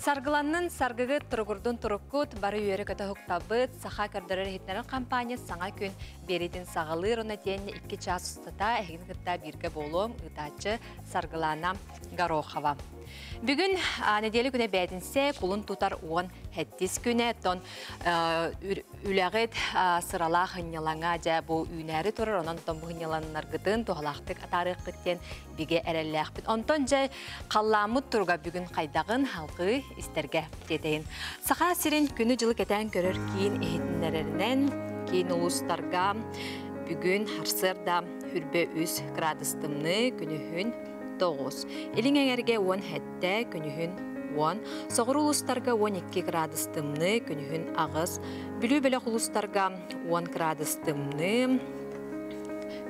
Саргыланнын саргыгыт, туругурдун туруккут, бары үөрэ-көтө уһуктабыт, саха көрдөрөр-иһитиннэрэр компания саҥа күн биэриитин саҕалыыр, уонна тиэннэ 2 чаас устата эһигин кытта бииргэ буолуом, ыытааччы Саргылана Горохова. Бүгүн неделя күнэ бээтинсэ, кулун тутар 17 күнэ, тон үлэҕит сыралаах ынньалаҥа дьэ бу үүнээри турар, онон тон бу ынньаланнаргытын туһалаахтык атаарыаххыт диэн бигэ эрэллээхпит. Онтон дьэ халлааммыт туруга бүгүн хайдаҕын халҕыы истэргэ тиэтэйин. Саха сирин күнү-дьылы кэтээн көрөр киин иһитиннэрэринэн киин улуустарга бүгүн харсыарда хүрбэ 3 градус тымныы, күнүһүн 9. Илиҥ эҥэргэ 17, күнүһүн 10. Соҕуруу улуустарга 12 градус тымныы, күнүһүн 8. Бүлүү бөлөх улуустарга 10 градус тымныы,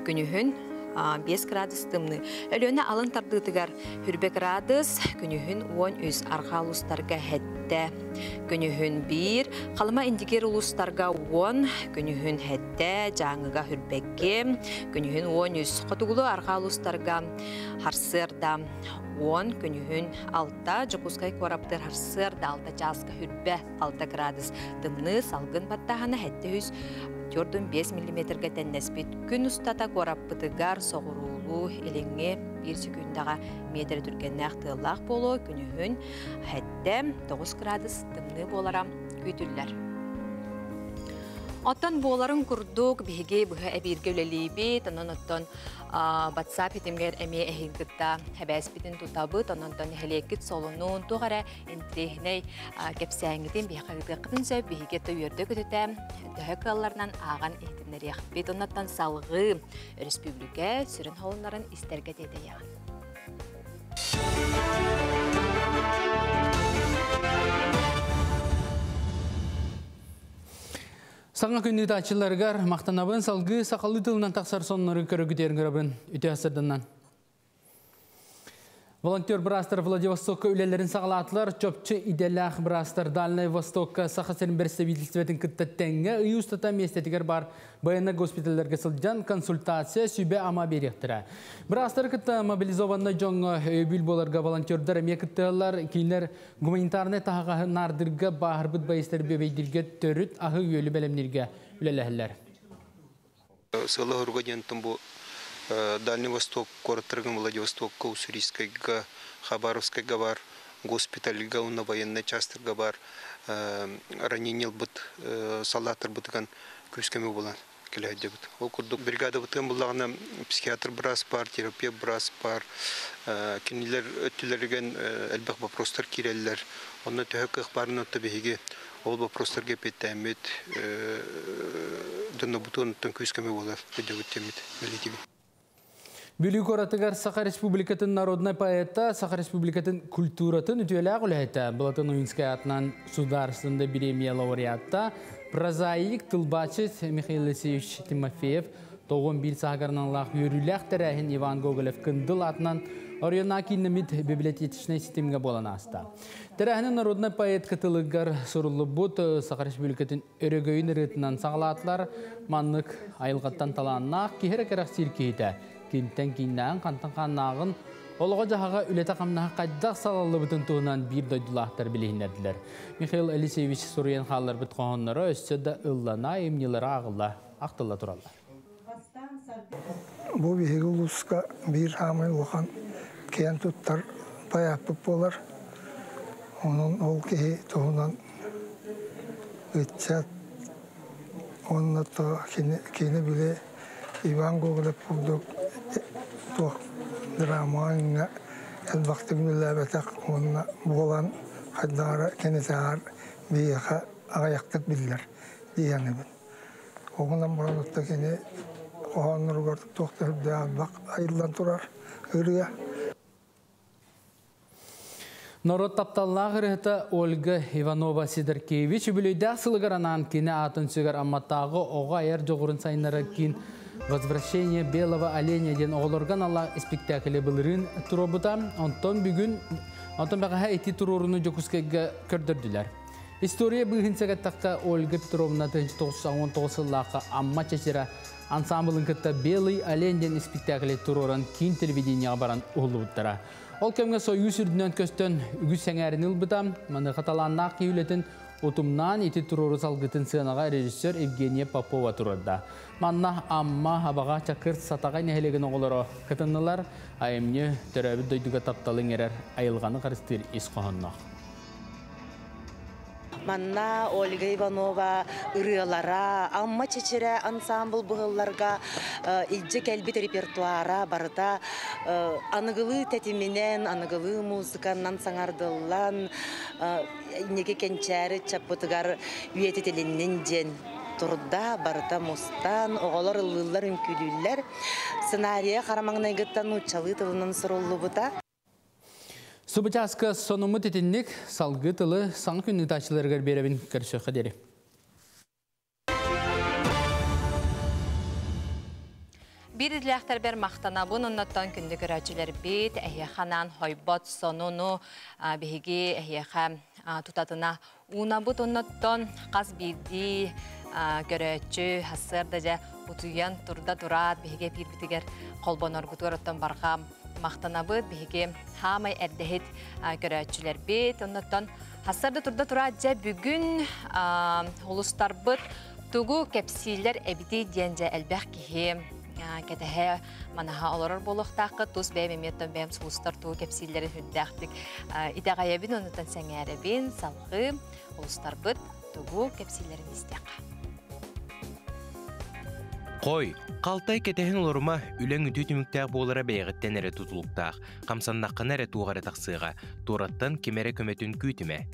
күнүһүн 5 градус тымныы. Өлүөнэ алын тардыытыгар хүрбэ градус, күнүһүн 13, арҕаа улуустарга хэттэ. Күнүһүн 1, Халыма Индигир улуустарга 10, күнүһүн хэттэ, Дьааҥыга хүрбэкки, күнүһүн 13, Хотугулуу арҕаа улуустарга харсыарда 10, күнүһүн 6, Дьокуускай куораттар харсыарда 6 чааска хүрбэ 6 градус тымныы, салгын баттааһына хэттэ үс 4,5 миллиметргэ тэннэспит. Күн устата куораппытыгар соҕуруулуу илиҥҥи 1 секундаҕа метр түргэннээх тыаллаах буолуо, күнүһүн хэттэ 9 градус тымныы буолара күүтүллэр. Оттон буоларын курдук биһиги быһа эбииргэ үлэлиибит, онон оттон WhatsApp хитимгэр эмиэ эһин кытта хэбээспитин тутабыт, онон нэһилиэккит солунун туох эрэ интириэһинэй кэпсээҥҥитин биһиэхэ ыытыаххытын сөп, биһиги то үөрдэ көтүтэ төһө кыалларынан ааҕан иһитиннэриэхпит. Оннуттан салҕыы өрөспүүбүлүкэ сүрүн холуннарын истэргэ тиэтэйэҕин. Саҥа күн ыытааччыларыгар махтанабын, салгыы сахалыы тылынан тахсар соннору көрөгүтүөр гырабын. Үтө сырданнан. Волонтер быраастар Владивостокка үлэлэрин саҕалаатылар. Чопчу идэлээх быраастар Дальнай Востокка Саха сирин представительствотын кытта тэҥҥэ ый устата миэстэтигэр бар военный госпиталларга сылдьан консультация, сүбэ-ама биэриэхтэрэ. Быраастары кытта мобилизованнай дьоҥҥо өйөбүл буоларга волонтердар эмиэ кыттыаллар. Кинилэр гуманитарнай таһаҕаһы наардырга, бааһырбыт байыстар бүөбэйдиргэ төрүт аһы үөлү бэлэмниргэ үлэлэһэллэр. Сыла хоруга диэн бу Дальний Восток куораттарга Владивостокка, Уссурийскайга, Хабаровскайга бар, госпитальга, уонна военный частарга бар ранение ылбыт саллааттарбытыган күүс-көмө буолан кэлэһэддебит. Ол курдук бригадабытын буллаҕына психиатр быраас бар, терапевт быраас бар, кинилэр өттүлэригэн элбэх вопростар киирэллэр. Онно төһө кыах баарынан отто биһиги ол вопростарга эппиэттээммит дьоннорбутун күүс-көмө буолар өйдөбүт теммит бэлиэтибит. Бүлүү куоратыгар Саха Республикатын народнай поэта, Саха Республикатын культуратын үтүөлээх үлэһитэ Былатын Ойунскай атынан Сударственный премия лауреатта, прозаик, тылбаачыт Михаил Алексеевич Тимофеев 91 саагарналаах үөрүүлээх тэрээһин Иван Гоголев Кындыл атынан Оройуоннааҕы кииннэммит библиотечнай ситимҥэ буолан ааста. Тэрээһини народнай поэт кытылыгар суруллубут Саха Республикатын өрөгөйүн ырыатынан саҕалаатылар. Маннык айылҕаттан талааннаах киһи эрэ кэрэхсиир киһитэ. Кимтэн кииннээҕин, хантан хааннааҕын, олоҕо-дьаһаҕа, үлэтэ-хамнаһа хайдах салаллыбытын туһунан биир дойдулаахтар билиһиннэрдилэр. Михаил Алексеевич суруйан хаалларбыт хоһоонноро өссө да ыллана, имньилара ааҕылла, ахтылла тураллар. Бу биһиги улууска биир хаамай улахан киэн туттар поэппыт буолар. Онон ол киһи туһунан ыччат уонна то кини били Иван Гоголев курдук туох драмаҕа элбэхтик үлэлээбэтэх уонна буолан хайдаҕара кинитээҕэр биһиэхэ аҕыйахтык биллэр диэхэнибин. Оҕунан баран отто кини хоһоонноругар туох да үрдээх элбэх айыллан турар ырыа. Норуот тапталлаах ырыһыта Ольга Иванова Сидоркевич үбүлүөйдээх сылыгар анаан кини аатын сүгэр Амматааҕы оҕо айар дьоҕурун сайыннарар киин «Возвращение белого оленя» диэн оҕолорго аналлаах испиктээкили былырыын туруорбута. Онтон бүгүн, онтон бэҕэһээ ити туруоруну Дьокуускайга көрдөрдүлэр. История быыһын сэгэттэххэ Ольга Петровна 1919 сыллаахха Амма чэчирэ ансаамбылын кытта «Белый олень» диэн испиктээкили туруоран киин телевидениеҕа баран уһуллубуттара. Ол кэмҥэ Сойуус үрдүнэн көстөн үгүс сэҥээриини ылбыта. Маныаха талааннаах киһи үлэтин утумнаан ити туруору салгытын сыанаҕа режиссер Евгения Попова туруорда. Манна Амма, Абаҕа, Чакыр, Сатаҕай нэһилиэгин оҕолоро кытыннылар. Айымньы төрөөбүт дойдуга тапталы иҥэрэр, айылҕаны харыстыыр ис хоһоонноох. Манна Ольга Иванова ырыалара, Амма чэчирэ ансаамбыл быһылларга илдьэ кэлбит репертуара барыта аныгылыы тэтиминэн, аныгылыы музыканнан саҥардыллан, инники кэнчээри ыччаппытыгар үйэтитилиннин диэн турда, барыта мустан, оҕолор ыллыыллар, үҥкүүлүүллэр. Сценарийа хара маҥнайгыттан нууччалыы тылынан суруллубута. Субучааска сонуммут итинник салгыы тылы саҥа күн ыытааччыларыгар биэрэбин көрсүөххэ диэри. Биир идэлээхтэрбэр махтанабын, оннуттан күндү көрөөччүлэрбит, эһиэхэ анаан хойбот сонуну биһиги эһиэхэ тутатына уунабыт оннуттан хас биирдии көрөөччү сарсыарда дьэ утуйан турда тураат биһиги эпиирбитигэр холбоноргутугар оттон барҕа махтанабыт биһиги хаамай эрдэһит көрөөччүлэрбит оннуттан сарсыарда турда тураат дьэ бүгүн улустарбыт тугу кэпсииллэр эбитий диэн дьэ элбэх киһи кэтэһэ манаһа олорор буолуохтаахха тус бэйэм эмиэттэн бэйэм сулустар тугу кэпсииллэрин үрдээхтик итэҕэйэбин оннуттан сэҥээрэбин салгыы улустарбыт тугу кэпсииллэрин истиэххэ. Хой, қалтай кэтэһэн олорума, үлэҥ үтүө түмүктээх буолара бэйэҕиттэн эрэ тутулуктаах, хамсаннаххына эрэ туох эрэ тахсыаҕа, туораттан ким эрэ көмөтүн күүтүмэ.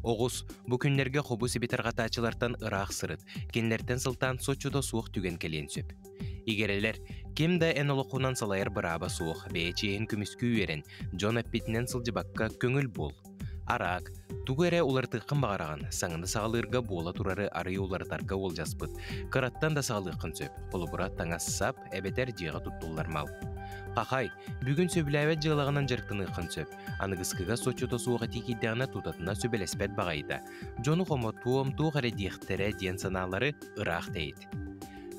Оҕус, бу күннэргэ хобу сиби тарҕатааччылартан ыраах сырыт, кинилэртэн сылтаан соччото суох түгэн кэлиэн сөп. Игирэлэр, ким да эн олоххунан салайар бырааба суох, бэйэ чиэһин көмүскүү үөрэн, дьон эппитинэн сылдьыбакка көҥүл буол. Араак, тугу эрэ уларытыаххын баҕараҕын, саҥаны саҕалыырга буола турары арыый уларытарга уолдьаспыт. Кыраттан да саҕалыаххын сөп, холобура таҥас-сап эбэтэр дьиэҕэ туттуллар мал. Хахай, бүгүн сөбүлээбэт дьыалаҕынан дьарыктаныаххын сөп. Аныгыскыга соччото суох этии киирдэҕинэ тутатына сүбэлэспэт баҕайыта. Дьону хомотуом, туох эрэ диэхтэрэ диэн санаалары ыраах тэйит.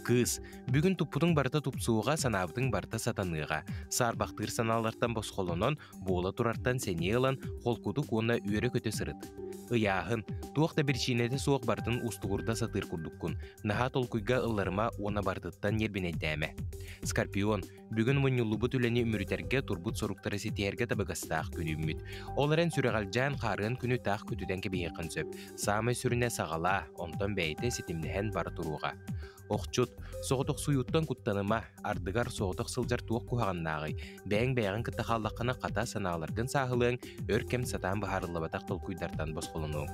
Кыыс, бүгүн туппутуҥ барыта тупсуоҕа, санаабытыҥ барыта сатаныаҕа. Саарбахтыыр санаалартан босхолонон, буола турартан сэниэ ылан, холкутук уонна үөрэ-көтө сырыт. Ыйааһын, туох да биричиинэтэ суох барытын устугурда сатыыр курдуккун. Наһаа толкуйга ылларыма уонна барытыттан ньиэрбинэйдээмэ. Скорпион, бүгүн мунньуллубут үлэни үмүрүтэргэ турбут соруктары ситиһэргэ табыгастаах күн үүммүт. Ол эрэн сүрэҕэлдьээн хаарыан күнү таах көтүтэн кэбиһиэххин сөп. Саамай сүрүнэ саҕалаа, онтон бэйэтэ ситимнэһэн бара туруоҕа. Охчут, соҕотохсуйууттан куттаныма, ардыгар соҕотох сылдьар туох куһаҕаннааҕый? Бэйэҥ бэйэҕин кытта хааллаххына хата санааларгын сааһылыаҥ, өр кэм сатаан быһаарыллыбатах толкуйдартан босхолонуоҥ.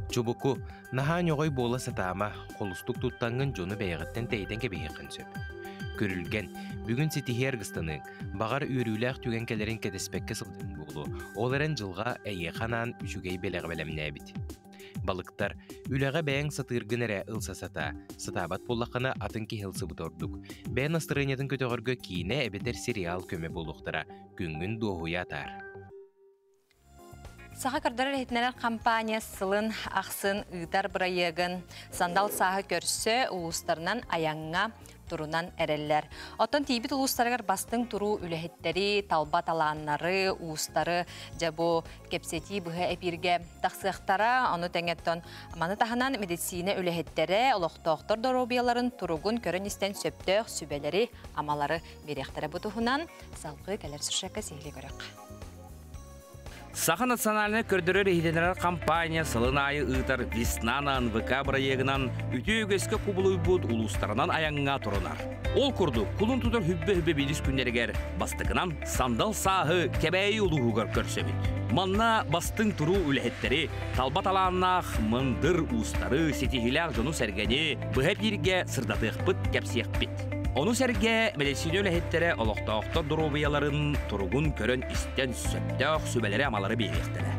Чубуку, наһаа ньоҕой буола сатаама, холустук туттаҥҥын дьону бэйэҕиттэн тэйитэн кэбиһиэххин сөп. Күрүлгэн, бүгүн ситиһии аргыстаныаҥ, баҕар үөрүүлээх түгэн кэлэрин кэтэспэккэ сылдьан буолуо, ол эрэн дьылҕа эйиэхэ анаан үчүгэй бэлэҕи бэлэмнээбит. Балыктар, үлэҕэ бэйэҥ сатыыргын эрэ ылса сатаа, сатаабат буоллаххына атын киһи ылсыбыт ордук. Бэйэ настарыанньатын көтөҕөргө киинэ эбэтэр сериал көмө буолуохтара, күҥҥүн дуоһуйа атаар. Саха көрдөрөр иһитиннэрэр компания сылын ахсын ыытар бырайыагын сандал сааһы көрсө улуустарынан айаҥҥа турунан эрэллэр. Оттон тиийбит улуустарыгар бастыҥ туруу үлэһиттэри, талба талааннары, уустары дьэ бу кэпсэтии быһа эпииргэ тахсыахтара. Ону тэҥэттэн маны таһынан медицина үлэһиттэрэ олохтоохтор доруобуйаларын туругун көрөн-истэн сөптөөх сүбэлэри, амалары биэриэхтэрэ. Бу туһунан салгыы кэлэр сюжекка сиһилии көрүөххэ. Саха национальнай көрдөрөр иһитиннэрэр компания сылын аайы ыытар Весна на НВК бырайыагынан үтүө үгэскэ кубулуйбут улуустарынан айаҥҥа турунар. Ол курдук, кулун тутар хүббэ-хүббэ биирис күннэригэр бастакынан сандал сааһы Кэбээйи улууһугар көрсөбүт. Манна бастыҥ туруу үлэһиттэри, талба талааннаах мындыр уустары, ситиһиилээх дьону-сэргэни быһа эпииргэ сырдатыахпыт, кэпсиэхпит. Ону сэргэ мэдиссиинэ үлэһиттэрэ олохтоохтор доруобуйаларын туругун көрөн-истэн сөптөөх сүбэлэри-амалары биэриэхтэрэ.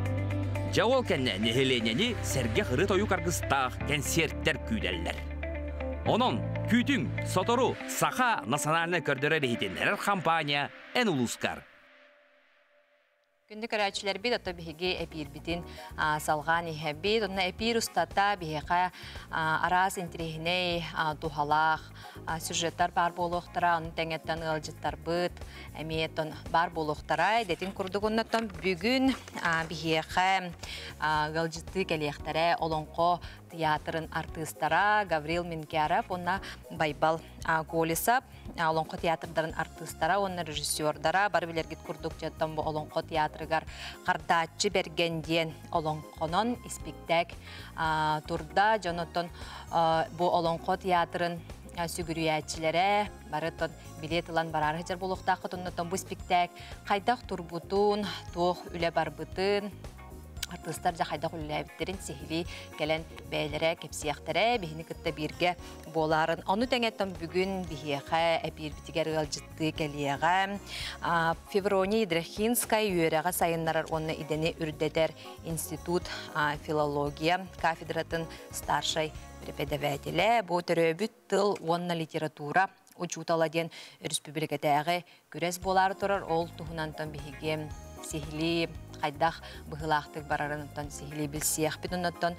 Дьэ ол кэннэ нэһилиэнньэни сэргэх ырыа-тойук аргыстаах кэнсиэртэр күүтэллэр. Онон күүтүҥ, сотору Саха национальнай көрдөрөр иһитиннэрэр компания эн улуускар. Күндү көрөөччүлэрбит, ото биһиги эпиирбитин салҕаан иһэбит. Онно эпиир устата биһиэхэ араас интириэһинэй, туһалаах сюжеттар баар буолуохтара. Ону тэҥэттэн ыалдьыттарбыт эмиэ баар буолуохтара. Идэтин курдук оннотон бүгүн биһиэхэ ыалдьыттыы кэлиэхтэрэ Олоҥхо театрын артыыстара Гаврил Минкяров уонна Байбал Колесов. Олоҥхо театрдарын артыыстара уонна режиссердара бары билэргит курдук дьоттон бу Олоҥхо театрыгар Хардааччы Бэргэн диэн олоҥхонон испиктээк турда. Дьонотон бу Олоҥхо театрын сүгүрүйээччилэрэ бары тон билет ылан бараары сылдьар буолуохтааххыт. Оннотон бу испиктээк хайдах турбутун, туох үлэ барбытын, артыыстар дьэ хайдах үлэлээбиттэрин сиһилии кэлэн бэйэлэрэ кэпсиэхтэрэ, биһини кытта бииргэ буоларын. Ону тэҥэттэн бүгүн биһиэхэ эпиирбитигэр ыалдьыттыы кэлиэҕэ Феврония Ядрахинская үөрэҕи сайыннарар уонна идэни үрдэтэр институт филология кафедратын старшай преподавателэ, бу төрөөбүт тыл уонна литература учуутала диэн өрөспүүбүлүкэтээҕи күрэс буолаары турар. Ол туһунантан биһиги сиһилии хайдах быһыылаахтык барарын сиһилии билсиэхпит. Онноттон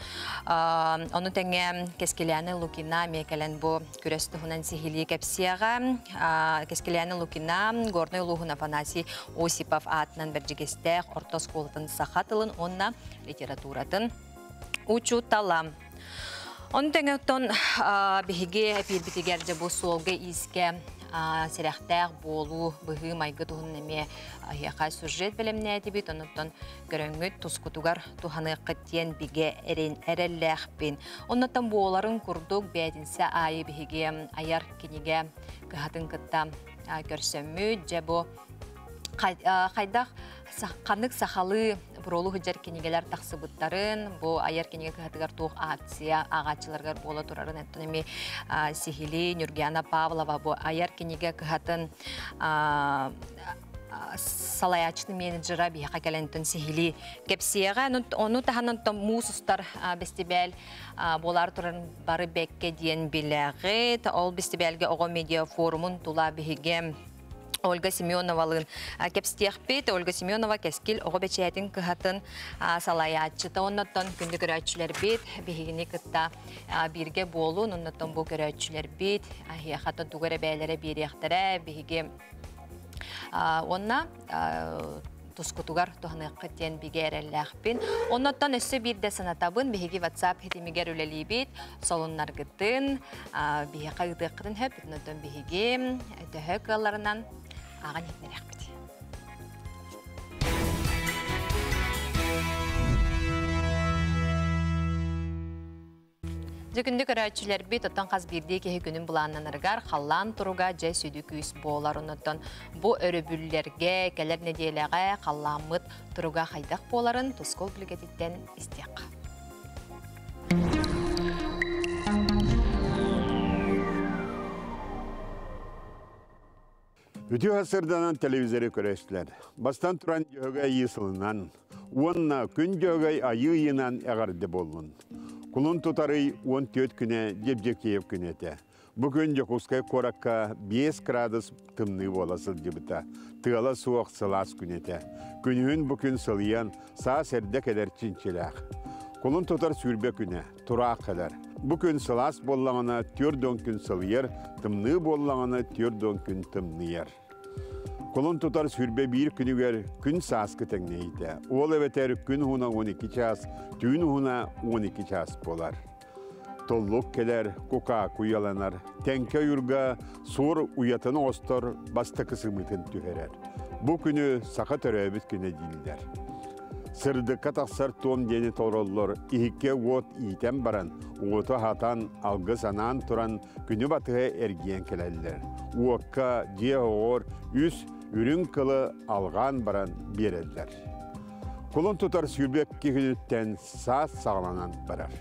ону тэҥэ Кэскилээни Лукина эмиэ кэлэн бу күрэс туһунан сиһилии кэпсиэҕэ. Кэскилээни Лукина Горнай улууһун Афанасий Осипов аатынан Бэрдьигэстээх орто оскуолатын саха тылын уонна литературатын учуутала. Ону тэҥэ оттон биһиги эпиирбитигэр дьэ бу суолга-иискэ сэрэхтээх буолуу быһыы-майгы туһунан эмиэ эһиэхэ сюжет бэлэмнээтибит. Онуттан көрөҥҥүт тускутугар туһаныаххыт диэн бигэ эрэллээхпин. Оннуттан буоларын курдук бээтинсэ аайы биһиги айар кинигэ кыһатын кытта көрсөммүт. Дьэ бу хайдах ханнык сахалыы буруолу сылдьар кинигэлэр тахсыбыттарын, бу айар кинигэ кыһатыгар туох акция ааҕааччыларыгар буола турарын оттон эмиэ сиһилии Нюргиана Павлова бу айар кинигэ кыһатын салайааччыны менеджера биһиэхэ кэлэн сиһилии кэпсиэҕэ. Ону таһынан муус устар бэстибээл буолар турарын бары бэккэ диэн билэҕит. Ол бэстибээлгэ оҕо медиа форумун тула биһиги Ольга Семеновалыын кэпсиэхпит. Ольга Семенова Кэскил оҕо бэчээтин кыһатын салайааччыта. Оннуттан күндү көрөөччүлэрбит биһигини кытта бииргэ буолун. Оннуттан бу көрөөччүлэрбит аһиэхата тугу эрэ бэйэлэрэ биэриэхтэрэ. Биһиги уонна тускутугар туһаныаххыт диэн бигэ эрэллээхпин. Оннуттан өссө биирдэ санатабын, биһиги WhatsApp хитимигэр үлэлиибит, солуннаргытын, биһиэхэ ыытыаххытын сөп, оннуттан биһиги төһө кыалларынан ааҕан иһитинэриэхпит. Дьэ күндү көрөөччүлэрбит, оттон хас биирдии киһи күнүн былааннанарыгар халлаан туруга дьэ сүдү күүс буолар. Оннуттан бу өрөбүллэргэ кэлэр нэдиэлэҕэ халлааммыт туруга хайдах буоларын Тускул билгэтиттэн истиэххэ. Үтүө сырданан телевизоры көрөстүлэр. Бастан туран дьөһөгөй айыы уонна күн дьөһөгөй айыы ыйынан эҕэрдэ буоллун. Кулун тутарый 14 күнэ Дьэбдьэкиев күнэ этэ. Бу күн Дьокуускай куоракка 5 градус тымныы буола сылдьыбыта. Тыала суох сылаас күн этэ. Күнүһүн бу күн сылыйан, саас эрдэ кэлэр чинчилээх. Кулун тутар сүүрбэ күнэ, тураах кэлэр. Бу күн сылаас буоллаҕына 40 күн сылыйар, тымныы буоллаҕына 40 күн тымныйар. Кулун тутар 21 күнүгэр күн сааскы тэҥнэһиитэ. Ол эбэтэр күн уһуна 12 чаас, түүн уһуна 12 чаас буолар. Толлук кэлэр, кука куйаланар, тэҥкэ ойуурга суор уйатын оҥостор бастакы сымыытын түһэрэр. Бу күнү саха төрөөбүт күнэ дииллэр. Сырдыкка тахсар туом диэни толороллор, иһиккэ уот иитэн баран, уоту аһатан, алгыс анаан туран күнү батыһа эргийэн кэлэллэр. Уокка дьиэ оҕор үс үрүҥ кылы алҕаан баран биэрэллэр. Кулун тутар 22 күнүттэн саас саҕаланан барар.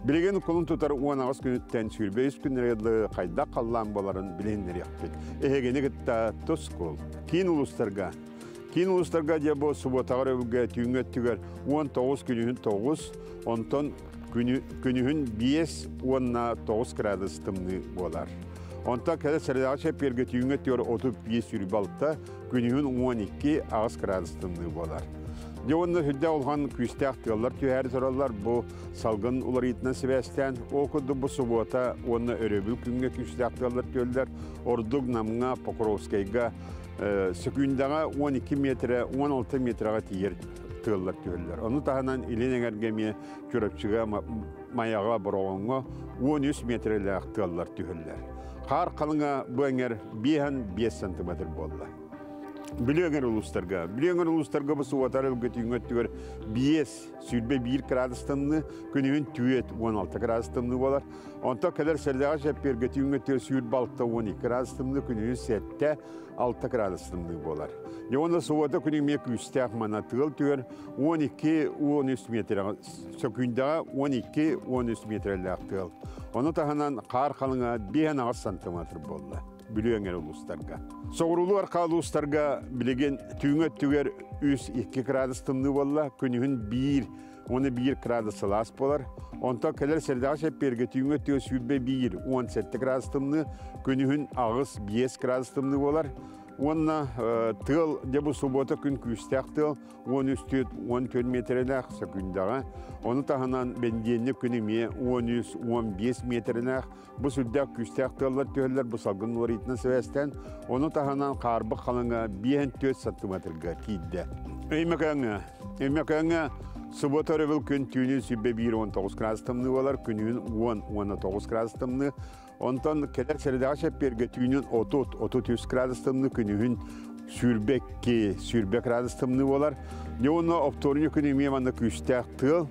Билигин кулун тутар 18 күнүттэн 23 күннэргэ хайдах халлаан буоларын билиһиннэриэхпит. Эһигини кытта Тускул. Киин улуустарга Киин улуустарга дьэ бу субуотаҕар өбүгэ түүҥҥү өттүгэр 19 күнүһүн 9, онтон күнүһүн 5 уонна 9 градус тымныы буолар. Онтон кэлэр сэрэдэҕэ чэппиэргэ түүҥҥэ өттүгэр 35 26, күнүһүн 12 8 градус тымныы буолар. Дьэ уонна сүрдээх улахан күүстээх тыаллар түһээри тураллар. Бу салгын уларыйыытынан сибээстээн, ол курдук бу субуота уонна өрөбүл күҥҥэ күүстээх тыаллар түһэллэр. Ордук Намҥа, Покровскайга сөкүүндэҕэ 12 метрэ, 16 метрэҕэ тиийэр тыаллар түһэллэр. Ону таһынан илин эҥэргэ эмиэ Чурапчыга, Майаҕа, Бороҕоҥҥо 13 метрэлээх тыаллар түһэллэр. Хаар халыҥа бу эҥэр 5 сантиметр буолла. Бүлүү эҥэр улуустарга. Бүлүү эҥэр улуустарга бу субуотар өлгөтүүҥҥэ өттүгэр 5 21 градус тымныы, күнүһүн түөрт 16 градус тымныы буолар. Онтон кэлэр сэрдэҕэ чэппиэргэ түүҥҥэ өттүгэр 26 12 градус тымныы, күнүһүн 7 6 градус тымныы буолар. Дьэ уонна субуота күнү эмиэ күүстээх мана тыал түһэр 12-13 метрэҕэ сөкүүндэҕэ 12-13 метрэлээх тыал. Ону таһынан хаар халыҥа 5 сантиметр буолла. Бүлүү эҥэр улуустарга. Соҕуруулуу арҕаа улуустарга билигин түүҥҥү өттүгэр 3-2 градус тымныы буолла, күнүһүн 1 уонна 1 градус сылаас буолар. Онтон кэлэр сэрдэҕэ чэппиэргэ түүҥҥү өттүгэр 21 17 градус тымныы, күнүһүн 8-5 градус тымныы буолар. Уонна тыал, дьэ бу субуота күн күүстээх тыал, 13-14 миэтэрэлээх сөкүүндэҕэ. Ону таһынан бэндиэнньик күн эмиэ 13-15 миэтэрэлээх. Бу сүрдээх күүстээх тыаллар түһэллэр, бу салгын уларыйыытынан сибээстээн. Ону таһынан хаарбах халыҥа 5-4 сантиметрга тиийдэ. Өймөкөөҥҥө Өймөкөөҥҥө субуота өрөбүл күн түүнүн 101-19 градус тымныы буолар, күнүһүн 10-19 градус тымныы. Онтон кэлэр сэрэдэҕэ чэппиэргэ түүнүн 30-33 градус тымныы, күнүһүн 22-20 градус тымныы буолар. Дьэ уонна оптуорунньук күнү эмиэ манна күүстээх тыал.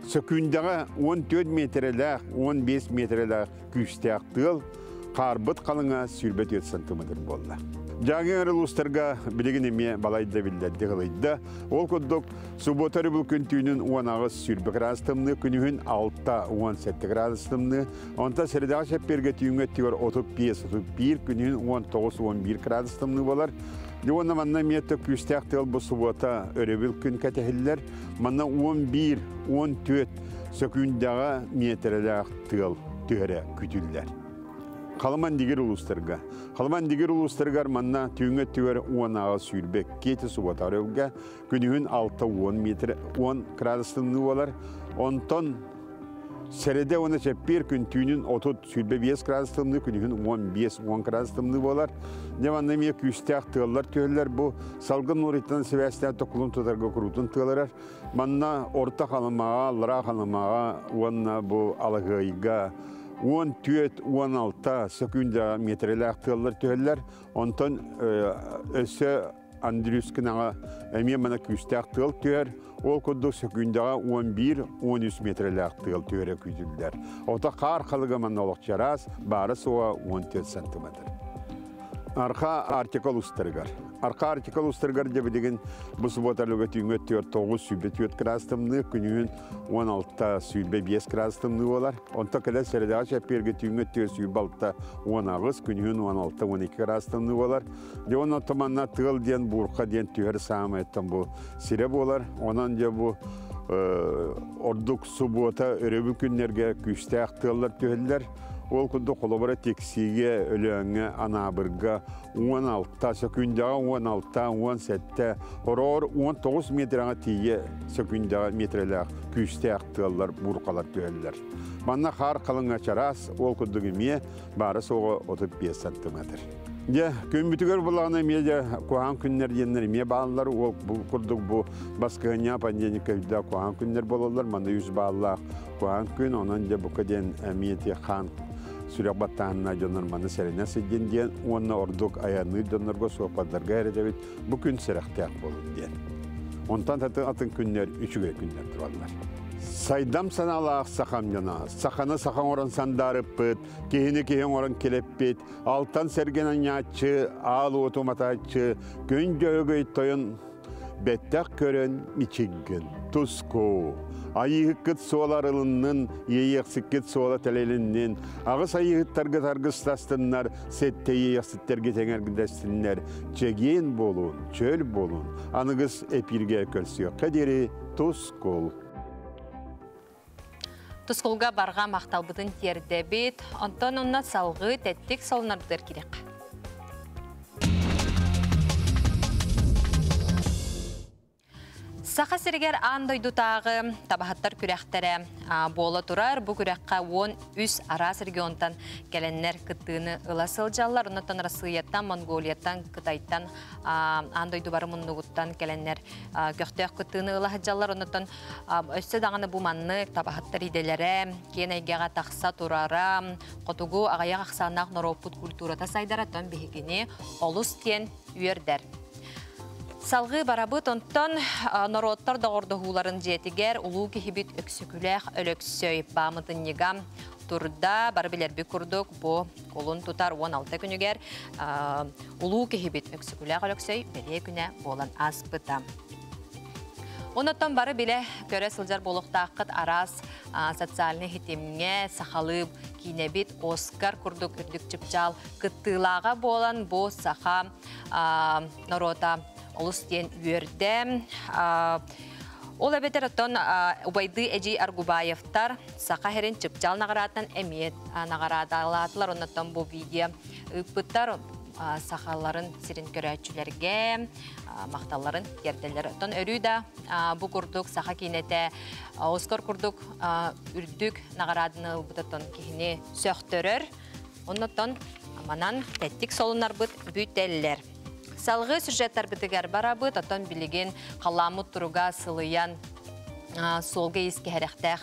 Сөкүүндэҕэ 14 миэтэрэлээх, 15 миэтэрэлээх күүстээх тыал, хаарбыт халыҥа 24 сантиметр буолла. Дьааҥы эҥэр улуустарга билигин эмиэ балайда биллэрдик ылыйда. Ол курдук, субуота өрөбүл күн түүнүн 18-20 градус тымныы, күнүһүн 6-17 градус тымныы, онтон сэрэдэҕэ чэппиэргэ түүҥҥү өттүгэр 35-31, күнүһүн 19-11 градус тымныы буолар. Дьэ уонна манна эмиэ күүстээх тыал бу субуота өрөбүл күн кэтэһиллэр. Манна 11-14 сөкүүндэҕэ миэтэрэлээх тыал түһэрэ күүтүллэр. Халыман дигир улуустарга. Халыман дигир улуустарыгар манна түүҥҥү өттүгэр 10 сүүрбэ икки субуота өрөбүлгэ, күнүһүн 6-10 метр 10 градус тымныы буолар. Онтон сэрэдэ уонна чэппиэр күн түүнүн 30 сүүрбэ градус тымныы, күнүһүн 15-10 градус тымныы буолар. Дьэ манна эмиэ күүстээх тыаллар түһэллэр. Бу салгын нуориттан сибээстээн токулун тутарга куруутун тыаларар. Манна Орто Халымаҕа, Аллараа Халымаҕа уонна бу Алаһыайга 14-16 сөкүүндэ миэтэрэлээх тыаллар түһэллэр. Онтон өссө Андрюскинаҕа эмиэ мана күүстээх тыал түһэр. Ол курдук сөкүүндэҕэ 11-13 миэтэрэлээх тыал түһэрэ күүтүллэр. Ото хаар халыга манна олох чараас, баара суоҕа 14 сантиметр. Арха Арктика улуустарыгар. Арха Арктика улуустарыгар дьэ билигин бу субуота өлүгэ түүҥҥү өттүгэр 9 сүүрбэ градус тымныы, күнүһүн 16 сүүрбэ градус тымныы буолар. Онтон кэлэр сэрэдэҕэ чэппиэргэ түүҥҥү өттүгэр 26 18, күнүһүн 16 12 градус тымныы буолар. Дьэ онон манна тыал диэн буурха диэн түһэр саамай бу сирэ буолар. Онон дьэ бу ордук субуота өрөбүл күннэргэ күүстээх тыаллар түһэллэр. Ол курдук холобура Тиксиигэ, Өлөөҥҥө, Анаабырга 16, сөкүүндэҕэ 16, 17, хороҕор 19 метрэҕэ тиийэ сөкүүндэҕэ метрэлээх күүстээх тыаллар, буурҕалар түһэллэр. Манна хаар халыҥа чараас, ол курдук эмиэ баара суоҕа 35 сантиметр. Дьэ, күммүтүгэр булаҕына эмиэ дьэ куһаҕан күннэр диэннэр эмиэ бааллар. Ол бу курдук бу баскыһынньа понедельникка үрдээх куһаҕан күннэр буолаллар. Манна үс бааллаах куһаҕан күн, онон дьэ бука диэн эмиэ ти хаан сүрэх баттааһынна дьоннор маны сэрэнэ сылдьын диэн уонна ордук айанныыр дьоннорго суоппардарга эрэтэбит бу күн сэрэхтээх буолун диэн. Онтон атын күннэр үчүгэй күннэр тураллар. Сайдам санаалаах сахам дьоно, саханы саха оҥорон сандаарыппыт, киһини киһи оҥорон килэппит, алтан сэргэн анньааччы, аал уоту матааччы, күн дьөһөгөй тойон бэттэх көрөн мичиггин, туску. Айыыһыккыт суола арылыннын, иэйиэхсиккит суола тэлэлиннин, аҕыс айыыһыттаргыт аргыстастыннар, сэттэ иэйиэхситтэргит эҥэрдэстиннэр, чэгиэн буолун, чөл буолун, аныгыс эпииргэ көрсүөххэ диэри тускул. Тускулга барҕа махталбытын тиэрдэбит. Онтон онно салгыы тэттик солунарбытыгар киириэххэ. Саха сиригэр аан дойдутааҕы табаһыттар күрэхтэрэ буола турар. Бу күрэххэ 13 араас регионтан кэлэннэр кыттыыны ыла сылдьаллар. Оннуттан Россияттан, Монголияттан, Кытайтан, аан дойду бары муннугуттан кэлэннэр көхтөөх кыттыыны ыла сылдьаллар. Оннуттан өссө даҕаны бу маннык табаһыттар идэлэрэ киэн эйгэҕэ тахса турара, хотугу аҕыйах ахсааннаах норуоппут культурата сайдара оттон биһигини олус диэн үөрдэр. Салгыы барабыт, онтон норуоттар доҕордоһууларын дьиэтигэр улуу киһибит Өксөкүлээх Өлөксөй паамытынньыга турда. Бары билэрбит курдук, бу кулун тутар 16 күнүгэр улуу киһибит Өксөкүлээх Өлөксөй бэлиэ күнэ буолан ааспыта. Онуттан бары билэ көрө сылдьар буолуохтааххыт араас социальнай хитимҥэ сахалыы киинэбит Оскар курдук үрдүк чыпчаал кыттыылааҕа буолан бу саха норуота олус диэн үөрдэ. Ол эбэтэр оттон убайдыы эдьиий Аргубаевтар Саха сирин чыпчаал наҕараатынан эмиэ наҕараадалаатылар. Оннуттан бу видео ыыппыттар сахаларын сирин көрөөччүлэргэ махталларын тиэрдэллэр. Оттон өрүү да бу курдук саха киинэтэ Оскар курдук үрдүк наҕарааданы ылбытыттан киһини сөхтөрөр. Оннуттан манан тэттик солуннарбыт бүтэллэр. Салгыы сюжеттарбытыгар барабыт, оттон билигин халааммыт туруга сылыйан суолга ис кэһэрэхтээх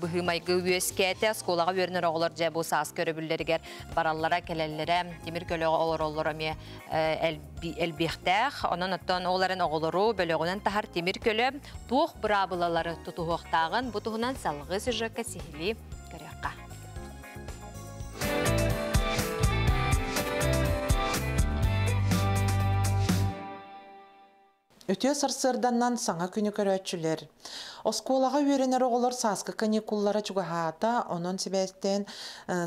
быһыы-майгы үөскээтэ. Оскуолаҕа үөрэнэр оҕолор дьэ бу саас көрөбүллэригэр бараллара, кэлэллэрэ, тимир көлөҕө олороллоро эмиэ элбиэхтээх. Онон оттон ол эрэн оҕолору бөлөҕүнэн таһар тимир көлө туох быраабылалары тутуһуохтааҕын бу туһунан салгыы сюжекка сиһилии көрүөххэ. Үтүө сарсыарданнан саҥа күнү көрөөччүлэр. Оскуолаҕа үөрэнэр оҕолор сааскы каникуллара чугаһаата, онон сибээстээн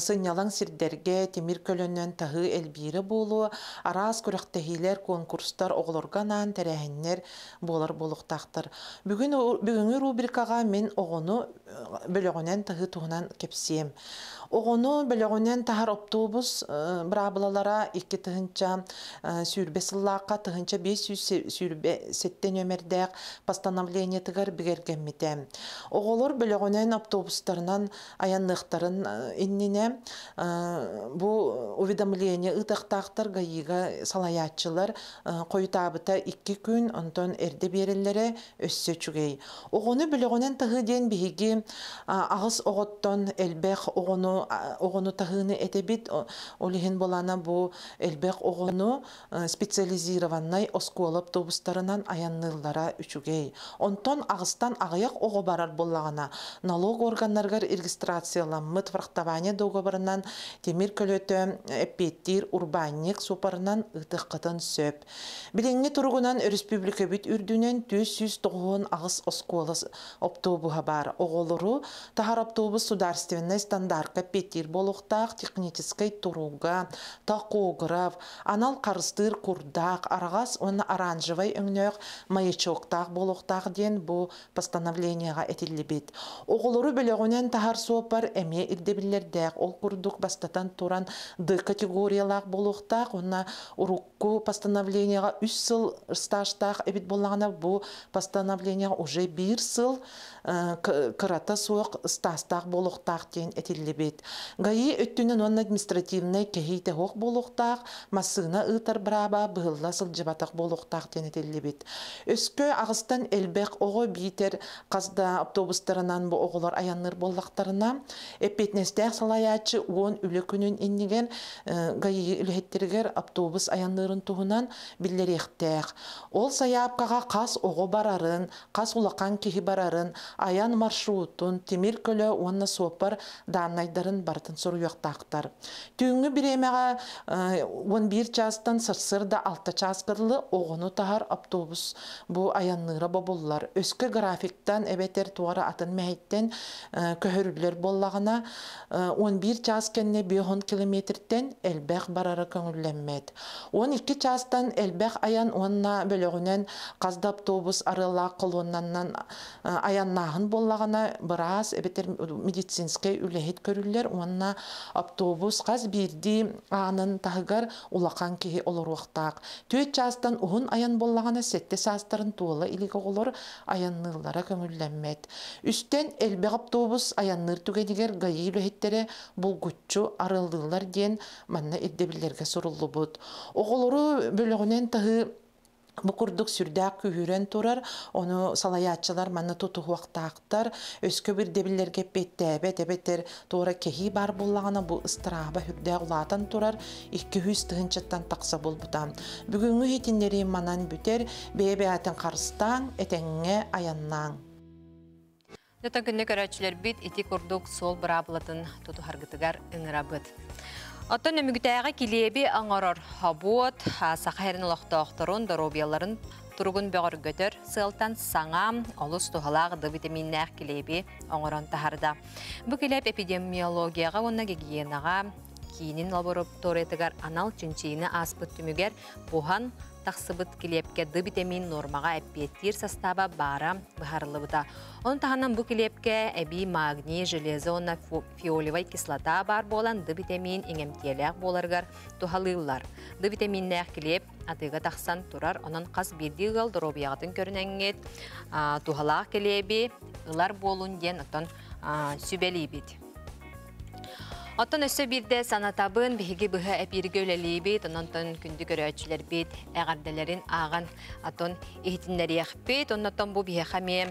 сынньалаҥ сирдэргэ тимир көлөнөн таһыы элбиирэ буолуо, араас күрэхтэһиилэр, конкурстар оҕолорго анаан тэрээһиннэр буолар буолуохтаахтар. Бүгүн бүгүҥҥү рубрикаҕа мин оҕону бөлөҕүнэн таһыы туһунан кэпсиэм. Оҕону бөлөҕүнэн таһар оптуобус быраабылалара 2020 сыллаахха 1527 нүөмэрдээх постановлениетыгар бигэргэммитэ. Оҕолор бөлөҕүнэн автобустарынан айанныахтарын иннинэ бу уведомление ыытыахтаахтар ГАИга салайааччылар хойутаабыта 2 күн, онтон эрдэ биэрэллэрэ өссө үчүгэй. Оҕону бөлөҕүнэн таһыы диэн биһиги аҕыс оҕоттон элбэх оҕону оҕону таһыыны этэбит. Ол иһин буолана бу элбэх оҕону специализированнай оскуола автобустарынан айанныыллара үчүгэй. Онтон аҕыстан аҕыйах оҕо барар буоллаҕына, налог органнарыгар регистрацияламмыт фрахтование договорынан тимир көлөтө эппиэттиир урбаанньык суопарынан ыытыаххытын сөп. Билиҥҥи туругунан өрөспүүбүлүкэбит үрдүнэн 498 оскуола оптуобуһа баар. Оҕолору таһар оптуобус сударственнай стандартка эппиэттиир буолуохтаах техническэй туруга, тахограф, анал харыстыыр курдаах, араҕас уонна оранжевай өҥнөөх маячоктаах буолуохтаах диэн бу постановлениеҕа этиллибит. Оҕолору бөлөҕүнэн таһар суоппар эмиэ ирдэбиллэрдээх. Ол курдук бастатан туран Д категориялаах буолуохтаах уонна урукку постановлениеҕа үс сыл стажтаах эбит буоллаҕына, бу постановлениеҕа уже биир сыл кырата суох стажтаах буолуохтаах диэн этиллибит. ГАИ өттүнэн уонна административнай кэһии тэһуох буолуохтаах, массыына ыытар бырааба быһылла сылдьыбатах буолуохтаах диэн этиллибит. Өскө аҕыстан элбэх оҕо биитэр хас да автобустарынан бу оҕолор айанныыр буоллахтарына, эппиэтинэстээх салайааччы 10 үлэ күнүн иннигэр ГАИ үлэһиттэригэр автобус айанныырын туһунан биллэриэхтээх. Ол сайаапкаҕа хас оҕо барарын, хас улахан киһи барарын, айан маршрутун, тимир көлө уонна суоппар дааннайдарын барытын суруйуохтаахтар. Түүҥҥү бириэмэҕэ 11 чаастан сарсыарда 6 чааска дылы оҕону таһар автобус бу айанныыра бобуллар. Өскө графиктан эбэтэр туора атын мэһэйтэн көһөрүллэр буоллаҕына, 11 чаас кэннэ 50 километртэн элбэх барара көҥүллэммэт. 12 чаастан элбэх айан уонна бөлөҕүнэн хас да автобус арыаллаах колоннанан айаннааһын. Ыстарааптааһын буоллаҕына, быраас эбэтэр медицинскэй үлэһит көрүллэр уонна автобус хас биирдии аанын таһыгар улахан киһи олоруохтаах. Түөрт чаастан уһун айан буоллаҕына, сэттэ саастарын туола илик оҕолор айанныыллара көҥүллэммэт. Үстэн элбэх автобус айанныыр түгэнигэр ГАИ үлэһиттэрэ булгуччу арыаллыыллар диэн манна ирдэбиллэргэ суруллубут. Оҕолору бөлөҕүнэн таһыы бу курдук сүрдээх күүһүрэн турар, ону салайааччылар манна тутуһуохтаахтар. Өскө ирдэбиллэргэ эппиэттээбэт эбэтэр туора кэһии баар буоллаҕына, бу ыстарааба үрдээх улаатан турар, 200 тыһыынчаттан тахса буолбута. Бүгүҥҥү иһитиннэрии манан бүтэр, бэйэ-бэйэтин харыстааҥ, этэҥҥэ айаннааҥ. Дьэ күндү көрөөччүлэрбит, ити курдук суол быраабылатын тутуһаргытыгар ыҥырабыт. Оттон Нөмүгүтээҕи килиэби оҥорор собуот Саха сирин олохтоохторун доруобуйаларын туругун бөҕөргөтөр сыалтан саҥа, олус туһалаах Д витаминнээх килиэби оҥорон таһаарда. Бу килиэп эпидемиологияҕа уонна гигиенаҕа киинин лабораториятыгар анал чинчийиини ааспыт түмүгэр буһан тахсыбыт килиэпкэ Д витамин нуормаҕа эппиэттиир састааба баара быһаарыллыбыта. Ону таһынан бу килиэпкэ эбии магний, железо уонна фиолевай кислота баар буолан Д витамин иҥэмтиэлээх буоларыгар туһалыыллар. Д витаминнээх килиэп атыыга тахсан турар, онон хас биирдии ыал доруобуйаҕытын көрүнэҥҥит туһалаах килиэби ылар буолун диэн оттон сүбэлиибит. Оттон өссө биирдэ санатабын, биһиги быһа эпииргэ үлэлиибит, онон күндү көрөөччүлэрбит эҕэрдэлэрин ааҕан атын иһитиннэриэхпит, оннотон бу биһиэхэ эмиэ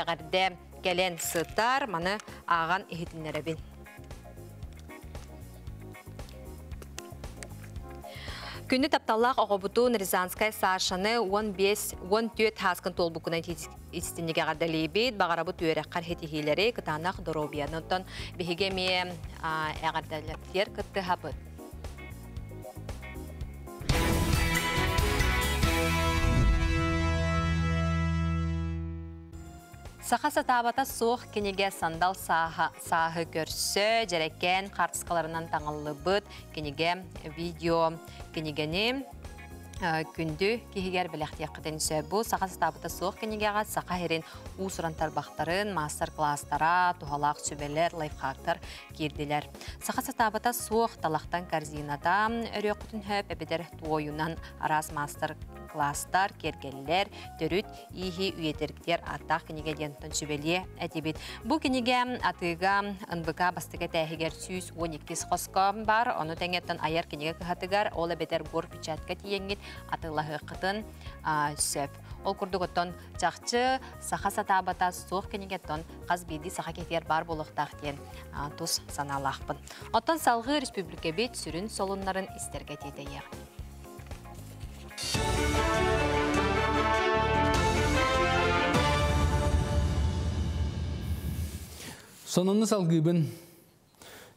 эҕэрдэ кэлэн сытар, маны ааҕан иһитиннэрэбин. Күндү тапталлаах оҕобутун Рязанскай Сашаны 15-14 сааскын туолбуккунан истиҥник эҕэрдэлиибит, баҕарабыт үөрэххэр ситиһиилэри, кытаанах доруобуйаны. Оттон биһиги эмиэ эҕэрдэлэптиэр кыттыһабыт. Саха сатаабата суох кинигэ сандал сааһы көрсө, дьэрэкээн хаартыскаларынан таҥыллыбыт кинигэ, видео кинигэни күндү киһигэр бэлэхтиэххитин сөп. Бу Саха сатаабата суох кинигэҕэ саха сирин уус-уран тарбахтарын, маастар-класстара, туһалаах сүбэлэр, лайфхактар киирдилэр. Саха сатаабата суох талахтан корзината өрүөххүтүн сөп, эбэтэр туойунан араас маастар-класстар, киэргэллэр, төрүт ииһи үйэтэргитигэр ааттаах кинигэ диэн сүбэлиэ этибит. Бу кинигэ атыыга НВК бастакы этээһигэр 112 хоско баар, ону тэҥэттэн Айар кинигэ кыһатыгар, ол эбэтэр Горпечатка тиийэҥҥит атыылаһыаххытын сөп. Ол курдук оттон чахчы саха сатаабата суох кинигеттон хас биирдии саха киһитигэр баар буолуохтаах диэн тус санаалаахпын. Оттон салгыы республикабит сүрүн солуннарын истэргэ тиэтэйиэх. Сонуну салгыыбын.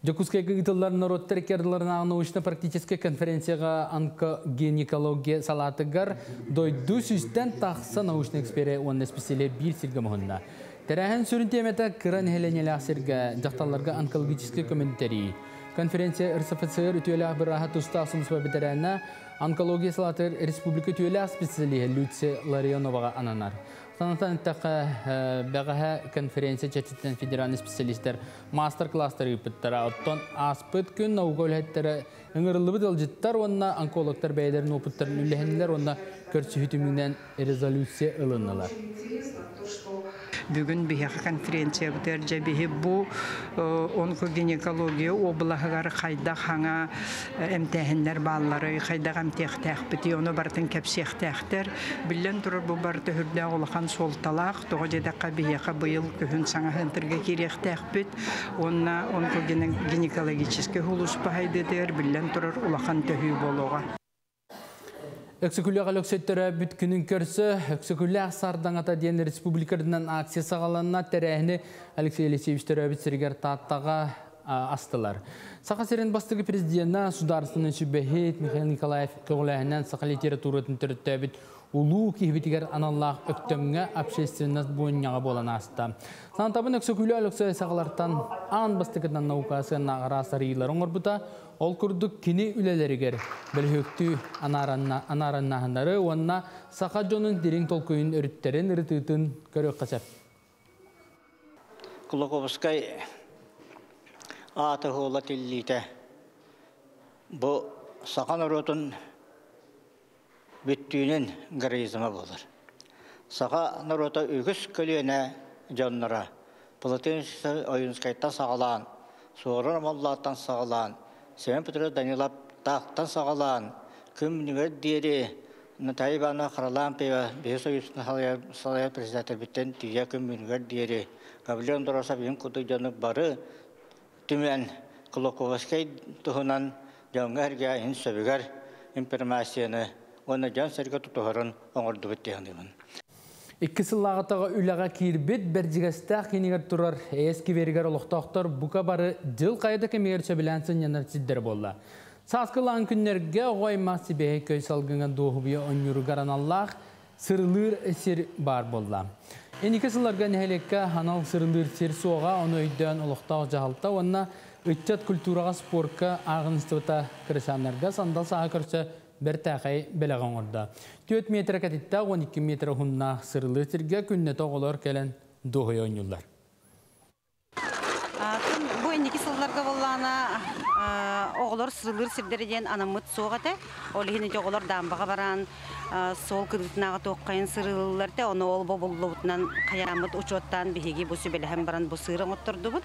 Дьокуускайга ыытыллар норуоттар икки ардыларынааҕы научно-практическай конференцияҕа онкогинекология салаатыгар дойду сүүстэн тахса научнай эксперэ уонна исписэлииһэ биир сиргэ муһунна. Тэрээһин сүрүн тиэмэтэ кыра нэһилиэнньэлээх сиргэ дьахталларга онкологическай көмөнү тэрийии. Конференция РСФСР үтүөлээх бырааһа, тустаах сулууспа бэтэрээнэ, онкология салаатыгар республика үтүөлээх специалиһэ Люция Ларионоваҕа ананар. Санатан эттэххэ, бэҕэһээ конференция чэрчитинэн федеральнай специалистэр мастер-класстары ыыппыттара. Оттон ааспыт күн наука үлэһиттэрэ, ыҥырыллыбыт ыалдьыттар уонна онкологтар бэйэлэрин уопуттарын үллэһиннилэр уонна көрсүһүү түмүгүнэн резолюция ылыннылар. Бүгүн биһиэхэ конференциябытыгар дьэ биһи бу онкогинекология облаһыгар хайдах хаҥа эмтээһиннэр бааллары, хайдах эмтиэхтээхпитий, ону барытын кэпсиэхтээхтэр. Биллэн турар, бу барыта үрдээх улахан суолталаах, тоҕо диэтэххэ биһиэхэ быйыл күһүн саҥа центрга киириэхтээхпит уонна онкогинекологическай сулууспа хайдыытыгар биллэн турар улахан төһүү буолуоҕа. Өксөкүлээх Өлөксөй төрөөбүт күнүн көрсө Өксөкүлээх сардаҥата диэн республикарынан акция саҕаланна. Тэрээһини Алексей Елисеевич төрөөбүт сиригэр Тааттаҕа астылар. Саха сирин бастакы президенэ, судаарыстыбаннай сүбэһит Михаил Николаев көҕүлээһининэн саха литературатын төрүттээбит улуу киһибитигэр аналлаах Өктөмҥө общественность мунньаҕа буолан ааста. Санатабын, Өксөкүлээх Өлөксөй сахалартан аан бастакытынан наука сыаннаах араас арыйыылары оҥорбута. Ол курдук кини үлэлэригэр бөлүһүөктүү анаараннаһыннары уонна саха дьонун дириҥ толкуйун өрүттэрин ырытыытын көрүөххэ сөп. Кулаковскай аата хуола тиллиитэ бу саха норуотун бүттүүнүн героизма буолар. Саха норуота үгүс көлүөнэ дьонноро Платон Ойуунскайтан саҕалаан, Суорун Омоллоохтон саҕалаан, Семен Петрович Даниловтаахтан саҕалаан, күн бүгүнүгэр диэри Наталья Ивановна Харлампьева биһи Союзтан салайар председателбиттэн тиийэ күн бүгүнүгэр диэри Гаврил Андросов ийин курдук дьону бары түмэн Кулаковскай туһунан дьоҥҥо-сэргэҕэ иһин сөбүгэр информацияны уонна дьон-сэргэ тутуһарын оҥордубут дии саныыбын. Икки сыллааҕытаҕа үлэҕэ киирбит Бэрдьигэстээх киинигэр турар Эйэ скверигэр олохтоохтор бука бары дьыл хайа да кэмигэр сөбүлээн сынньанар сирдэрэ буолла. Сааскылаан күннэргэ оҕо аймах сибиэһэй көй салгыҥа дуоһубуйа онньууругар аналлаах сырылыыр сир баар буолла. Инники сылларга нэһилиэккэ анал сырылыыр сир суоҕа, ону өйдөөн олохтоох дьаһалта уонна ыччат культураҕа спорка ааҕыныстыбыта кырачааннарга сандал сааһы көрсө бэртээхэй бэлэҕи оҥордо. 4 метр кэтиттээх 12 метр уһуннаах сырылыы сиргэ күннэтэ оҕолор кэлэн дуоһуйа оонньууллар. Бу инники сылларга буоллаҕына оҕолор сырылыыр сирдэрэ диэн анаммыт суох этэ. Ол иһин ити оҕолор даамбаҕа баран суол кырыытынааҕы туоххайын сырылыыллар этэ. Ону ол бобуллубутунан хайааммыт учуоттаан биһиги бу сүбэлэһэн баран бу сыыр оҥоттордубут.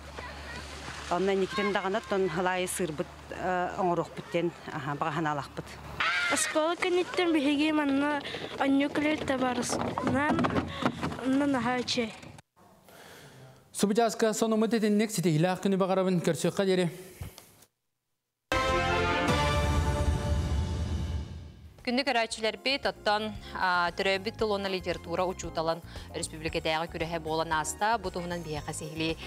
Онно инникитин даҕаны оттон ылаайы сыырбыт оҥоруохпут диэн баҕа санаалаахпыт. Оскуола кэнниттэн биһиги манна онньуу кэлэр табаарыспынаан онно наһаа үчүгэй. Субучааска сонуммут итинник ситиһиилээх күнү баҕарабын көрсүөххэ диэри. Күндү көрөөччүлэрбит, оттон төрөөбүт тыл уонна литература учууталын республикатааҕы күрэһэ буолан ааста. Бу туһунан биһиэхэ сиһилии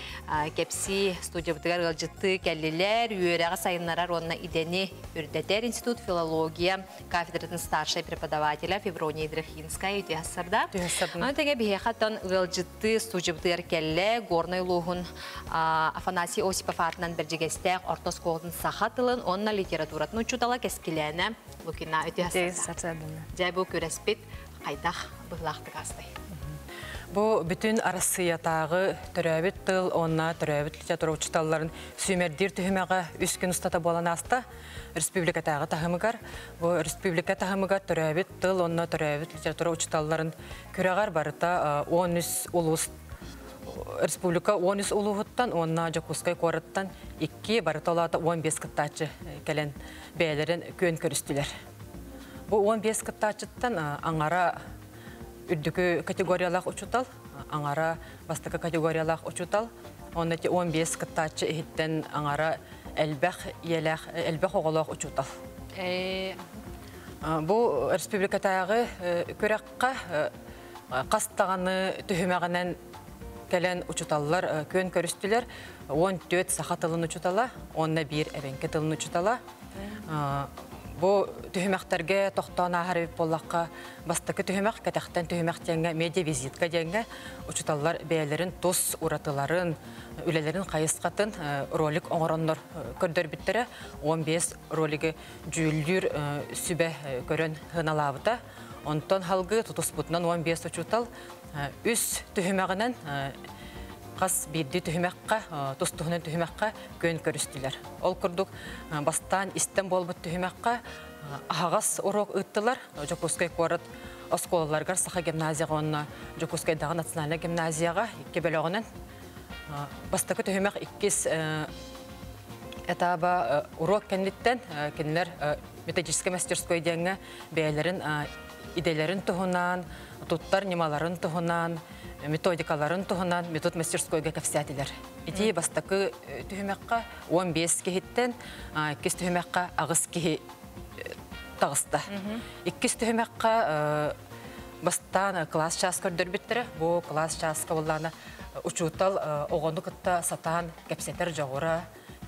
кэпсии студиябытыгар ыалдьыттыы кэллилэр. Үөрэҕи сайыннарар уонна идэни үрдэтэр институт филология кафедратын старшай преподавателя Феврония Едрахинская үтүө сарда. Аны тэҥэ биһиэхэ оттон ыалдьыттыы студиябытыгар кэллэ Горнай улууһун Афанасий Осипов аатынан Бэрдьигэстээх орто оскуолатын саха тылын уонна литературатын учуутала Кэскилээнэ Лукина үтүө сарсыарда. Дьэ бу күрэспит хайдах быһыылаахтык аастай? Бу бүтүн Арассыыйатааҕы төрөөбүт тыл уонна төрөөбүт литература учууталларын сүүмэрдиир түһүмэҕэ үс күн устата буолан ааста. Республикатааҕы таһымыгар. Бу республика таһымыгар төрөөбүт тыл уонна төрөөбүт литература учууталларын күрэҕэр барыта 13 улуус республика 13 улууһуттан уонна Дьокуускай куораттан икки барыта олаата 15 кыттааччы кэлэн бэйэлэрин күөн көрүстүлэр. Бу 15 кыттааччыттан аҥара үрдүкү категориялаах учуутал, аҥара бастакы категориялаах учуутал, уонна 15 кыттааччы иһиттэн аҥара элбэх ийэлээх, элбэх оҕолоох учуутал. Бу республикатааҕы күрэххэ хас даҕаны түһүмэҕинэн кэлэн учууталлар күөн көрүстүлэр. 14 саха тылын учуутала, уонна биир эбэҥки тылын учуутала. Бу түһүмэхтэргэ тохтоон ааһар эбит буоллахха, бастакы түһүмэх кэтэхтэн түһүмэх диэҥҥэ медиа-визитка диэҥҥэ учууталлар бэйэлэрин тус уратыларын, үлэлэрин хайысхатын ролик оҥороннор көрдөрбүттэрэ. 15 ролигы дьүүллүүр сүбэ көрөн сыаналаабыта. Онтон халгыы тутуспутунан 15 учуутал үс түһүмэҕинэн хас биирдии түһүмэххэ, тус-туһунан түһүмэххэ күөн көрүстүлэр. Ол курдук, бастаан истэн буолбут түһүмэххэ аһаҕас уруок ыыттылар. Дьокуускай куорат оскуолаларыгар Саха гимназияҕа уонна Дьокуускайдааҕы национальнай гимназияҕа икки бөлөҕүнэн бастакы түһүмэх иккис этаба уруок кэнниттэн кинилэр методическай мастерской диэҥҥэ бэйэлэрин идэлэрин туһунан, туттар ньымаларын туһунан, методикаларын туһунан метод мастерскойга кэпсээтилэр. Ити бастакы түһүмэххэ 15 киһиттэн, иккис түһүмэххэ аҕыс киһи таҕыста. Иккис түһүмэххэ бастаан класс чаас көрдөрбүттэрэ. Бу класс чааска буоллаана учуутал оҕону кытта сатаан кэпсэтэр дьоҕура,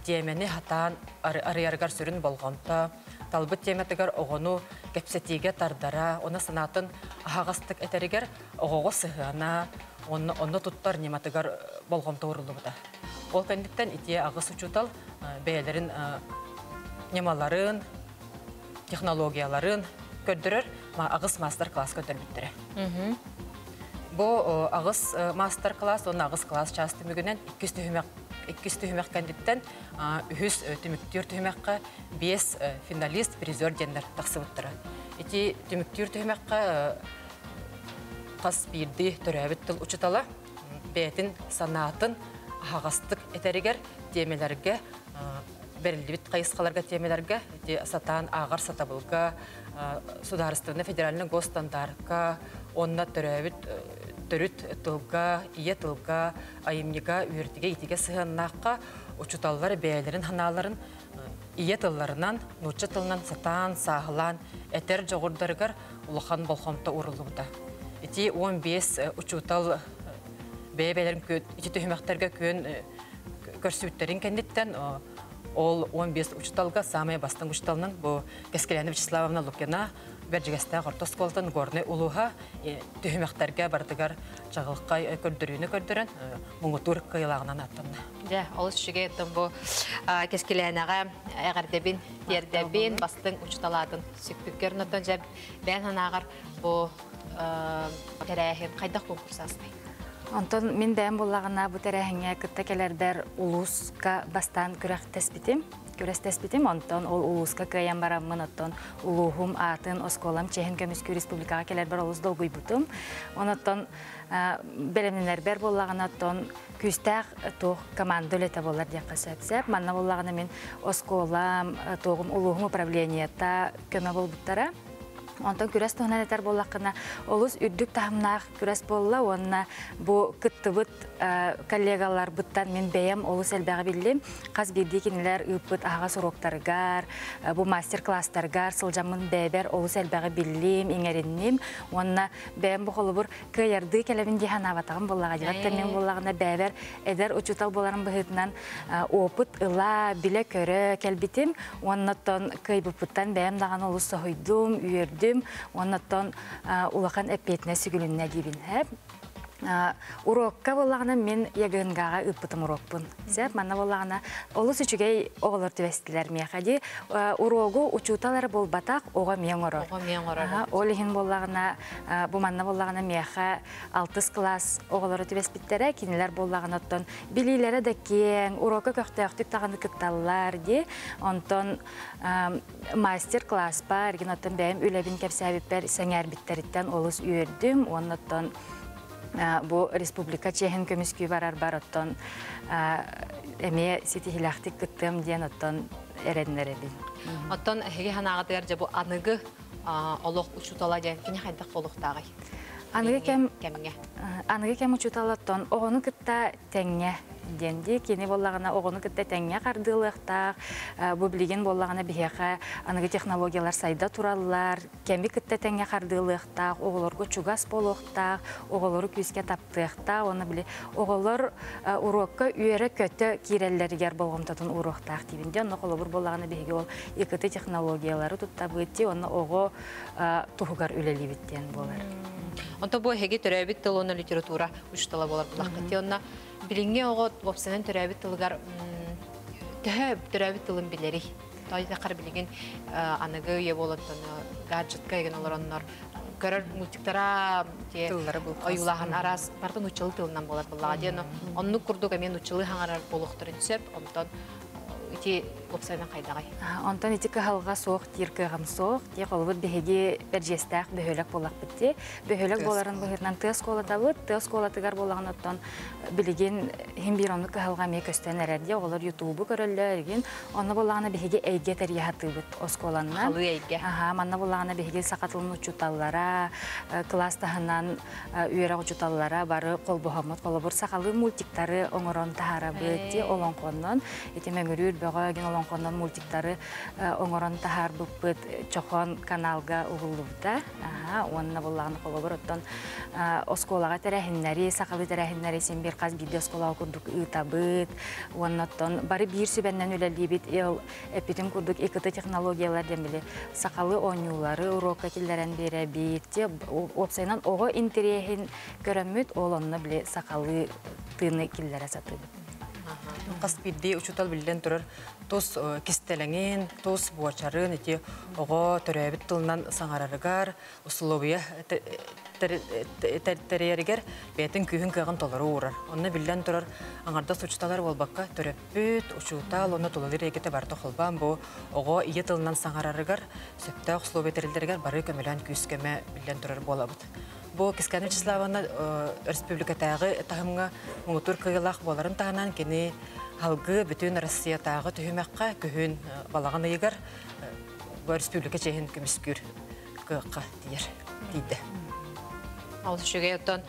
тиэмэни хатаан арыйарыгар сүрүн болҕомто, талбыт тиэмэтигэр оҕону кэпсэтиигэ тардара, уонна санаатын аһаҕастык этэригэр оҕоҕо сыһыана, уонна онно туттар ньыматыгар болҕомто ууруллубута. Ол кэнниттэн ити аҕыс учуутал бэйэлэрин ньымаларын, технологияларын көрдөрөр аҕыс маастар-класс көрдөрбүттэрэ. Бу аҕыс мастер-класс, уонна аҕыс класс чаас түмүгүнэн иккис түһүмэх кэнниттэн үһүс түмүктүүр түһүмэххэ 5 финалист, призер диэннэр тахсыбыттара. Ити түмүктүүр түһүмэххэ хас биирдии төрөөбүт тыл учуутала бэйэтин санаатын аһаҕастык этэригэр тиэмэлэргэ бэриллибит хайысхаларга тиэмэлэргэ сатаан ааҕар сатабылга судаарыстыбаннай федеральнай госстандартка уонна төрөөбүт төрүт тылга, ийэ тылга, айымньыга, үөрэтигэ, иитигэ сыһыаннаахха учууталлар бэйэлэрин санааларын ийэ тылларынан, нуучча тылынан сатаан, сааһылаан этэр дьоҕурдарыгар улахан болҕомто ууруллубута. Ити 15 учуутал бэйэ-бэйэлэрин ити түһүмэхтэргэ күөн көрсүбүттэрин кэнниттэн ол 15 учууталга саамай бастыҥ учууталынан бу Кэскилээнэ Вячеславовна Лукина Бэрдьигэстээх орто оскуолатын Горнай улууһа түһүмэхтэргэ барытыгар чаҕылхай көрдөрүүнү көрдөрөн муҥутуур кыайыылааҕынан ааттанна. Дьэ, олус үчүгэй оттон бу Кэскилээнэҕэ эҕэрдэбин тиэрдэбин, бастыҥ учууталаатын сүкпүккэр онтон дьэ бэйэн санааҕар бу тэрээһин хайдах конкурс аастай? Онтон мин бэйэм буоллаҕына бу тэрээһиҥҥэ кытта кэлэрбэр улууска бастаан күрэхтэспитим. Күрэстэспитим. Онтон ол улууска кыайан бараммын, оттон улууһум аатын, оскуолам чиэһин көмүскүү республикаҕа кэлэрбэр олус долгуйбутум. Онон бэлэмнэнэрбэр буоллаҕына, оттон күүстээх туох команда үлэтэ буолар диэххэ сөп. Сөп. Манна буоллаҕына мин оскуолам, туоҕум улууһум управлениета көмө буолбуттара. Онтон күрэс туһунан этэр буоллаххына, олус үрдүк таһымнаах күрэс буолла уонна бу кыттыбыт коллегаларбыттан мин бэйэм олус элбэҕи биллим. Хас биирдии кинилэр ыыппыт аһаҕас уруоктарыгар, бу мастер-класстаргар сылдьаммын бэйэбэр олус элбэҕи биллим, иҥэринним. Уонна бэйэм бу холобур кыайардыы кэлэбин дии санаабатаҕым буоллаҕа дии. Мин буоллаҕына бэйэбэр эдэр учуутал буоларым быһыытынан опыт ыла, билэ-көрө кэлбитим. Уонна оттон кыайбыппыттан бэйэм даҕаны олус соһуйдум, үөрдүм. Уонна оттон улахан эппиэтинэс сүгүлүннэ диибин. Урокка буоллаҕына мин ЯГНГ-ҕа ыыппытым урокпун. Сөп, манна буоллаҕына олус үчүгэй оҕолор түбэстилэр миэхэ дии. Урогу учуутал эрэ буолбатах, оҕо эмиэ оҥорор. Оҕо эмиэ оҥорор. Ол иһин буоллаҕына, бу манна буоллаҕына миэхэ алтыс кылаас оҕолоро түбэспиттэрэ, кинилэр буоллаҕына оттон билиилэрэ да киэҥ, урокка көхтөөхтүк даҕаны кытталлар дии. Онтон мастер-класспар, эргин оттон бэйэм үлэбин кэпсээбиппэр сэҥээрбиттэриттэн олус үөрдүм уонна оттон бу республика чиэһин көмүскүү барарбар оттон эмиэ ситиһиилээхтик кыттыам диэн оттон эрэннэрэбин. Оттон эһиги санааҕытыгар дьэ бу аныгы олох учуутала диэн кини хайдах буолуохтааҕый? Аныгы кэм кэмҥэ. Аныгы кэм учууталаттан оҕону кытта тэҥҥэ диэн дии. Кини буоллаҕына оҕону кытта тэҥҥэ хардыылыахтаах. Бу билигин буоллаҕына биһиэхэ аныгы технологиялар сайда тураллар. Кэми кытта тэҥҥэ хардыылыахтаах, оҕолорго чугас буолуохтаах, оҕолору күүскэ таптыахтаах. Уонна били оҕолор уруокка үөрэ-көтө киирэллэригэр болҕомтотун ууруохтаах диибин. Дьэ, онно холобур буоллаҕына биһиги ол ИКТ технологиялары туттабыт дии, онно оҕо туһугар үлэлиибит диэн буолар. Онто бу эһиги төрөөбүт тыл уонна литература учуутала буолар булаххыт. Онно билиҥҥи оҕо уопсайынан төрөөбүт тылыгар төһө төрөөбүт тылын билэрий? Тоойдохар билигин аныгы үйэ буолан гаджетка еген олороннор көрөр мультиктара ойуулааһын араас барытын нууччалыы тылынан буолар буоллаҕа диэн оннук курдук эмиэ нууччалыы хаҥарар буолуохтарын сөп онтон ити уопсайынан хайдаҕай? Онтон ити кыһалҕа суох диир кыаҕым суох. Дии холобур биһиги Бэрдьиэстээх бөһүөлэк буоллахпыт дии. Бөһүөлэк буоларын быһыытынан тыа оскуолатабыт. Тыа оскуолатыгар буоллаҕына оттон билигин иһин биир оннук кыһалҕа эмиэ көстөн эрэр дии. Оҕолор ютубу көрөллөр игин. Онно буоллаҕына биһиги эйгэ тэрийэ сатыыбыт оскуоланнан. Халыы эйгэ. Аха, манна буоллаҕына биһиги саха тылын учууталлара, кылаас таһынан үөрэх учууталлара бары холбоһоммут холобур сахалыы мультиктары оҥорон таһаарабыт дии олоҥхоннон ити мөҥүрүүр бөҕө гин олоҥхоннон мультиктары оҥорон таһаарбыппыт чохон каналга угуллубута уонна буоллаҕына холобур оттон оскуолаҕа тэрээһиннэри сахалыы тэрээһиннэри син биир хас биирдии оскуолаҕа курдук ыытабыт уонна оттон бары биир сүбэннэн үлэлиибит эппитим курдук ИКТ технологиялар диэн били сахалыы оонньуулары уруокка киллэрэн биэрэбит. Уопсайынан оҕо интэриэһин көрөммүт, ол онно били сахалыы тыыны киллэрэ сатыыбыт. Хас биирдии учуутал биллэн турар тус кистэлэҥин, тус буочарын ити оҕо төрөөбүт тылынан саҥарарыгар, условия тэрийэригэр бэйэтин күүһүн кыаҕын толору уурар. Онно биллэн турар аҥардас учууталлар буолбакка төрөппүт, учуутал, онно тулалыыр эйгэтэ барыта холбоон бу оҕо ийэ тылынан саҥарарыгар сөптөөх условия тэриллэригэр бары көмөлөөн күүс-көмө биллэн турар буолабыт. Бу Кискана Вячеславовна республикатааҕы таһымҥа муҥутуур кыайыылаах буоларын таһынан кини халгыы бүтүн Россиятааҕы түһүмэххэ күһүн балаҕан ыйыгар бу республика чиэһин көмүскүүр кыахха тиийэр тиийдэ. Ол үчүгэй оттон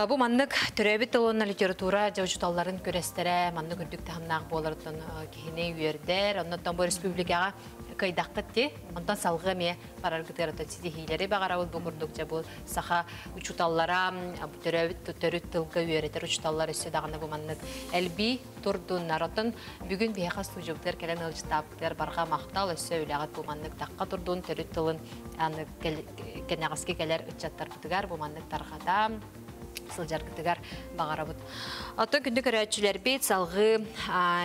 бу маннык төрөөбүт тыл уонна литература дьэ учууталларын күрэстэрэ маннык үрдүк таһымнаах буоларыттан киһини үөрдэр. Оннуттан бу республикаҕа кыайдаххыт ти. Онтон салгыы эмиэ бараргытыгар оттон ситиһиилэри баҕарабыт бу курдук дьэ бу саха учууталлара төрөөбүт төрүт тылга үөрэтэр учууталлар өссө даҕаны бу маннык элбии турдуннар. Оттон бүгүн биһиэхэ студиябытыгар кэлэн ыалдьыттаабытыгар барҕа махтал өссө үлэҕит бу маннык тахха турдун төрүт тылын аны кэнэҕэски кэлэр ыччаттарбытыгар бу маннык тарҕата сылдьаргытыгар баҕарабыт. Оттон күндү көрөөччүлэрбит салҕыы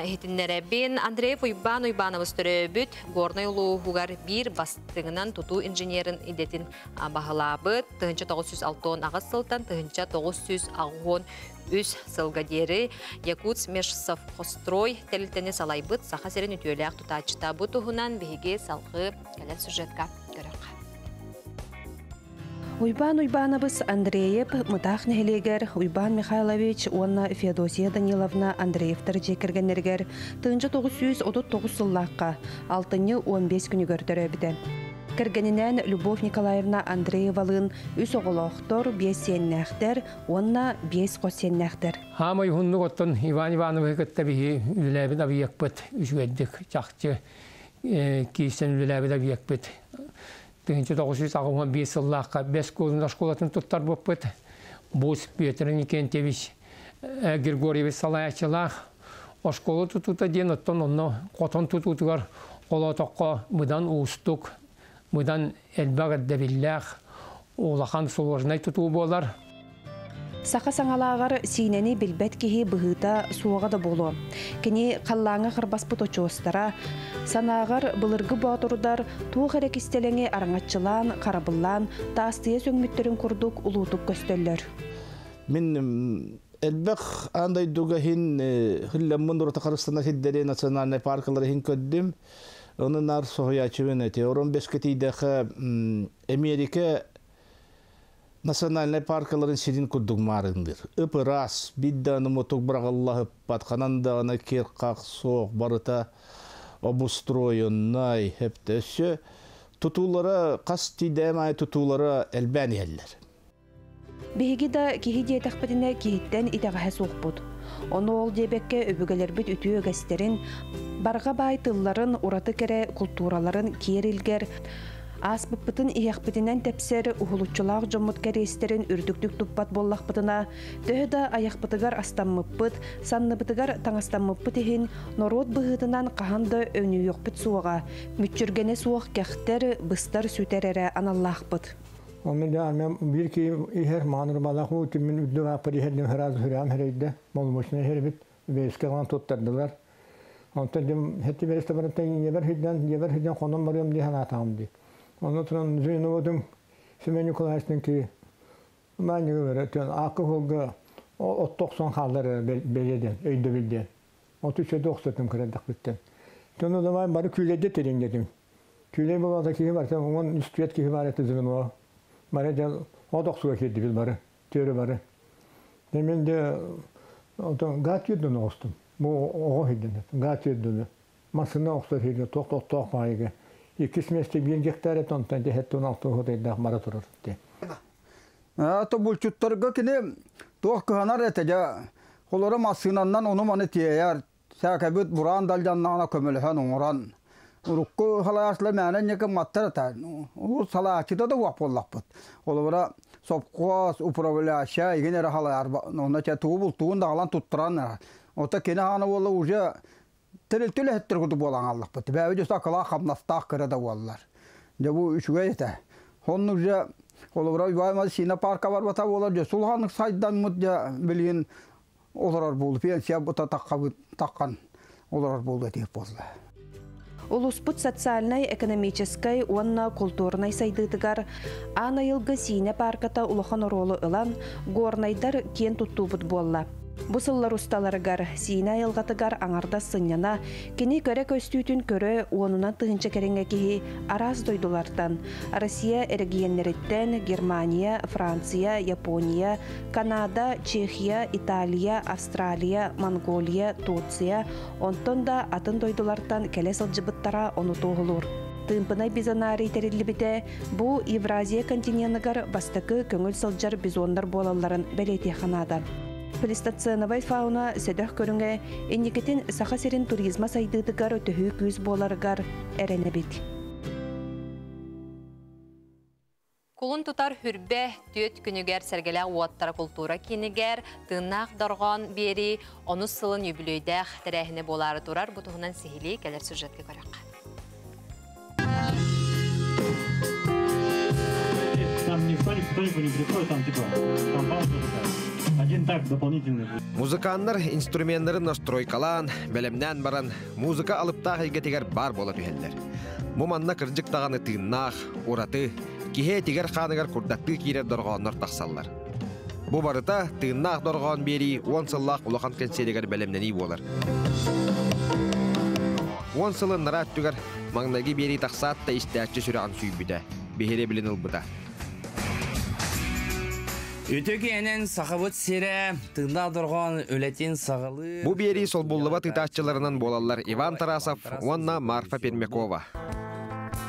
иһитиннэрэбин. Андреев Уйбаан Уйбаанабыс төрөөбүт Горнай улууһугар биир бастыҥынан тутуу инженерин идэтин баһылаабыт. 1968 сылтан 1983 сылга диэри Якутск межсовхозстрой тэрилтэни салайбыт Саха сирин үтүөлээх тутааччыта. Бу туһунан биһиги салҕыы кэлэр сюжетка көрөххө. Уйбаан Уйбаанабыс Андреев Мытаах нэһилиэгэр Уйбаан Михайлович уонна Феодосия Даниловна Андреевтар дьиэ кэргэннэригэр 1939 сыллаахха алтынньы 15 күнүгэр төрөөбүтэ. Кэргэнинээн Любовь Николаевна Андреевалыын үс оҕолоохтор, биэс сиэннээхтэр уонна биэс хос сиэннээхтэр. Хаамай уһуннук оттон Иван Ивановиһы кытта биһи үлэлээбит объекпыт үчүгэйдик чахчы киирсэн үлэлээбит объекпыт 1985 сыллаахха Бэс Куолун оскуолатын туттарбыппыт. Бус Петр Никентьевич Григорьевич салайааччылаах оскуола тутуута диэн оттон онно хотон тутуутугар холоотоххо быдан уустук, быдан элбэх ирдэбиллээх улахан сложнай тутуу буолар. Саха саҥалааҕар Сиинэни билбэт киһи быһыыта суоҕа да буолуо. Кини халлааҥҥа харбаспыт очуостара, санааҕар былыргы боотурдар туох эрэ кистэлэҥи араҥаччылаан, харабыллаан, таастыйа сөҥмүттэрин курдук улуутук көстөллөр. Мин элбэх аан дойдуга иһин хиллэммин ураты харыстана сирдэри национальнай паркалары иһин көрдүм. Оны нар соһуйааччыбын эти. Орон беске тиийдэхэ Америка национальнай паркаларын сирин курдук маарындыр. Ып-ыраас, биир даҕаны мутук быраҕыллаһыппат, ханан даҕаны кир-хах суох, барыта обустроеннай, хэптэ. Өссө тутуулара хас тиийдэм аайы тутуулара элбээн иһэллэр. Биһиги да киһи диэтэхпитинэ киһиттэн итэҕэһэ суохпут. Ону ол диэбэккэ өбүгэлэрбит үтүө үгэстэрин, барҕа баай тылларын, ураты кэрэ култуураларын киэр илгэр, ааспыппытын иһэхпитинэн тэпсэр уһулуччулаах дьоммут кэриэстэрин үрдүктүк туппат буоллахпытына, төһө да айахпытыгар астаммыппыт, санныбытыгар таҥастаммыппыт иһин, норуот быһыытынан хаһан да өнүйүөхпүт суоҕа, мүччүргэнэ суох кэхтэр, быстар сүтэр эрэ аналлаахпыт. Онно дьэ армиям биир киһи иһэр, маҕан ырбалаах уу түммүн үрдүк ааппар иһэр диэн сразу сүрэҕим сэрэйдэ, болумочнай иһэр эбит, бэйэскэ ылан туттардылар. Онтон дьэ хэти бэрэстэ барыттан ийэбэр сылдьан, дьиэбэр сылдьан хонон барыам дии санаатаҕым дии. Онно туран Зиноводум Семен Николаевичтан киһи маанньыгы бэрэ түөн аакка суолга отто охсон хааллар эрэ бэлиэ диэн, өйдөбүл диэн. Оту үчүгэйдик охсотум кыра эрдэхпиттэн. Дьону давай бары күүлэйдэ тириҥнэтим. Күүлэй буолаата киһи барыта 13 киһи баар этэ звено. Бары дьэ от охсуга киирдибит бары, түөрү бары. Мен де отон газ түйөрдөн оҕустум. Бу оҕо сылдьан газ түйөрдөнү. Массыына охсор сиргэ туох тохтоох баайыга. Иккис месте биир гектар этэ, онтон дьэ 76 хотайдаах бара турар. Ато булчуттарга кини туох кыһанар этэ дьэ. Холоро массыынаннан ону маны тиэйэр, сээкэбит бураан далдьаннаҕына көмөлөһөн оҥорон. Урукку салайааччылар мээнэ инники маттар этэ. Урут салайааччыта да уох буоллахпыт. Холобура сопхуос, управляющая игин эрэ салайар. Онно чэ тугу бултугун даҕалан туттаран. Ота кини хаана буолла уже тэрилтэ үлэһиттэр курдук буолан хааллахпыт. Бэйэбит өссө акылаах хамнастаах кыра да буоллар. Дьэ бу үчүгэй этэ. Онно уже холобура Иван Сина парка барбата буолар дьэ сулханнык сайдаммыт дьэ билигин олорор буолу пенсия бута таққан олорор буолу этиэх буолла. Улуспут социальнай-экономическай уонна култуурунай сайдыытыгар Аан айылгы Сиинэ паарката улахан оруолу ылан, горнайдар киэн туттуубут буолла. Бу сыллар усталарыгар Сиинэ айылҕатыгар аҥардас сынньана, кини кэрэ көстүүтүн көрө уонунан тыһыынча кэриҥэ киһи араас дойдулартан, Россия эрэгийиэннэриттэн, Германия, Франция, Япония, Канада, Чехия, Италия, Австралия, Монголия, Турция, онтон да атын дойдулартан кэлэ сылдьыбыттара ону туоһулуур. Тыымпынай бизонарий тэриллибитэ бу Евразия континеныгар бастакы көҥүл сылдьар бизоннар буолалларын бэлиэтиэххэ наада. Плейстоценовай фауна сэдэх көрүҥэ инникитин Саха сирин туризма сайдыытыгар төһүү күүс буоларыгар эрэнэбит. Кулун тутар хүрбэ түөт күнүгэр Сэргэлээх уоттара култуура киинигэр Тыыннаах дорҕоон биэрии онус сылын үбүлүөйдээх тэрээһинэ буолаары турар. Бу туһунан сиһилии кэлэр сюжетка көрөххө. Там никто никто не приходит, там типа, там пауза такая. Один так дополнительный. Музыканнар инструменнарын настройкалаан, бэлэмнээн баран, музыка алыптаах эйгэтигэр баар буола түһэллэр. Бу манна кырдьык даҕаны тыыннаах, ураты, киһи этигэр-хааныгар курдаттыы киирэр дорҕооннор тахсаллар. Бу барыта тыыннаах дорҕоон биэрии уон сыллаах улахан кэнсиэригэр бэлэмнэнии буолар. Уон сыл ыннараа өттүгэр маҥнайгы биэрии тахсаат да истээччи сүрэҕин сүүйбүтэ, биһирэбилин ылбыта. Үтүө киэнэн Сахабыт сирэ тыыннаах дорҕоон үлэтин саҕалыы Бу биэрии солбуллубат ыытааччыларынан буолаллар Иван Тарасов уонна Марфа Пермякова.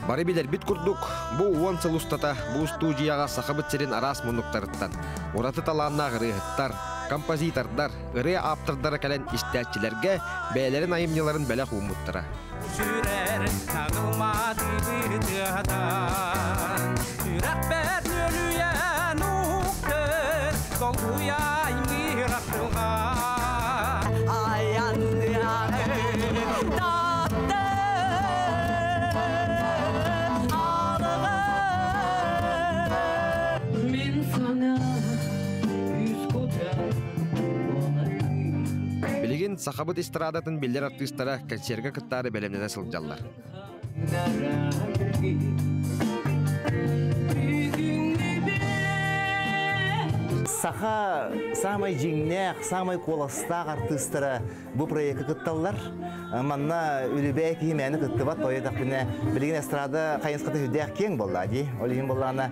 Бары билэрбит курдук, бу уон сыл устата бу устуудьуйаҕа Сахабыт сирин араас муннуктарыттан ураты талааннаах ырыаһыттар, композитордар, ырыа ааптардара кэлэн истээччилэргэ бэйэлэрин айымньыларын бэлэх ууммуттара. Сүрэр тагылмады тыаһатан Сүрэхпэр нөлүйэн уктыр Долгуйай мирахтылга Мин сана үс Билигин сахабыт эстрадатын биллэр артыыстара концерга кыттаары бэлэмнэнэ сылдьаллар. Саха самай дьиҥнээх, самай куоластаах артыыстара бу проекка кытталлар. Манна үлүбээй киһи мээнэ кыттыбат, тоҕо диэтэхпинэ, билигин эстрада хайысхата сүрдээх киэҥ буолла дии. Ол иһин буоллаҕына,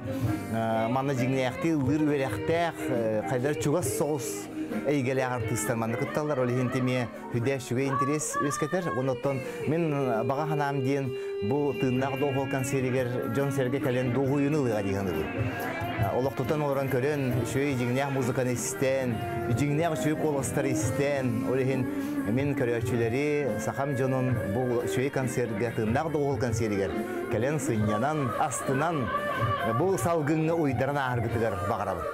манна дьиҥнээхтии ыллыыр үөрэхтээх, хайдах чугас соҕус эйгэлээх артыыстар манна кытталлар. Ол иһин эмиэ сүрдээх үчүгэй интэриэс үөскэтэр. Онон мин баҕа санаам диэн бу тыыннаах доҕуһуол концеригэр дьон-сэргэ кэлэн дуоһуйууну ылыаҕа дии саныыбын. Олохтутан олорон көрөн, үчүгэй дьиҥнээх музыканы истэн, дьиҥнээх үчүгэй куоластары истэн, ол иһин мин көрөөччүлэри, сахам дьонун бу үчүгэй концерга, тыыннаах доҕуһуол концеригэр кэлэн сынньанан, астынан, бу салгыҥҥа уйдаран ааһаргытыгар баҕарабын.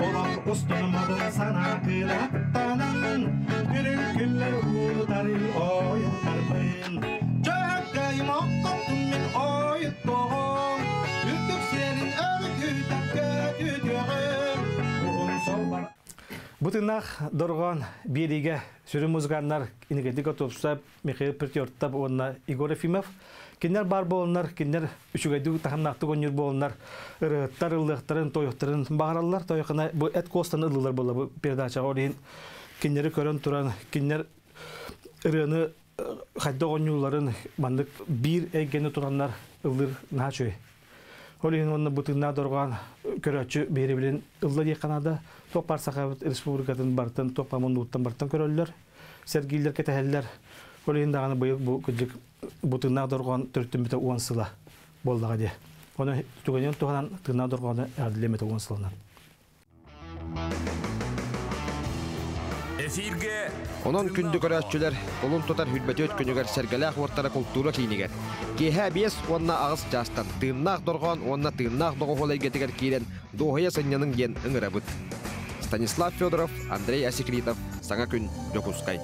Олох устунмадын санаа кынаттанан, Үрүҥ күллэр уутары ойуттарбын. Дьөһөгөйүм оккоттум мин ойуттуоҕум, Үрдүк сиэлин өрүкүтэн көтүтүөҕүм. Уһун солбар Бу тыыннаах дорҕоон биэриигэ сүрүн музыканнар Иннокентий Готовцев, Михаил Петертов уонна Егор Ефимов. Кинилэр баар буоланнар, кинилэр үчүгэйдик таһымнаахтык оонньуур буоланнар, ырыаһыттар ыллыахтарын, тойуохтарын баҕараллар. Тойохына бу эт куостан ыллылар буолла бу передачаҕа. Ол иһин кинилэри көрөн туран, кинилэр ырыаны хайдах оонньуулларын маннык биир эйгэни тураннар ыллыыр наһаа үчүгэй. Ол иһин уонна бу тыыннаах дорҕоон көрөөччү биһирэбилин ылла диэххэ наада. Туох баар Сахабыт Республикатын барытын, туох баар муннугуттан барытын көрөллөр, сэргииллэр, кэтэһэллэр. Ол иһин даҕаны быйыл бу кырдьык бу тыыннаах дорҕоон төрүттэммитэ уон сыла буоллаҕа дии. Ону түгэнин туһанан тыыннаах дорҕоону эҕэрдэлиэм этэ уон сылынан. Эфиргэ Онон күндү көрөөччүлэр, кулун тутар хүрбэтүөт күнүгэр Сэргэлээх уоттара култуура киинигэр киэһэ биэс уонна аҕыс чаастан тыыннаах дорҕоон уонна тыыннаах доҕуһуол эйгэтигэр киирэн дуоһуйа сынньаныҥ диэн ыҥырабыт. Станислав Федоров, Андрей Асекритов, Саҥа күн, Дьокуускай.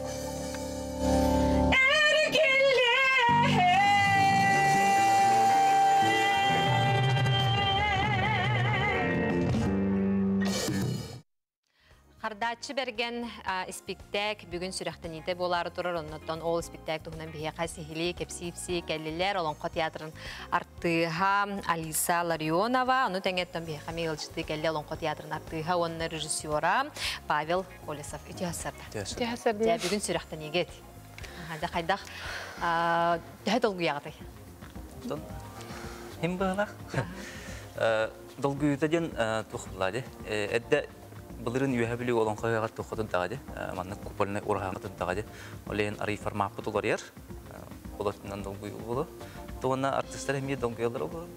Харда Хардааччы Бэргэн испиктээк бүгүн сүрэхтэниитэ буолаары турар, оннуттан ол испиктээк туһунан биһиэхэ сиһилии кэпсии-ипсии кэллилэр Олоҥхо театрын артыыһа Алиса Ларионова, ону тэҥэттэн биһиэхэ эмиэ ыалдьыттыы кэллэ Олоҥхо театрын артыыһа уонна режиссера Павел Колесов. Үтүө сарда. Үтүө сарда. Дьэ, бүгүн сүрэхтэниигит. Дьэ, хайдах төһө долгуйаҕытый? Хим быһалах. Долгуйута диэн туох булла Эдде былырын үөһэ бүлүү олоҥхо ыһыаҕар туохха турдаҕа дии, маннык купольнай ураһаҕа турдаҕа дии. Ол иһин арый формаппыт уларыйар, олортунан долгуйуу буолуо. Туонна артыыстар эмиэ долгуйаллар буолуо.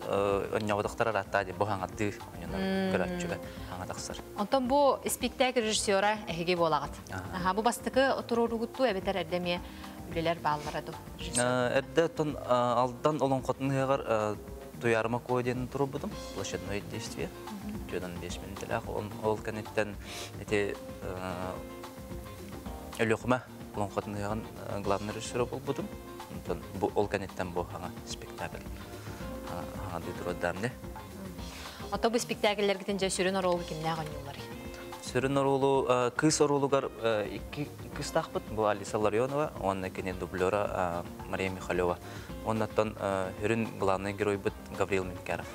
Онньоҕодохтор арааттаа дии, бу хаҥардыы онньонор көрөөччүгэ хаҥа тахсар. Онтон бу испиктээк режиссера эһиги буолаҕыт. Аха, бу бастакы туруоругуттуу эбэтэр эрдэ эмиэ үлэлэр бааллара дуу? Эрдэ оттон Алдан олоҥхотун ыһыаҕар Туйаарыма Куо диэн туруорбутум, площадное действие. 405 мүнүүтэлээх. Ол кэнниттэн ити Өлүөхүмэ олоҥхотун ыһыаҕын главный режиссера буолбутум. Онтон бу ол кэнниттэн бу хаҥа спектакль хаҥа туруордаам Ото бу спектакльлэргитин дьэ сүрүн оруолу кимнээх оонньуулларый? Сүрүн оруолу кыыс оруолугар икки кыыстаахпыт. Бу Алиса Ларионова уонна кини дублера Мария Михалева. Оннуттан сүрүн главный геройбут Гаврил Минкаров.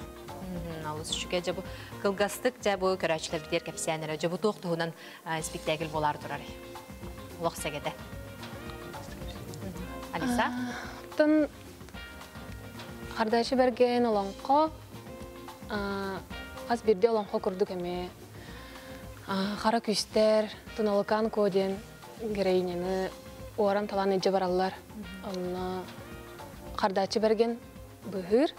Алыс үчүгэй дьэ бу кылгастык дьэ бу көрөөччүлэрбитигэр кэпсээн эрэ дьэ бу туох туһунан спектакль буолаары турарый? Олох сэгэтэ. Алиса? Тын Хардаачы Бэргэн олоҥхо хас биирдии олоҥхо курдук эмиэ хара күүстэр Туналыкаан Куо диэн героиняны уоран талаан илдьэ бараллар. Онно Хардааччы Бэргэн быыһыыр.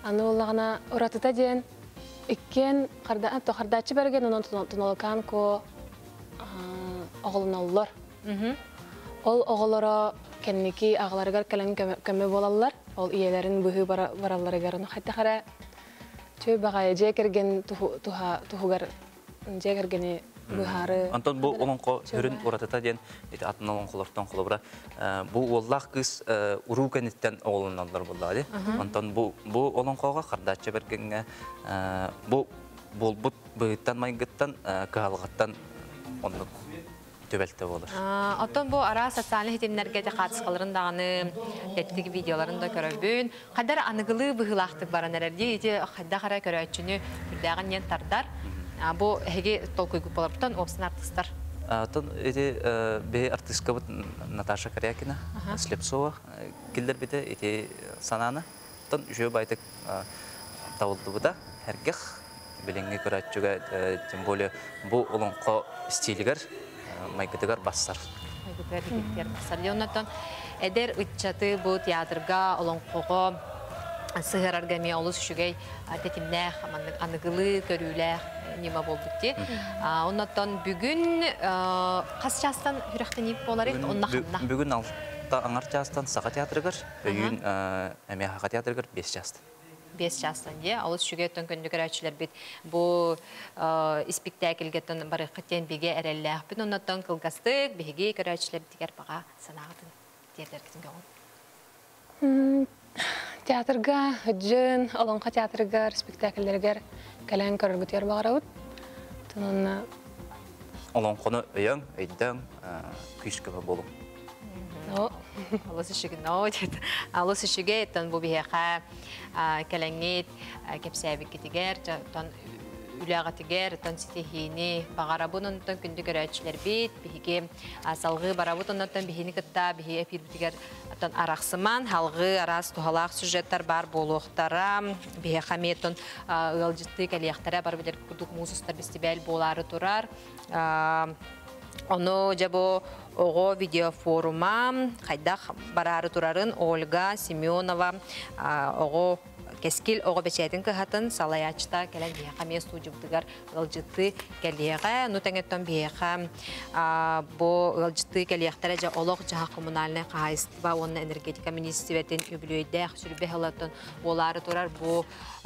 Аны буоллаҕына уратыта диэн иккиэн Хардааччы Бэргэн онон Туналыкаан Куо оҕолоноллор. Ол оҕолоро кэнники аҕаларыгар кэлэн көмө буолаллар. Ол ийэлэрин быһыы баралларыгар ону хайдах эрэ үчүгэй баҕайы дьиэ кэргэн туһугар дьиэ кэргэни быһаары. Антон бу олоҥхо сүрүн уратыта диэн ити атын олоҥхолортон холобура бу уоллаах кыыс уруу кэнниттэн оҕолоналлар буоллаҕа дии. Онтон бу бу олоҥхоҕо Хардааччы Бэргэҥҥэ бу буолбут быһыыттан майгыттан кыһалҕаттан оннук түбэлтэ буолар. Оттон бу араас социальнай ситимнэргэ дьэ хаартыскаларын даҕаны, тэттик видеоларын да көрөбүн. Хайдах эрэ аныгылыы быһыылаахтык баран эрэр дии. Ити хайдах эрэ көрөөччүнү үрдээҕин диэн тардар. Бу эһиги толкуйгут буоларбыттан уопсан артыстар. Оттон ити биһи артыыскабыт Наташа Корякина, Слепцова киллэрбитэ ити санааны. Оттон үчүгэй байтык табыллыбыта эргэх билиҥҥи көрөөччүгэ тем более бу олоҥхо стилигэр майгытыгар бассар. Майгытыгар игитигэр бассар. Дьэ оннуттан эдэр ыччаты бу театрга олоҥхоҕо сыһыарарга эмиэ олус үчүгэй тэтимнээх маннык аныгылыы көрүүлээх ньыма буолбут дии. Оннуттан бүгүн хас чаастан сүрэхтэниип буоларый? Онно ханна? Бүгүн алта аҥар чаастан Саха театрыгар, өйүүн эмиэ Саха театрыгар 5 чаастан. 5 чаастан дии. Олус үчүгэй оттон күндү көрөөччүлэрбит бу испиктээкилгеттэн барыаххыт диэн бигэ эрэллээхпин. Оннуттан кылгастык биһиги көрөөччүлэрбитигэр баҕа санааҕытын тиэрдэргитин көҕүн. Театрга, Ыдьын, Олоҥхо театрыгар, спектакльлэригэр кэлэн көрөргүтүгэр баҕарабыт. Онон Олоҥхону өйөҥ, өйдөҥ, күүс-көмө буолуҥ. Олус үчүгэй, олус үчүгэй, оттон бу биһиэхэ кэлэҥҥит кэпсээбиккитигэр, оттон үлэҕитигэр, оттон ситиһиини баҕарабын, онтон күндү көрөөччүлэрбит, биһиги салҕыы барабыт, оннуттан биһини кытта биһиги эфирбитигэр оттон арахсыман, халҕыы араас туһалаах сюжеттар баар буолуохтара, биһиэхэ эмиэ оттон ыалдьыттыы кэлиэхтэрэ, бары билэр курдук муус устар бэстибээл буолаары турар. Ону дьэ бу оҕо видеофорума хайдах бараары турарын Ольга Семенова оҕо Кэскил оҕо бэчээтин кыһатын салайааччыта кэлэн биһиэхэ эмиэ студиябытыгар ыалдьыттыы кэлиэҕэ. Ну тэҥэттэн биһиэхэ бу ыалдьыттыы кэлиэхтэрэ дьэ олох-дьаһах коммунальнай хаһаайыстыба уонна энергетика министиэристибэтин үбүлүөйдээх сүрбэ сылатын буолаары турар бу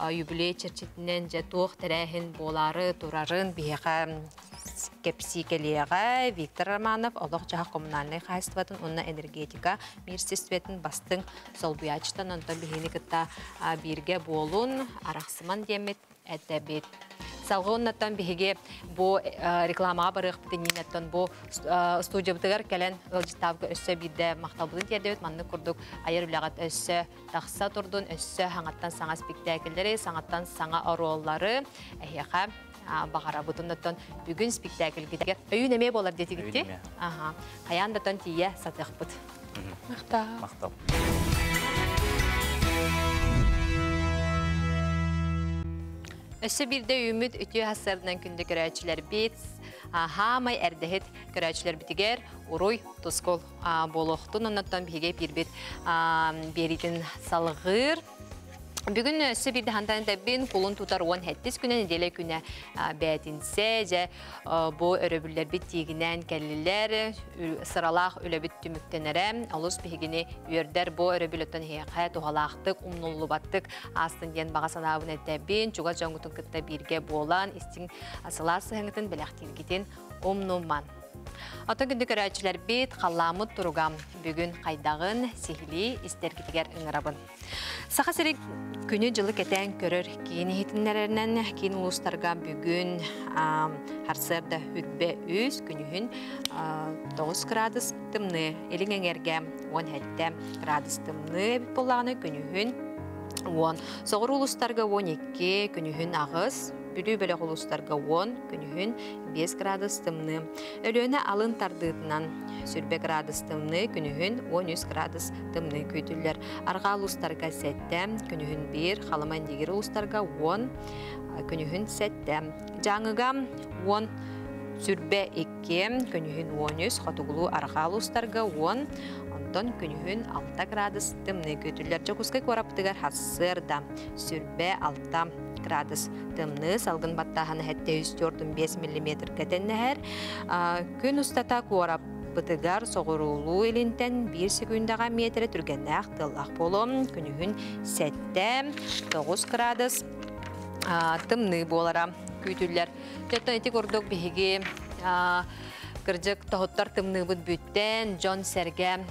юбилей чэрчитинэн дьэ туох тэрээһин буолаары турарын биһиэхэ кэпсии кэлиэҕэ Виктор Романов олох-дьаһах коммунальнай хаһаайыстыбатын уонна энергетика министерствотын бастыҥ солбуйааччытан онтон биһигини кытта бииргэ буолун арахсыман диэммит этэбит. Салгы биһиги бу рекламаға барыахпытын нинеттон бу студиябытыгар кэлэн ыалдьыттаабыка өссө биирдэ махталбытын тиэрдэбит. Маннык курдук айар үлэҕит өссө тахса турдун, өссө хаҥаттан саҥа спектакльлэри, саҥаттан саҥа оруоллары эһиэхэ баҕарабытын. Бүгүн спектакльгитигэр өйүн эмиэ буолар диэтигитти. Аха. Хайаан датан тиийэ сатыахпыт. Махтал. Махтал. Өссө бирде үміт үтіе хасырынан күнді көрәчілер бит, хамай әрдәхет көрәчілер бітігер уруй тускол болуқтun, оннаттан биһиге бирбит беритин салғыр. Бүгүн өссө бирде хантан тәббин кулун тутар 17 күнә неделя күнә бәтинсе же бу өрөбүллер бит тигинен кәллилер сыралаах үлөбүт түмүктенере олус биһигини үөрдер бу өрөбүлөттөн хиэхэ тухалаахтык умнуллубаттык астын диэн баҕа санаабын эттэбин чугас дьоҥгутун кытта бииргэ буолан истиҥ сылаас сыһыҥытын бэлэхтииргитин умнуман. Ото күндү көрөөчүлэр бит халламыт туругам бүгүн хайдагын сихили истергитигер ыңырабын. Саха сири күнү жылы кетен көрөр кийин хитиннеринен кийин улустарга бүгүн харсырда хүтбе үс күнүһүн 9 градус тымны, элиң эңерге 10 хәтте градус тымны бит боллағаны күнүһүн 10. Соғыр улустарга 12 күнүһүн ағыз, Бүлүү бөлөх улустарга 10, күнүһүн 5 градус тымны. Өлүөнэ алын тардыытынан сүрбэ градус тымны, күнүһүн 13 градус тымны күүтүллэр. Арҕаа улустарга 7, күнүһүн 1, Халыма Индигир улустарга 10, күнүһүн 7. Дьааҥыга 10, сүрбэ 2, күнүһүн 13, хотугулуу арҕаа улустарга 10, онтон күнүһүн 6 градус тымны күүтүллэр. Дьокуускай куораппытыгар хассыарда сүрбэ 6 градус тымны, салгын баттааһына 745 миллиметр кэтэннэһэр. Күн устата куораппытыгар соҕуруулуу илинтэн 1 секундаҕа метрэ түргэннээх тыаллаах буолуо. Күнүһүн 7, 9 градус тымныы буолара күүтүллэр. Төттөн ити курдук биһиги кырдьык тоһуттар тымныыбыт бүттэн, дьон сэргэ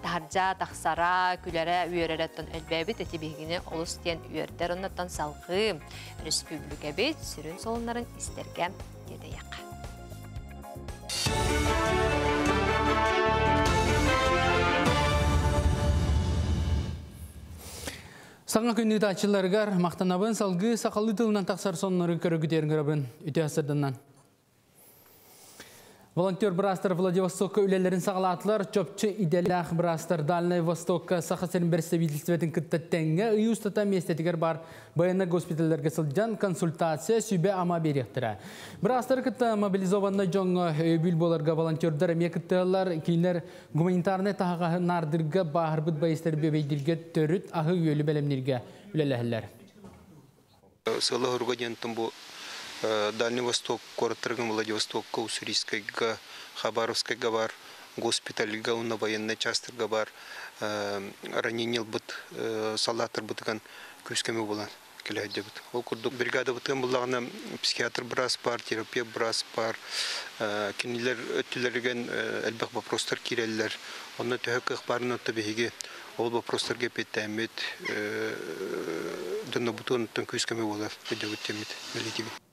таһырдьа тахсара, күлэрэ, үөрэрэ оттон элбээбит эти биһигини олус диэн үөрдэр. Оннуттан салгыы республикабит сүрүн солуннарын истэргэ тиэтэйэххэ. Саҥа күн ыытааччыларыгар махтанабын, салгыы сахалыы тылынан тахсар соннору көрөгүтүөр ыҥырабын. Үтүө сарсыарданнан. Волонтер быраастар Владивостокка үлэлэрин саҕалаатылар. Чопчу идэлээх быраастар Дальнай Востокка Саха сирин бэрэстэбиитэлистибэтин кытта тэҥҥэ ый устата миэстэтигэр баар байыаннай госпиталларга сылдьан консультация, сүбэ-ама биэриэхтэрэ. Быраастары кытта мобилизованнай дьоҥҥо өйөбүл буоларга волонтердар эмиэ кыттыһаллар. Кинилэр гуманитарнай таһаҕаһы наардырга, бааһырбыт байыстары бүөбэйдииргэ, төрүт аһы-үөлү бэлэмнииргэ үлэлэһэллэр. Сыла хоруга диэн бу Дальний Восток куораттарга, Владивостокка, Уссурийскайга, Хабаровскайга бар, госпитальга, уонна военнай частарга бар ранение ылбыт солдаттарбытыган күүс-көмө буолан кэлэ сылдьабыт. Ол курдук бригадабытыган буллаҕына психиатр быраас бар, терапевт быраас бар, кинилэр өттүлэригэн элбэх вопростар киирэллэр. Онно төһө кыах баарынан отто биһиги ол вопростарга эппиэттээммит дьоннорбутугар оттон күүс-көмө буолар өйдөбүт диэммит бэлиэтиибин.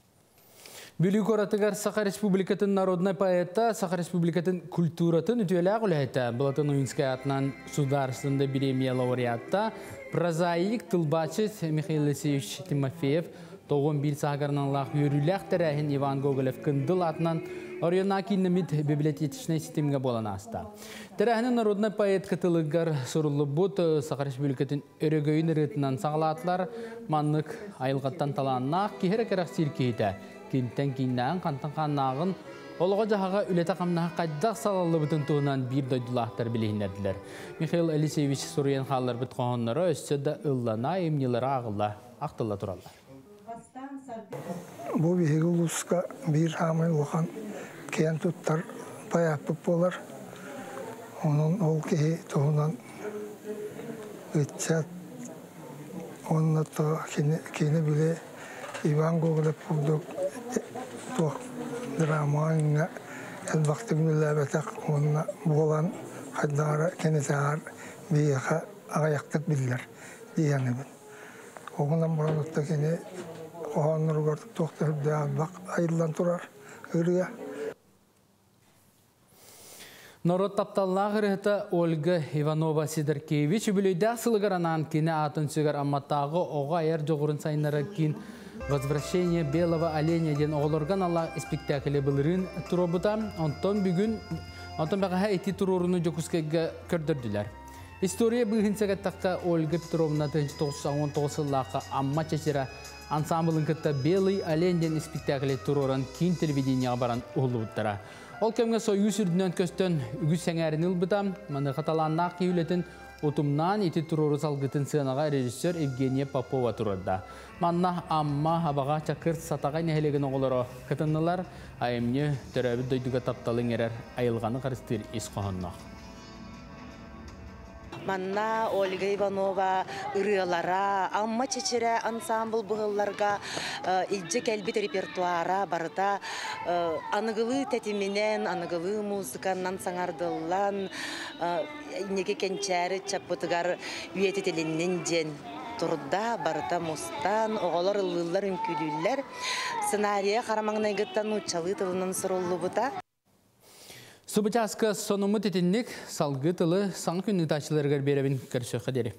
Бүлүү куоратыгар Саха Республикатын народнай поэта, Саха Республикатын культуратын үтүөлээх үлэһитэ, Былатын Ойуунскай аатынан судаарыстыбаннай бириэмийэ лауреата, прозаик, тылбаачыт Михаил Алексеевич Тимофеев 91 сааһыгар аналлаах үөрүүлээх тэрээһин Иван Гоголев Кындыл аатынан Оройуоннааҕы кииннэммит библиотечнай ситимҥэ буолан ааста. Тэрээһини народнай поэт кытылыгар суруллубут Саха Республикатын өрөгөйүн ырыатынан саҕалаатылар. Маннык айылҕаттан талааннаах киһи эрэ кэрэхсиир киһитэ. Кимтэн кииннээҕин, хантан хааннааҕын, олоҕо-дьаһаҕа, үлэтэ-хамнаһа хайдах салаллыбытын туһунан биир дойдулаахтар билиһиннэрдилэр. Михаил Алексеевич суруйан хаалларбыт хоһоонноро өссө да ыллана, айымньылара ааҕылла, ахтылла тураллар. Бу биһиги улууска биир хаамай улахан киэн туттар поэппыт буолар. Онон ол киһи туһунан ыччат уонна то кини били Иван Гоголев курдук туох драмаҕа элбэхтик үлэлээбэтэх уонна буолан хайдаҕара кинитээҕэр биһиэхэ аҕыйахтык биллэр диэхэнибин. Оҕунан баран отто кини Хоһоонноругар туох да үрдээх элбэх айыллан турар ырыа. Норуот тапталлаах ырыһыта Ольга Иванова Сидоркевич үбүлүйдээх сылыгар анаан кини аатын сүгэр Амматааҕы оҕо айар дьоҕурун сайыннарар киин «Возвращение белого оленя» диэн оҕолорго аналлаах испиктээкили былырыын туруорбута. Онтон бүгүн, онтон бэҕэһээ ити туруоруну Дьокуускайга көрдөрдүлэр. История быыһын сэгэттэххэ, Ольга Петровна 1919 сыллаахха Амма чэчирэ ансаамбылын кытта «Белый олень» диэн испиктээкили туруоран киин телевидениеҕа баран уһуллубуттара. Ол кэмҥэ Сойуус үрдүнэн көстөн үгүс сэҥээрини ылбыта. Маныаха талааннаах киһи үлэтин утумнаан ити туруору салгытын сыанаҕа режиссер Евгения Попова туруорда. Манна Амма, Абаҕа, Чакыр, Сатаҕай нэһилиэгин оҕолоро кытыннылар. Айымньы төрөөбүт дойдуга тапталы иҥэрэр, айылҕаны харыстыыр ис хоһоонноох. Манна Ольга Иванова ырыалара, Амма чэчирэ ансаамбыл быһылларга илдьэ кэлбит репертуара барыта аныгылыы тэтиминэн, аныгылыы музыканнан саҥардыллан, инники кэнчээри ыччаппытыгар үйэтитилиннин диэн турда, барыта мустан, оҕолор ыллыыллар, үҥкүүлүүллэр. Сценарийа хара маҥнайгыттан нууччалыы тылынан суруллубута. Субучааска сонуммут итинник салгыы тылы саҥа күн ыытааччыларыгар биэрэбин көрсүөххэ диэри.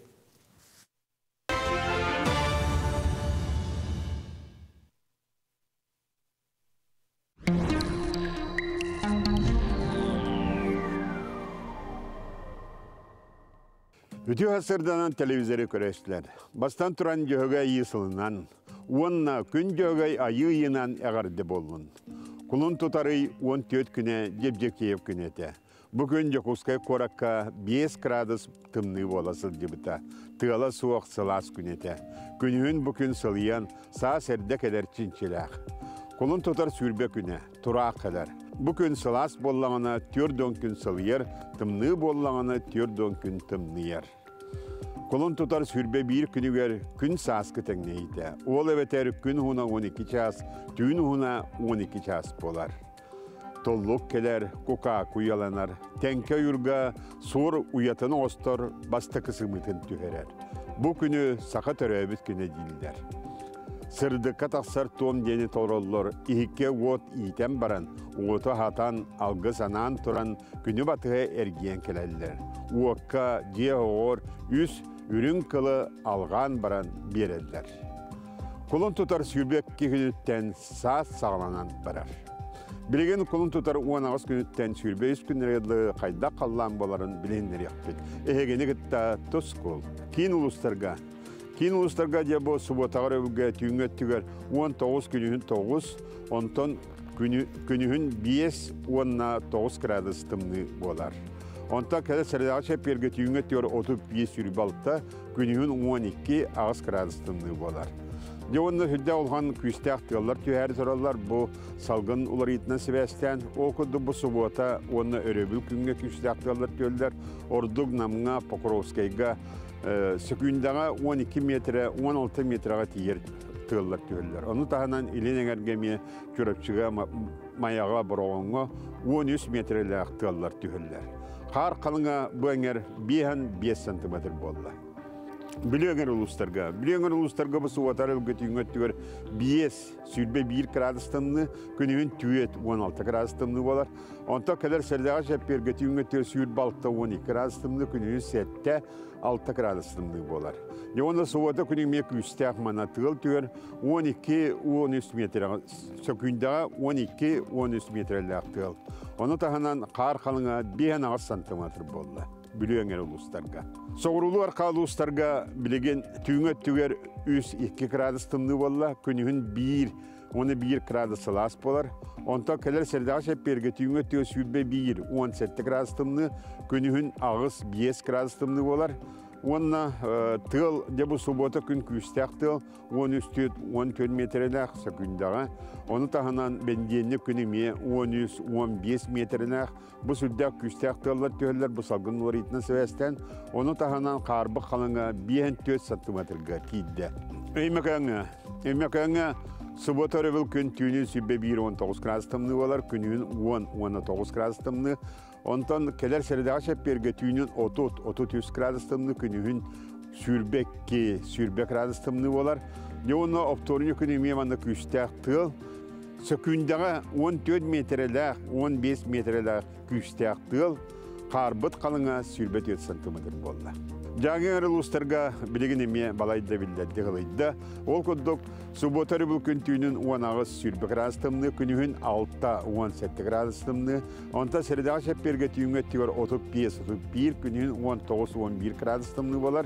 Үтүө сырданан телевизоры көрөстүлэр. Бастан туран дьөһөгө айыы сылынан, уонна күн дьөһөгөй айыы ыйынан эҕэрдэ буоллун. Кулун тутарый 14 күнэ Дьэбдьэкиев күнэ этэ. Бу күн Дьокуускай куоракка 5 градус тымныы буола сылдьыбыта. Тыала суох сылаас күн этэ. Күнүһүн бу күн сылыйан, саас эрдэ кэлэр чинчилээх. Кулун тутар сүүрбэ күнэ, тураах кэлэр. Бу күн сылаас буоллаҕына 40 күн сылыйар, тымныы буоллаҕына 40 күн тымныйар. Кулун тутар 21 күнүгэр күн сааскы тэҥнэһиитэ. Ол эбэтэр күн уһуна 12 чаас, түүн уһуна 12 чаас буолар. Толлук кэлэр, кукаа куйаланар, тэҥкэ ойуурга суор уйатын оҥостор бастакы сымыытын түһэрэр. Бу күнү саха төрөөбүт күнэ дииллэр. Сырдыкка тахсар туом диэни толороллор, иһиккэ уот иитэн баран, уоту аһатан, алгыс анаан туран күнү батыһа эргийэн кэлэллэр. Уокка дьиэ оҕор үс үрүҥ кылы алҕаан баран биэрэллэр. Кулун тутар 22 күнүттэн саас саҕаланан барар. Билигин кулун тутар 18 күнүттэн 23 күннэргэ дылы хайдах халлаан буоларын билиһиннэриэхпит. Эһигини кытта тускул. Киин улуустарга Киин улуустарга дьэ бу субуотаҕар өбүгэ түүҥҥү өттүгэр 19 күнүһүн 9, онтон күнүһүн 5 уонна 9 градус тымныы буолар. Онтон кэлэр сэрэдэҕэ чэппиэргэ түүҥҥү өттүгэр 35 26, күнүһүн 12 8 градус тымныы буолар. Дьэ уонна сүрдээх улахан күүстээх тыаллар түһээри тураллар. Бу салгын уларыйыытынан сибээстээн, ол курдук бу субуота уонна өрөбүл күҥҥэ күүстээх тыаллар түһэллэр. Ордук Намҥа, Покровскайга Сөкүүндэҕэ 12 метрэ, 16 метрэҕэ тиийэр тыаллар түһэллэр. Ону таһынан илин эҥэргэ эмиэ Чурапчыга, Майаҕа, Бороҕоҥҥо 13 метрэлээх тыаллар түһэллэр. Хаар халыҥа бу эҥэр 5 сантиметр буолла. Бүлүү эҥэр улуустарга. Бүлүү эҥэр улуустарга бу субуотар өлгөтүүҥҥэ өттүгэр 5 21 градус тымныы, күнүһүн түөрт 16 градус тымныы буолар. Онтон кэлэр сэрдэҕэ чэппиэргэ түүҥҥэ өттүгэр 26 12 градус тымныы, күнүһүн 7 6 градус тымныы буолар. Дьэ уонна субуота күнү эмиэ күүстээх мана тыал түһэр 12-13 метр сөкүүндэҕэ 12-13 метрэлээх тыал. Ону таһынан хаар халыҥа 5 сантиметр буолла. Бүлүү эҥэр улуустарга. Соҕуруулуу арҕаа улуустарга билигин түүҥҥү өттүгэр 3-2 градус тымныы буолла, күнүһүн 1 уонна 1 градус сылаас буолар. Онтон кэлэр сэрдэҕэ чэппиэргэ түүҥҥү өттүгэр 21 17 градус тымныы, күнүһүн 8-5 градус тымныы буолар. Уонна тыал, дьэ бу субуота күн күүстээх тыал, 13-14 миэтэрэлээх сөкүүндэҕэ. Ону таһынан бэндиэнньик күн эмиэ 13-15 миэтэрэлээх. Бу сүрдээх күүстээх тыаллар түһэллэр, бу салгын уларыйыытынан сибээстээн. Ону таһынан хаарбах халыҥа 5-4 сантиметрга тиийдэ. Өймөкөөҥҥө Өймөкөөҥҥө субуота өрөбүл күн түүнүн 101-19 градус тымныы буолар, күнүһүн 10-19 градус тымныы. Онтон кэлэр сэрэдэҕэ чэппиэргэ түүнүн 30-33 градус тымныы, күнүһүн Сүүрбэ 2, 20 градус тымныы болар. Дьэ онно оптуорунньук күнү эмиэ манна күүстээх тыал. Сөкүүндэҕэ 14 миэтэрэлээх, 15 миэтэрэлээх күүстээх тыал, хаарбыт халыҥа 24 сантиметр буолла. Дьааҥы улуустарга билигин эмиэ балайда биллэрдик ылыйда. Ол курдук, суббота өрөбүл күн түүнүн 18 20 градус тымныы, күнүһүн 6-17 градус тымныы. Онтон сэрэдэҕэ чэппиэргэ түүҥҥү өттүгэр 35-31, күнүһүн 19-11 градус тымныы болар.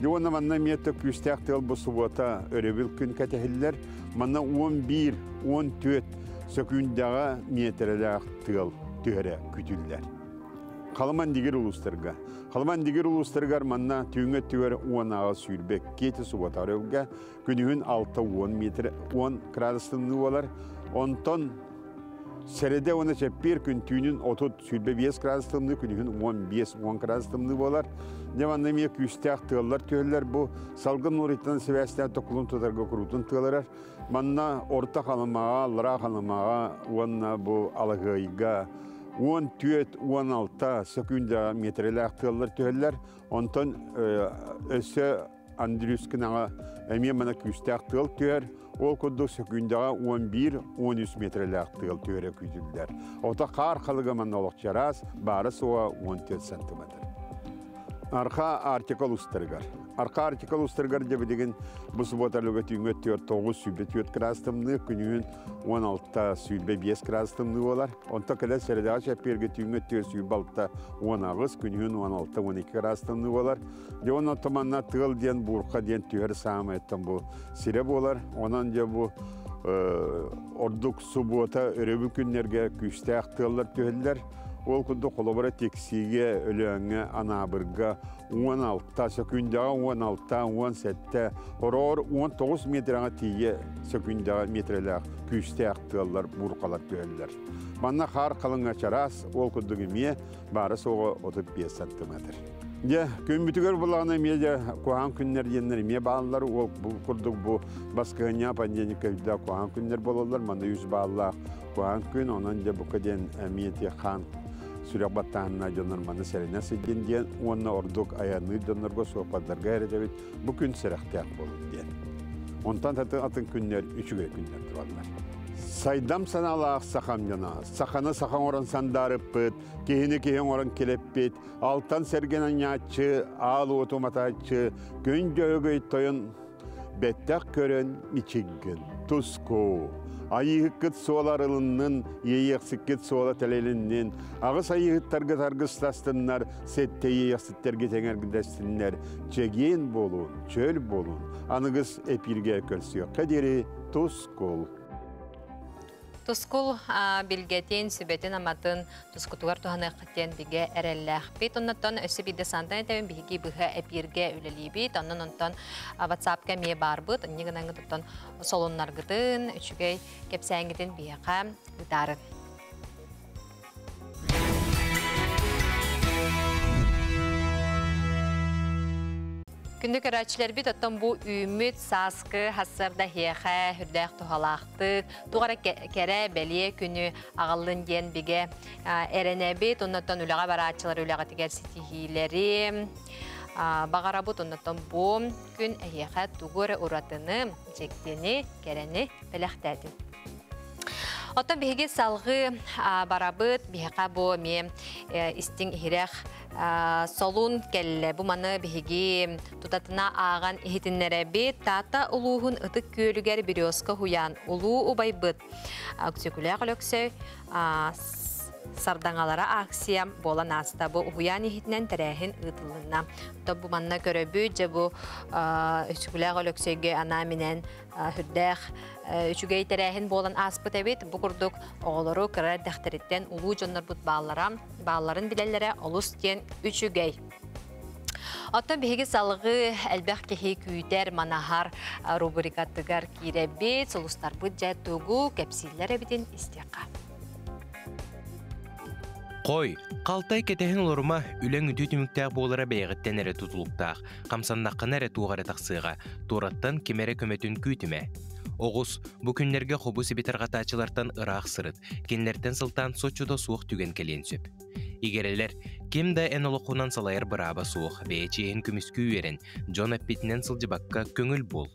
Уонна манна эмиэ күүстээх тыал бу суббота өрөбүл күн кэтэһиллэр. Манна 11-14 сөкүүндэҕэ миэтэрэлээх тыал түһэрэ күтүллэр. Халыма-Индигир улуустарга. Халыма-Индигир улуустарыгар манна түүҥҥү өттүгэр 10 22 суббота өрөбүлгэ, күнүһүн 6-10 метр 10 градус тымныы болар. Онтон сэрэдэ уонна чэппиэр күн түүнүн 30 25 градус тымныы, күнүһүн 15-10 градус тымныы болар. Дьэ манна эмиэ күүстээх тыаллар түһэллэр. Бу салгын нуориттан сибээстээн токулун тутарга куруутун тыаларар. Манна Орто Халымаҕа, Аллараа Халымаҕа уонна бу Алаһыайга 14-16 сөкүүндэ миэтэрэлээх тыаллар түһэллэр. Онтон өссө Андрюскинаҕа эмиэ мана күүстээх тыал түһэр. Ол курдук сөкүүндэҕэ 11-13 миэтэрэлээх тыал түһэрэ күүтүллэр. Ото хаар халыга манна олох чараас, баара суоҕа 14 сантиметр. Арха Арктика улуустарыгар. Арха Арктика улуустарыгар дьэ билигин бу суббота өлүгө түүҥҥү өттүгэр 9 24 градус тымныы, күнүһүн 16 25 градус тымныы буолар. Онтон кэлэр сэрэдэҕэ чэппиэргэ түүҥҥү өттүгэр 26 18, күнүһүн 16 12 градус тымныы буолар. Дьэ онон манна тыал диэн буурха диэн түһэр саамайттан бу сирэ буолар. Онон дьэ бу ордук суббота өрөбүл күннэргэ күүстээх тыаллар түһэллэр. Ол курдук холобура Тиксиигэ, Өлөөҥҥө, Анаабырга 16, сөкүүндэҕэ 16, 17, хороҕор 19 метрэҕэ тиийэ сөкүүндэҕэ метрэлээх күүстээх тыаллар, буурхалар түһэллэр. Манна хаар халыҥа чараас, ол курдук эмиэ баара суоҕа 35 сантиметр. Дьэ, күммүтүгэр булаҕына эмиэ дьэ куһаҕан күннэр диэннэр эмиэ бааллар. Ол бу курдук бу баскыһынньа понедельникка үрдээх куһаҕан күннэр буолаллар. Манна үс бааллаах куһаҕан күн, онон дьэ бука диэн эмиэ ти хаан сүрэх баттааһынна дьоннор маны сэрэнэ сылдьын диэн уонна ордук айанныыр дьоннорго суоппардарга эрэтэбит бу күн сэрэхтээх буолун диэн. Онтон атын атын күннэр үчүгэй күннэр тураллар. Сайдам санаалаах сахам дьоно, саханы саха оҥорон сандаарыппыт, киһини киһи оҥорон килэппит, алтан сэргэн анньааччы, аал уоту уматааччы, күн дьөһөгөй тойон бэттэх көрөн мичиггин, туску. Айыыһыккыт суола арылыннын, иэйиэхсиккит суола тэлэлиннин, аҕыс айыыһыттаргыт аргыстастыннар, сэттэ иэйиэхситтэргит эҥэрдэстиннэр, чэгиэн буолун, чөл буолун, аныгыс эпииргэ көрсүөххэ диэри тускул. Тускул билгэтин, сүбэтин, аматын тускутугар туһаныаххыт диэн бигэ эрэллээхпит. Оннуттан өссө биирдэ сантан этэбин биһиги быһа эпииргэ үлэлиибит. Оннун онтон WhatsApp-ка эмиэ баарбыт. Инньэ гынан оттон солуннаргытын, үчүгэй кэпсээҥҥитин биһиэхэ ыытаарын. Күндү көрөөччүлэрбит, оттон бу үүммүт сааскы хассарда эһиэхэ үрдээх туһалаахтык, туох эрэ кэрэ бэлиэ күнү аҕаллын диэн бигэ эрэнэбит. Оннуттан үлэҕэ барааччылар үлэҕитигэр ситиһиилэри баҕарабыт. Оннуттан бу күн эһиэхэ тугу эрэ уратыны, дьиктини, кэрэни бэлэхтээтин. Оттон биһиги салгыы барабыт, биһиэхэ бу эмиэ истиҥ иһирэх солун кэллэ. Бу маны биһиги тутатына ааҕан иһитиннэрэбит. Таатта улууһун Ытык Күөлүгэр Березка уһуйаан улуу убайбыт Өксөкүлээх Өлөксөй сардаҥалара акция буолан ааста. Бу уһуйаан иһитинэн тэрээһин ыытылынна. Бу манна көрөбүт, дьэ бу Өксөкүлээх Өлөксөйгө анаан-минээн үрдээх үчүгэй тэрээһин буолан ааспыт эбит. Бу курдук оҕолору кыра эрдэхтэриттэн улуу дьоннорбут бааллара, баалларын билэллэрэ олус диэн үчүгэй. Оттон биһиги салгыы элбэх киһи күүтэр, манаһар рубрикатыгар киирэбит, сулустарбыт дьэ тугу кэпсииллэр эбитин истиэххэ. Хой, халтай кэтэһин олорума, үлэҥ үтүө түмүктээх буолара бэйэҕиттэн эрэ тутулуктаах, хамсаннаххына эрэ туох эрэ тахсыаҕа, туораттан ким эрэ көмөтүн күүтүмэ. Оҕус, бу күннэргэ хобу сиби тарҕатааччылартан ыраах сырыт, кинилэртэн сылтаан соччото суох түгэн кэлиэн сөп. Игирэлэр, ким да эн олоххунан салайар бырааба суох, бэйэ чиэһин көмүскүү үөрэн, дьон эппитинэн сылдьыбакка көҥүл буол.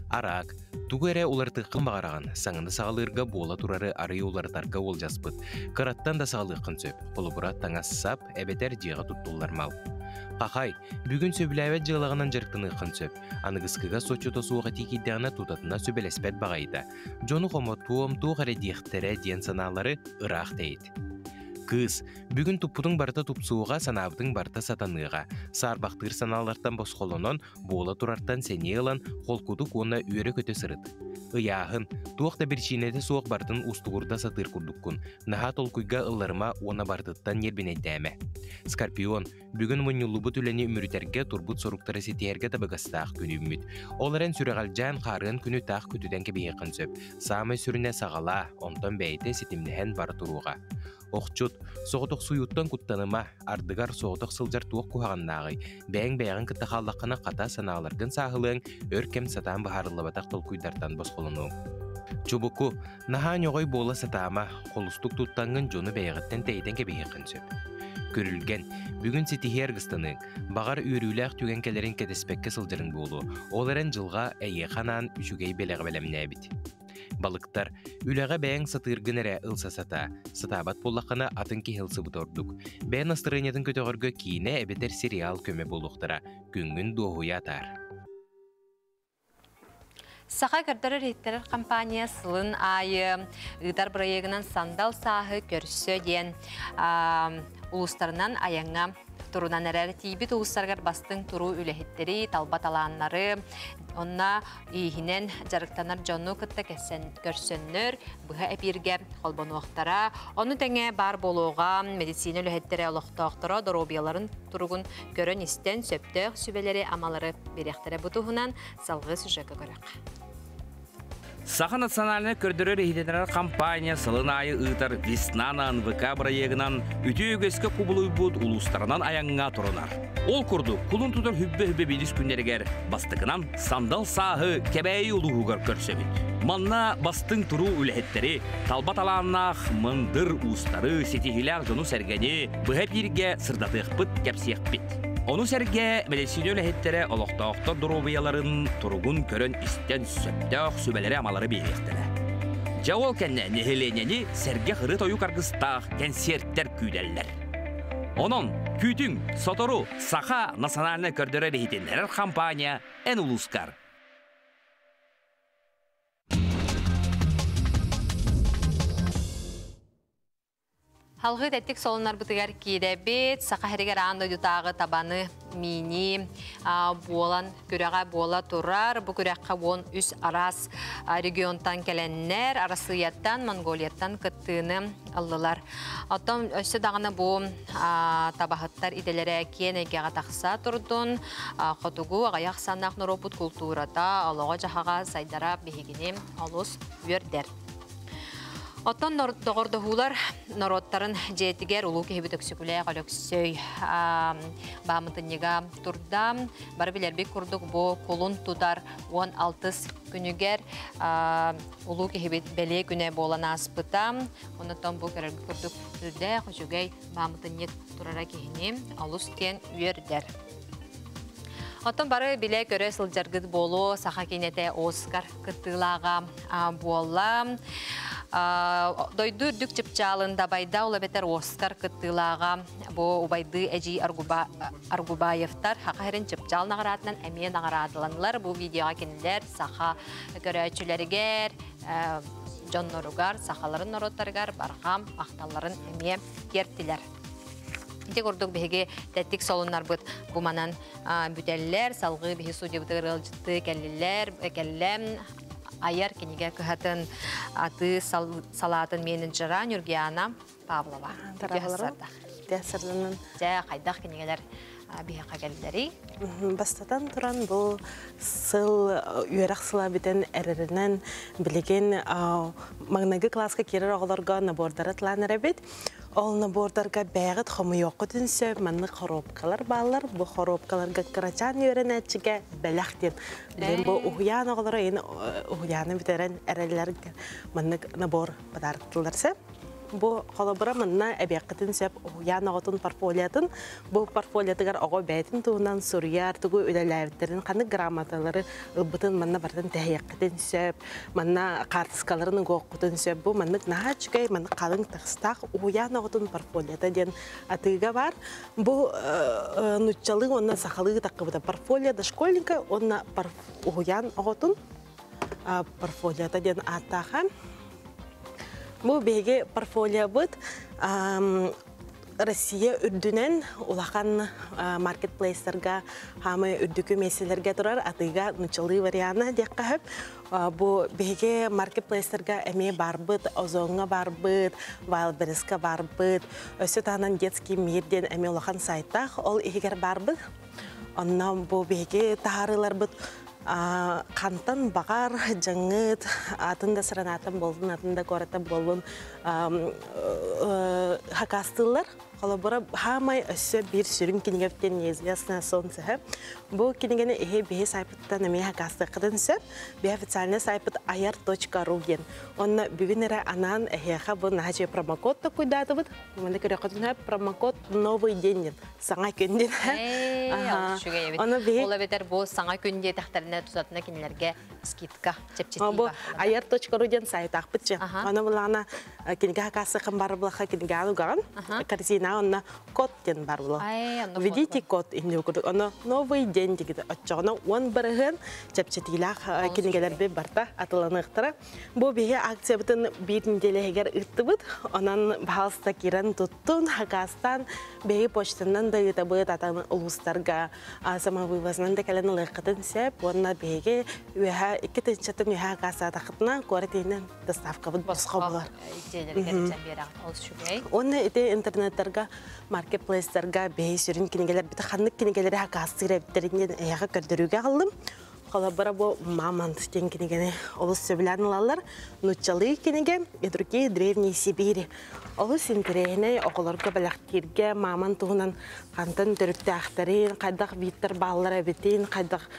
Араак, тугу эрэ уларытыаххын баҕараҕын, саҥаны саҕалыырга буола турары арыый уларытарга уолдьаспыт. Кыраттан да саҕалыаххын сөп, холобура, таҥас-сап эбэтэр дьиэҕэ туттуллар мал. Хахай, бүгүн сөбүлээбэт дьыалаҕынан дьарыктаныаххын сөп. Аныгыскыга соччото суох этии киирдэҕинэ тутатына сүбэлэспэт баҕайыта. Дьону хомотуом, туох эрэ диэхтэрэ диэн санаалары ыраах тэйит. Кыыс, бүгүн туппутуҥ барыта тупсуоҕа, санаабытыҥ барыта сатаныаҕа. Саарбахтыыр санаалартан босхолонон, буола турартан сэниэ ылан, холкутук уонна үөрэ-көтө сырыт. Ыйааһын, туох да биричиинэтэ суох барытын устугурда сатыыр курдуккун. Наһаа толкуйга ылларыма уонна барытыттан ньиэрбинэйдээмэ. Скорпион, Бүгүн мунньуллубут үлэни үмүрүтэргэ турбут соруктары ситиһэргэ табыгастаах күн үүммүт. Ол эрэн сүрэҕэлдьээн хаарыан күнү таах көтүтэн кэбиһиэххин сөп. Саамай сүрүнэ саҕалаа, онтон бэйэтэ ситимнэһэн бара туруоҕа. Охчут, соҕотохсуйууттан куттаныма, ардыгар соҕотох сылдьар туох куһаҕаннааҕый? Бэйэҥ бэйэҕин кытта хааллаххына хата санааларгын сааһылыаҥ, өр кэм сатаан быһаарыллыбатах толкуйдартан босхолонуоҥ. Чубуку, наһаа ньоҕой буола сатаама, холустук туттаҥҥын дьону бэйэҕиттэн тэйитэн кэбиһиэххин сөп. Күрүлгэн, бүгүн ситиһии аргыстаныаҥ. Баҕар, үөрүүлээх түгэн кэлэрин кэтэспэккэ сылдьарыҥ буолуо. Ол эрэн дьылҕа эйиэхэ анаан үчүгэй бэлэҕи бэлэмнээбит. Балыктар, үлэҕэ бэйэҥ сатыыргын эрэ ылса сатаа. Сатаабат буоллаххына, атын киһи ылсыбыта ордук. Бэйэ настарыанньатын көтөҕөргө киинэ эбэтэр сериал көмө буолуохтара. Күҥҥүн дуоһуйа атаар. Саха көрдөрөр-иһиттэрэр компания сылын аайы ыытар бырайыагынан Сандал сааһы көрсө диэн улуустарынан айаҥҥа турунан эрэр тиийбит улуустарыгар бастыҥ туруу үлэһиттэри, талба талааннары, онно ииһинэн дьарыктанар дьону кытта көрсөннөр быһа эпииргэ холбонуохтара. Ону тэҥэ баар буолуоҕа медицина үлэһиттэрэ олохтоохторо доруобуйаларын туругун көрөн-истэн сөптөөх сүбэлэри-амалары биэриэхтэрэ. Бу туһунан салгыы сюжекка көрөххө. Саха национальнай көрдөрөр-иһитиннэрэр компания сылын аайы ыытар «Весна на НВК» бырайыагынан үтүө үгэскэ кубулуйбут улуустарынан айаҥҥа турунар. Ол курдук, кулун тутар хүббэ-хүббэ биирис күннэригэр бастакынан Сандал сааһы Кэбээйи улууһугар көрсөбүт. Манна бастыҥ туруу үлэһиттэри, талба талааннаах мындыр уустары, ситиһиилээх дьону-сэргэни быһа эпииргэ сырдатыахпыт, кэпсиэхпит. Ону сэргэ мэдиссиинэ үлэһиттэрэ олохтоохтор доруобуйаларын туругун көрөн-истэн сөптөөх сүбэлэри-амалары биэриэхтэрэ. Дьэ ол кэннэ нэһилиэнньэни сэргэх ырыа-тойук аргыстаах кэнсиэртэр күүтэллэр. Онон күүтүҥ, сотору Саха национальнай көрдөрөр-иһитиннэрэр компания эн улуускар. Халҕыы тэттик солуннарбытыгар киирэбит. Саха сиригэр аан дойдутааҕы табаны миинии буолан күрэҕэ буола турар. Бу күрэххэ 13 араас регионтан кэлэннэр Арассыыйаттан, Монголияттан кыттыыны ыллылар. Оттон өссө даҕаны бу табаһыттар идэлэрэ киэн эйгэҕэ тахса турдун. Хотугу аҕыйах санаах норуоппут култуурата, олоҕо-дьаһаҕа сайдара биһигини олус үөрдэр. Оттон доҕордоһуулар норуоттарын дьиэтигэр улуу киһибит Өксөкүлээх Өлөксөй баамытынньыга турда. Бары билэрбит курдук бу кулун тутар 16 күнүгэр улуу киһибит бэлиэ күнэ буолан ааспыта. Оннуттан бу көрөргүт курдук үрдээх үчүгэй баамытынньык турара киһини олус диэн үөрдэр. Оттон бары билэ-көрө сылдьаргыт буолуо саха киинэтэ Оскар кыттыылааҕа буолла. Дойду үрдүк чыпчаалын дабайда, ол эбэтэр Оскар кыттыылааҕа бу убайдыы эдьиий Аргубаевтар Саха сирин чыпчаал наҕараатынан эмиэ наҕараадаланылар. Бу видеоҕа кинилэр саха көрөөччүлэригэр, дьонноругар, сахаларын норуоттарыгар барҕам махталларын эмиэ тиэртилэр. Ити курдук биһиги тэттик солуннарбыт бу манан бүтэллэр. Салгыы биһи судьябытыгар ыалдьыттыы кэллилэр, кэллэм айар кинигэ кыһатын атыы салаатын менеджера Нюргиана Павлова. Дьэ, хайдах кинигэлэр биһиэхэ кэллэрий? Бастатан туран бу сыл үөрэх сыла бүтэн эрэринэн билигин маҥнайгы кылааска киирэр оҕолорго набордары тылаан эрэбит. Ол набордарга бэйэҕит хомуйуоххутун сөп, маннык хоруопкалар бааллар. Бу хоруопкаларга кырачаан үөрэнээччигэ бэлэх диэн. Билигин бу уһуйаан оҕолоро ин уһуйааны бүтэрэн эрэллэр маннык набор подарктылар сөп. Бу холобура манна эбиэххитин сөп уһуйаан оҕотун портфолиотын. Бу портфолиотыгар оҕо бэйэтин туһунан суруйар, тугу үлэлээбиттэрин, ханнык грамоталары ылбытын манна барытын тэһиэххитин сөп. Манна хаартыскаларын угуоххутун сөп. Бу маннык наһаа үчүгэй, маннык халыҥ тахстаах уһуйаан оҕотун портфолиота диэн атыыга бар. Бу нуччалыы уонна сахалыы таххыбыта портфолио дошкольника уонна уһуйаан оҕотун портфолиота диэн ааттаахан. Бу биһиги портфолиобыт Россия үрдүнэн улахан маркетплейстарга хаамай үрдүкү миэстэлэргэ турар атыыга нуччалыы вариана диэххэ сөп. Бу биһиги маркетплейстарга эмиэ барбыт, Озоҥҥа барбыт, Wildberries-ка барбыт, өссө таһынан Детский мир диэн эмиэ улахан сайтаах, ол иһигэр барбыт. Онно бу биһиги таһаарыыларбыт хантан баҕар дьаҥҥыт атын да сыранааттан буоллун, атын да куораттан буоллун хакаастыыллар. Холобура, хаамай өссө биир сүрүн кинигэбиттэн «Неизвестное солнце». Бу кинигэни иһи биһи сайпыттан эмиэ хакаастыаххытын сөп. Биһи официальный сайпыт ayar.ru диэн. Онно бүгүн эрэ анаан эһиэхэ бу наһаа промокод токуйдаатыбыт. Манна көрөххүтүнэ промокод «Новый день» диэн. Саҥа күн диэн. Ону биһи Ол эбэтэр бу саҥа күн диэтэхтэринэ тутатына кинилэргэ скидка чэпчэтии Бу ayar.ru диэн сайтаахпыт же. Аны булаана кинигэ хакаасыхан бар булаха кинигэҕин угаҕын. Корзина онно код диэн бар була. Введите код инни курдук. Оно новый день дигит оччоҕуна 10% чэпчэтиилээх кинигэлэрби барта атыланыахтара. Бу биһи акциябытын биир неделяһыгар ыыттыбыт. Онон баһалста кирен туттун, хакаастан биһи почтанан да ыытабыт атын улуустарга самовывознан да кэлэн ылыаххытын сөп. Уонна биһиги үөһэ икки тыһыынчаттан үөһэ хакаастаатаххытына куорат иһинэн доставкабыт босхо буолар. Уонна ити интернеттарга, маркетплейстарга биһи сүрүн кинигэлэр бит ханнык кинигэлэри хакаастыыр эбиттерин диэн эһиэхэ көрдөрүүгэ аҕаллым. Холобура бу «Мамонт» диэн кинигэни олус сөбүлээн ылаллар. Нуччалыы кинигэ и другие древние Сибири. Олус интэриэһинэй оҕолорго бэлэхтииргэ мамонт туһунан хантан төрүттээхтэрин, хайдах бииттэр бааллар эбитин, хайдах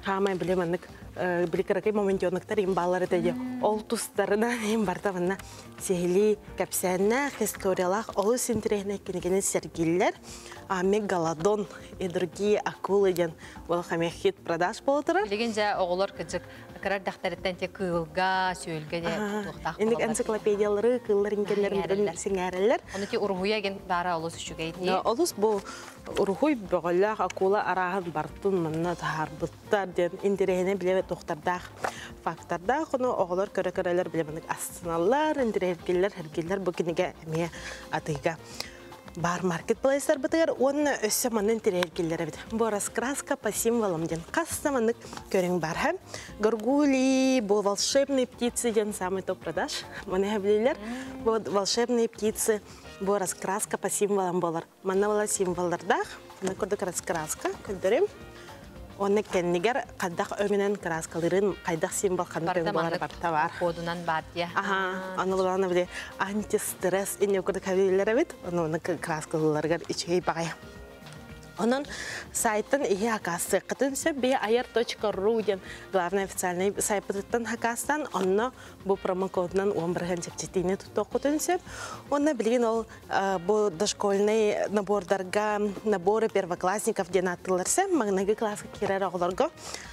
хаамай били маннык били кыракый мамонтенктар им бааллар этэ дии. Ол тустарынан им барта манна сиһилии кэпсээннээх, историялаах олус интэриэһинэй кинигини сэргииллэр. Мегалодон и другие акулы диэн Улахан хит продаж буола турар. Билигин дьэ оҕолор кыдьык кырар дэхтэриттэн те кыылга, сүөлгэ де туохтаах Инник энциклопедиялары, кыыллар инкеннерин сиҥээрэллэр. Ону ти уруһуйа ген баара олус үчүгэй дии. Олус бу уруһуй бөҕөлөөх акула арааһын бартын манна таһаарбыттар диэн интэриэһинэй билэ туохтардаах фактордаах. Ону оҕолор көрө-көрөлөр билэ маннык астыналлар, интэриэһиргиллэр, хэргиллэр бу кинигэ эмиэ атыыга бар маркетплейстарбытыгар уонна өссө манны интэриэһиргиллэр эбит. Бу раскраска по символам диэн хас да маннык көрүҥ бар. Горгульи, бу волшебные птицы диэн самый топ продаж. Маны билилер. Бу волшебные птицы, бу раскраска по символам болар. Манна була символлардаах. Мана курдук раскраска көрдөрүм. Онно кэннигэр хайдах өҥүнэн краскалырын, хайдах символ ханнык өҥ буолар барта бар. Кодунан бар дия. Аха, аны булана биле антистресс инне курдук хабилер эбит. Оны оны краскаларыгар үчүгэй баҕай. Онон сайттан иһи хакаастыаххытын сөп бии ayar.ru диэн главный официальный сайпытыттан хакаастан онно бу промокодунан 10% чэпчэтиини туттуоххутун сөп. Онно билигин ол бу дошкольный набордарга наборы первоклассников диэн ааттыыларса маҥнайгы класска киирэр оҕолорго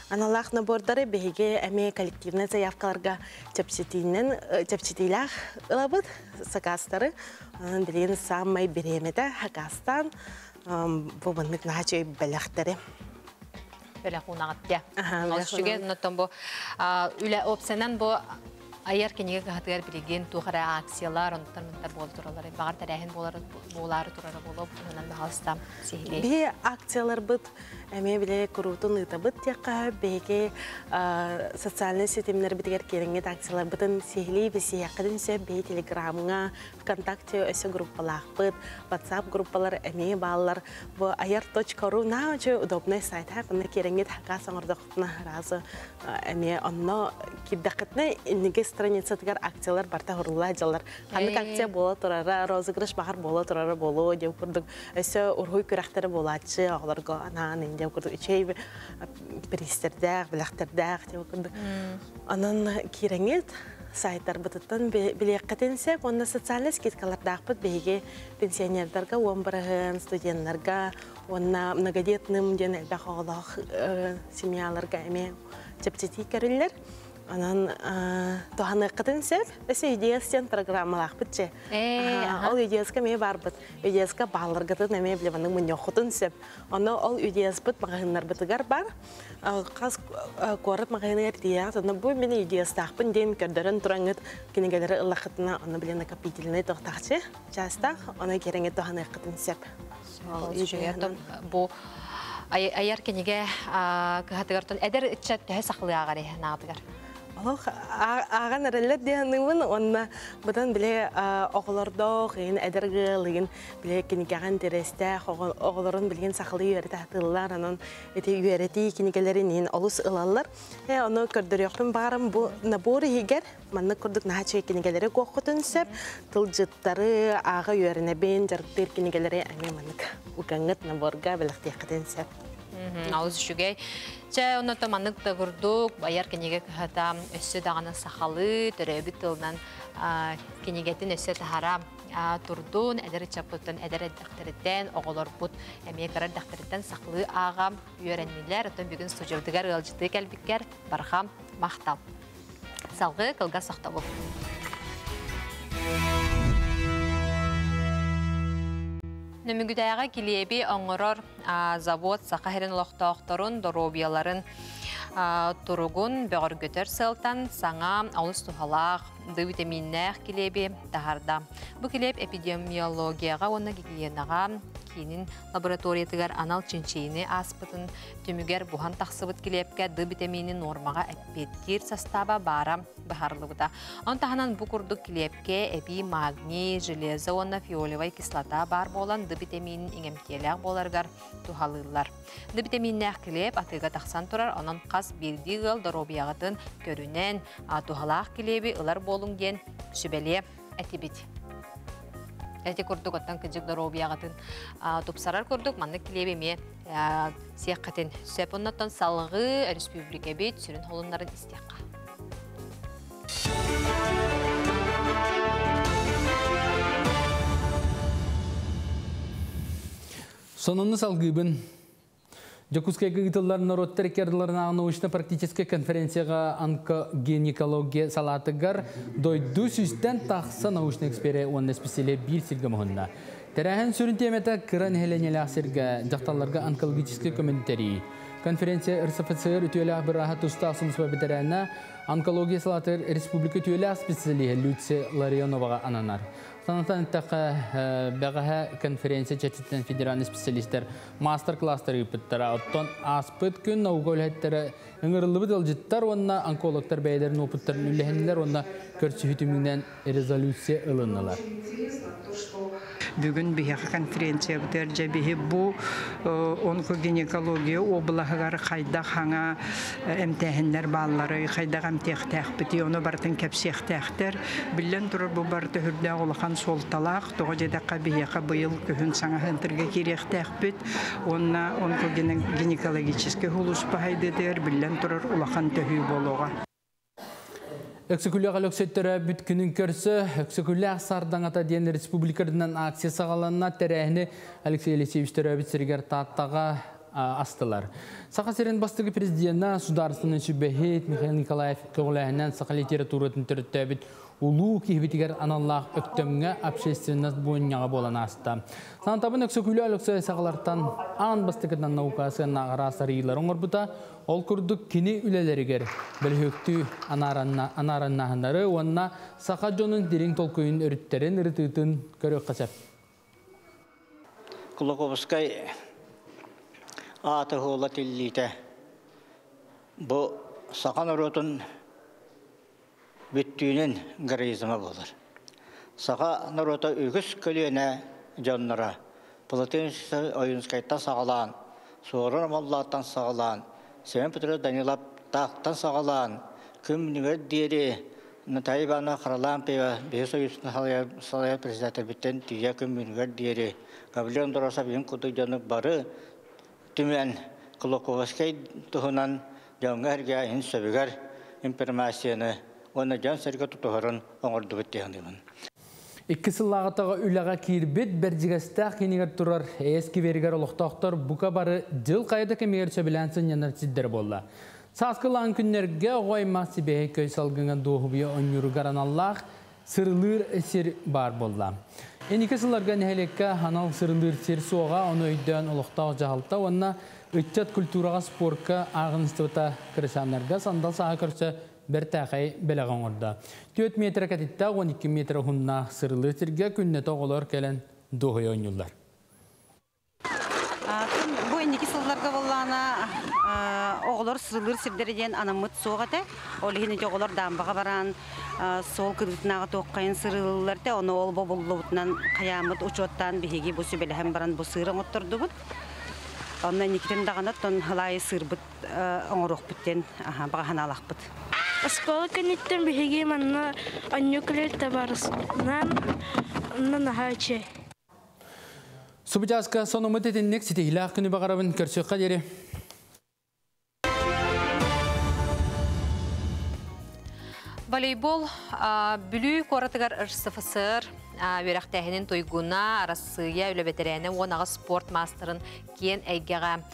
аналаах набордары биһиги эмиэ коллективный заявкаларга чэпчэтиинэн чэпчэтиилээх ылабыт сакаастары. Онон билигин самай бириэмэтэ хакаастаан бу маннык наһаа үчүгэй бэлэхтэри бэлэх уунаҕыт дия. Ол үчүгэй оннуттан бу үлэ опциянан бу айар кинигэ кыһатыгар билигин туох эрэ акциялар, онтон мынтар буола тураллар. Баҕар тэрээһин буолар буолаары турара буолуо туһунан баһалыста сиһилии. Биһи акцияларбыт эмиэ биле куруутун ыытабыт диэххэ биһиги социальнай ситимнэрбитигэр киэриҥҥит акцияларбытын сиһилии бисиһиэххитин сөп биһи телеграмҥа, ВКонтакте өссө группалаахпыт, WhatsApp группалар эмиэ бааллар. Бу ayar.ru наһаа үчүгэй удобный сайт онно киэриҥҥит хакаас оҥордоххутуна сразу эмиэ онно киирдэххитинэ инники страницатыгар акциялар барта хурулла дьаллар. Ханнык акция буола турара, розыгрыш баҕар буола турара буолуо диэн курдук өссө уруһуй күрэхтэрэ буолааччы оҕолорго анаан диэн курдук үчүгэй бириистэрдээх, бэлэхтэрдээх диэн курдук. Онон киирэҥҥит. Сайттарбытыттан билиэххитин сөп. Онно социальнай скидкалардаахпыт биһиги пенсионердарга 10%, студеннарга уонна многодетным диэн элбэх оҕолоох семьяларга эмиэ чэпчэтии көрүллэр. Онон туһаныаххытын сөп. Өссө UDS диэн программалаахпыт че. Ол UDS-ка эмиэ барбыт. UDS-ка баалларгытын эмиэ билебаннык мунньуоххутун сөп. Онно ол UDS-быт маҕаһыыннарбытыгар бар. Хас куорат маҕаһыыныгар тиийэҕит, онно бу мин UDS-таахпын диэн көрдөрөн тураҥҥыт кинигэлэри ыллаххытына, онно биле накопительный тохтаахчы чаастаах, ону кэрэҥи туһаныаххытын сөп. Бу айар кинигэ кыһатыгар эдэр ыччат төһө сахалыы ааҕар наатыгар? Олох ааҕан эрэллэр диэханыыбын, уонна бытан биле оҕолордоох, ыйын эдэр ыал, ыйын биле кинигэҕин тирэстээх оҕолорун билигин сахалыы үөрэтэ сатыыллар, онон ити үөрэтии кинигэлэрин иһин олус ылаллар. Ону көрдөрүөхпүн баҕарам, бу набор иһигэр маннык курдук наһаа үчүгэй кинигэлэри куоххутун сөп, тылдьыттары, ааҕа үөрэнэбин, дьарыктыыр кинигэлэри эмиэ маннык укаҥҥыт наборга бэлэхтиэххитин сөп. Олус үчүгэй. Чэ, онно маннык да курдук айар кинигэ кыһата өссө даҕаны сахалыы төрөөбүт тылынан кинигэтин өссө таһара турдун, эдэр ыччаппыттан эдэр эрдэхтэриттэн, оҕолорбут эмиэ кыра эрдэхтэриттэн сахалыы ааҕа үөрэннилэр. Оттон бүгүн студиябытыгар ыалдьытыы кэлбиккэр барҕа махтал. Салгыы кылгас сохтобул. Нөмүгүтээҕи килиэби оҥорор завод Саха сирин олохтоохторун доруобуйаларын туругун бөҕөргөтөр сыалтан саҥа олус туһалаах Д витаминнээх килиэби таһаарда. Бу килиэп эпидемиологияҕа уонна гигиенаҕа киинин лабораториятыгар анал чинчийиини ааспытын түмүгэр буһан тахсыбыт килиэпкэ Д витамини нуормаҕа эппиэттиир састааба баара быһаарыллыбыта. Он таһынан бу курдук килиэпкэ эбии магний, железо уонна фиолевай кислота баар буолан Д витаминин иҥэмтиэлээх буоларыгар туһалыыллар. Д витаминнээх килиэп атыыга тахсан турар, онон хас биирдии ыал доруобуйаҕытын көрүнэн туһалаах килиэби ылар буолуҥ диэн сүбэлиэ этибит. Эти курдук оттон кыдьык доруобуйаҕытын тупсарар курдук маннык килиэби эмиэ сиэххитин сөп. Оннуттан салгыы өрөспүүбүлүкэбит сүрүн холуннарын истиэххэ. Сонуну салгыыбын. Дьокуускайга ыытыллар норуоттар икки ардыларынааҕы научно-практическай конференцияҕа онкогинекология салаатыгар дойду сүүстэн тахса научнай эксперэ уонна исписэлииһэ биир сиргэ муһунна. Тэрээһин сүрүн тиэмэтэ кыра нэһилиэнньэлээх сиргэ дьахталларга онкологическай көмөнү тэрийии. Конференция РСФСР үтүөлээх бырааһа тустаах сулууспа бэтэрээнэ, онкология салаатыгар республика үтүөлээх специалиһэ Люция Ларионоваҕа ананар. Санатан эттэххэ, бэҕэһээ конференция чэрчитинэн федеральнай специалистэр маастар-кылаастары ыыппыттара. Оттон ааспыт күн наука үлэһиттэрэ ыҥырыллыбыт ыалдьыттар уонна онкологтар бэйэлэрин уопуттарын үллэһиннилэр уонна көрсүһүү түмүгүнэн резолюция ылыннылар. Бүгүн биһиэхэ конференциябытыгар дьэ биһи бу онкогинекология облаһыгар хайдах хаҥа эмтээһиннэр баалларый, хайдах эмтиэхтээхпитий, ону барытын кэпсиэхтээхтэр. Биллэн турар, бу барыта үрдээх улахан суолталаах. Тоҕо диэтэххэ, биһиэхэ быйыл күһүн саҥа центрга киириэхтээхпит уонна онкогинекологическай сулууспа хайдыытыгар биллэн турар улахан төһүү буолуоҕа. Өксөкүлээх Өлөксөй төрөөбүт күнүн көрсө Өксөкүлээх сардаҥата диэн республика үрдүнэн акция саҕаланна. Тэрээһини Алексей Елисеевич төрөөбүт сиригэр Тааттаҕа астылар. Саха сирин бастакы президенэ, судаарыстыбаннай сүбэһит Михаил Николаев көҕүлээһинэн саха литературатын төрүттээбит улуу киһибитигэр аналлаах Өктөмҥө общественность буонньаҕа буолан ааста. Санатабын Өксөкүлэ Өлөксөй саҕалартан аан бастакытынан наука сыаннаах араас арыйыылары оҥорбута. Ол курдук кини үлэлэригэр бөлүһүөктүү анаараннааһыннары уонна саха дьонун дириҥ толкуйун өрүттэрин ырытыытын көрүөххэ сөп. Кулаковскай ааты хуола тиллиитэ бу саха норуотун бүттүүнүн героизма буолар. Саха норуота үгүс көлүөнэ дьонноро Платон Ойуунскайтан саҕалаан, Суорун Омоллоохтон саҕалаан, Семен Петрович Данилов таахтан саҕалаан, күн диэри Наталья Ивановна Харлампьева биһи союзун салайар председателбиттэн тиийэ күн бүгүнүгэр диэри Гаврил Андросов иһин курдук дьону бары түмэн Кулаковскай туһунан дьоҥҥо эргэ иһин сөбүгэр информацияны уонна дьон-сэргэ тутуһарын оҥордубут дии саныыбын. Икки сыллааҕытаҕа үлэҕэ киирбит Бэрдьигэстээх киинигэр турар Эйэ скверигэр олохтоохтор бука бары дьыл хайа да кэмигэр сөбүлээн сынньанар сирдэрэ буолла. Сааскылаан күннэргэ оҕо аймах сибиэһэй көй салгыҥа дуоһубуйа онньууругар аналлаах сырылыыр сир баар буолла. Инники сылларга нэһилиэккэ анал сырылыыр сир суоҕа, ону өйдөөн олохтоох дьаһалта уонна ыччат культураҕа спорка ааҕыныстыбата кырачааннарга сандал сааһы көрсө бэртээхэй бэлэҕи оҥордо. 4 метр кэтиттээх 12 метр уһуннаах сырылыыр сиргэ күннэтэ оҕолор кэлэн дуоһуйа оонньууллар. Бу инники сылларга буоллаҕына оҕолор сырылыыр сирдэрэ диэн анаммыт суох этэ. Ол иһин ити оҕолор даамбаҕа баран суол кырыытынааҕы туоххайын сырыылыыллар этэ. Ону ол бобуллубутунан хайааммыт учуоттаан биһиги бу сүбэлэһэн баран бу сыыр оҥоттордубут. Онно инникитин даҕаны оттон ылаайы сыырбыт оҥоруохпут диэн баҕа санаалаахпыт. Оскуола кэнниттэн биһиги манна онньуу кэлэр табаарыспынаан онно наһаа үчүгэй. Субучааска сонуммут итинник ситиһилээх күнү баҕарабын көрсүөххэ диэри. Волейбол Бүлүү куоратыгар РСФСР үөрэхтээһинин туйгуна, Арассыыйа үлэ бэтэрээнэ 18 спорт маастарын киэн эйгэҕэ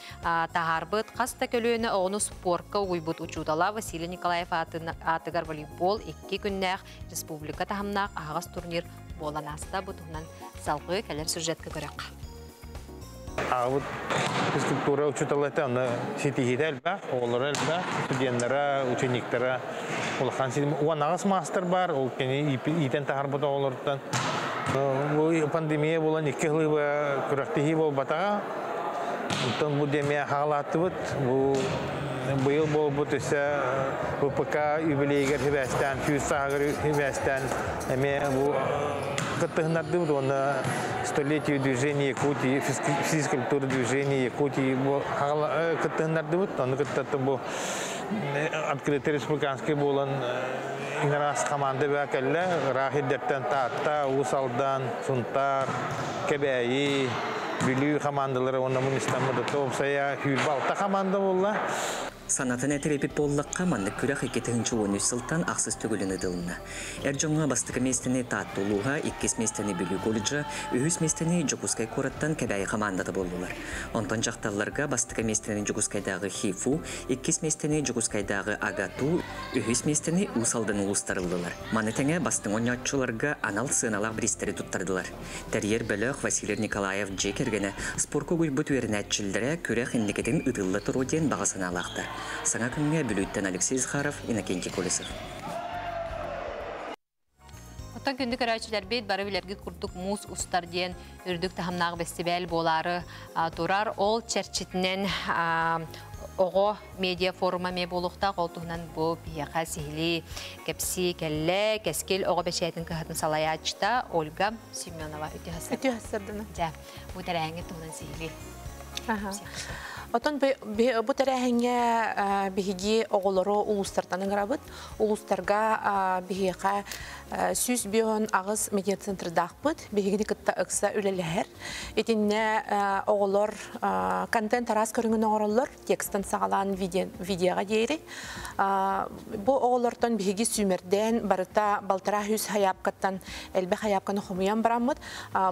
таһаарбыт хас да көлүөнэ оҕону спортка угуйбут учуутала Василий Николаев аатыгар волейбол икки күннээх республика таһымнаах аһаҕас турнир буолан ааста. Бу туһунан салгыы кэлэр сюжетка көрөххө. Аҕабыт физкультура учуутала этэ, онно ситиһиитэ элбэх, оҕолоро элбэх, студеннара, учениктара улахан 18 маастар бар, ол кини иитэн таһаарбыт оҕолоруттан. Бу пандемия буолан икки сылы күрэхтэһии буолбатаҕа. Онтон бу демия хаалааттыбыт. Бу быйыл буолбут өссө ВПК юбилейигэр хибээстээн, сүүс сааһыгар хибээстээн эмиэ бу кыттыһыннардыбыт уонна столетию движения Якутии, физкультура движения Якутии бу кыттыһыннардыбыт. Ону кытта бу открытый республиканский буолан иҥараас команда баа кэллэ. Ыраах ирдэртэн Таатта, Уус Алдан, Сунтаар, Кэбээйи, Бүлүү командалары уонна мунньустаммыт уопсайа 26 команда буолла. Санатан этэр эбит буоллахха, маннык күрэх 2013 сылтан ахсыс төгүлүн ыытылынна. Эр дьоҥҥо бастакы миэстэни Таатта улууһа, иккис миэстэни Бүлүү колледжа, үһүс миэстэни Дьокуускай куораттан Кэбээйи хамаандата буоллулар. Онтон дьахталларга бастакы миэстэни Дьокуускайдааҕы ХИФУ, иккис миэстэни Дьокуускайдааҕы АГАТУ, үһүс миэстэни Уус Алдан улуустар ыллылар. Маны тэҥэ бастыҥ оонньооччуларга анал сыаналаах бириистэри туттардылар. Тэрийэр бөлөх Василий Николаев дьиэ кэргэнэ спорка угуйбут үөрэнээччилэрэ күрэх инникитин ыытылла туруо диэн баҕа санаалаахтар. Саҥа күҥҥэ Бүлүүттэн Алексей Захаров, Иннокентий Колесов. Оттон күндү көрөөччүлэрбит бары билэргит курдук муус устар диэн үрдүк таһымнаах бэстибээл буолаары турар. Ол чэрчитинэн оҕо медиа форума эмиэ буолуохтаах. Ол туһунан бу биһиэхэ сиһилии кэпсии кэллэ. Кэскил оҕо бэчээтин кыһатын салайааччыта Ольга Семенова. Үтүө хассардына. Дьэ, бу тэрээһиҥҥэ туһунан сиһилии. Отон бу тэрээһиҥҥэ биһиги оҕолору улуустартан ыҥырабыт. Улуустарга биһиэхэ 158 медиацентрдаахпыт. Биһигини кытта ыкса үлэлэһэр. Итиннэ оҕолор контент араас көрүҥүн оҥороллор, текстан саҕалаан видеоҕа диэри. Бу оҕолортон биһиги сүүмэрдээн барыта балтараа сүүс хайаапкаттан элбэх хайаапканы хомуйан бараммыт.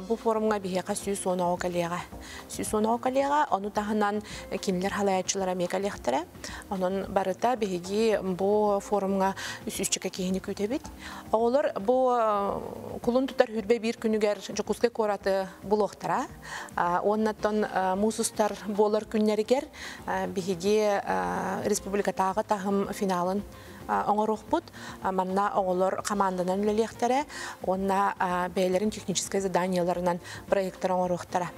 Бу форумҥа биһиэхэ 110 оҕо кэлиэҕэ. 110 оҕо кэлиэҕэ, ону таһынан кинилэр халайааччылара эмиэ кэлиэхтэрэ. Онон барыта биһиги бу форумҥа үс-үсчэкэ киһини күүтэбит. Оҕолор бу кулун тутар хүрбэ биир күнүгэр Дьокуускай куораты булуохтара. Уоннаттан муус устар буолар күннэригэр биһиги республикатааҕы таһым финалын оҥоруохпут. Манна оҕолор хамаанданан үлэлиэхтэрэ уонна бэйэлэрин техническэй заданиеларынан проекттар оҥоруохтара.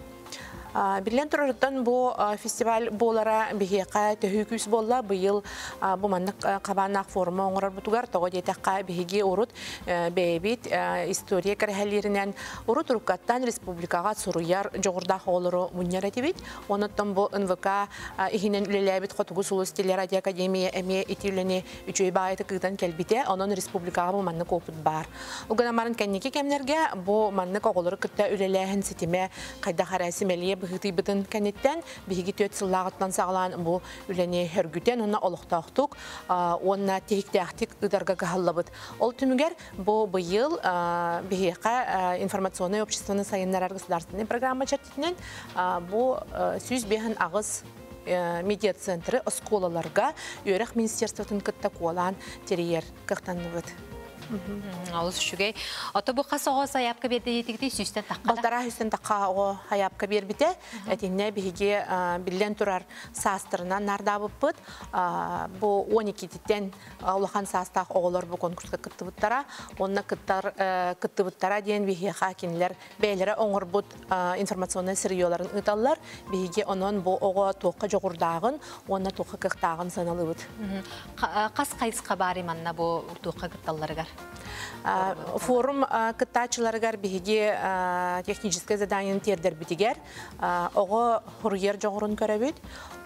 Биллэн турарыттан бу фестиваль буолара биһиэхэ төһүү күүс буолла. Быйыл бу маннык хабааннаах форума оҥорорбутугар тоҕо диэтэххэ биһиги урут бэйэбит история кэрэһэлииринэн урут уруккаттан республикаҕа суруйар дьоҕурдаах оҕолору мунньар этибит. Онуттан бу НВК иһинэн үлэлээбит Хотугу сулус телерадиоакадемия эмиэ ити үлэни үчүгэй баҕайытык ыытан кэлбитэ. Онон республикаҕа бу маннык опыт баар. Ол гынан баран кэнники кэмнэргэ бу маннык оҕолору кытта үлэлээһин ситимэ хайдах эрэ симэлийэ быһыытыйбытын кэнниттэн биһиги түөрт сыллааҕыттан саҕалаан бу үлэни хөргүтэн уонна олохтоохтук уонна тиһиктээхтик ыытарга кыһаллабыт. Ол түмүгэр бу быйыл биһиэхэ информационнай обществоны сайыннарар государственный программа чэрчитинэн бу 158 медиацентры оскуолаларга үөрэх министерствотын кытта куолаан тэрийэр кыахтанныбыт. Олус үчүгэй. Ото бу хас оҕо сайаапка биэрдэ диэтигитий сүүстэн тахха? Балтараа сүүстэн тахха оҕо сайаапка биэрбитэ. Этиннэ биһиги биллэн турар саастарынан нардаабыппыт. Бу 12-титтэн улахан саастаах оҕолор бу конкурска кыттыбыттара. Онно кыттар кыттыбыттара диэн биһиэхэ кинилэр бэйэлэрэ оҥорбут информационнай сырьеларын ыыталлар. Биһиги онон бу оҕо туохха дьоҕурдааҕын уонна туохха кыахтааҕын сыаналыыбыт. Хас хайысха баар манна бу туохха кытталларыгар? Форум кыттааччыларыгар биһиги техническэй заданиены тиэрдэрбитигэр оҕо хуруйар дьоҕурун көрөбүт,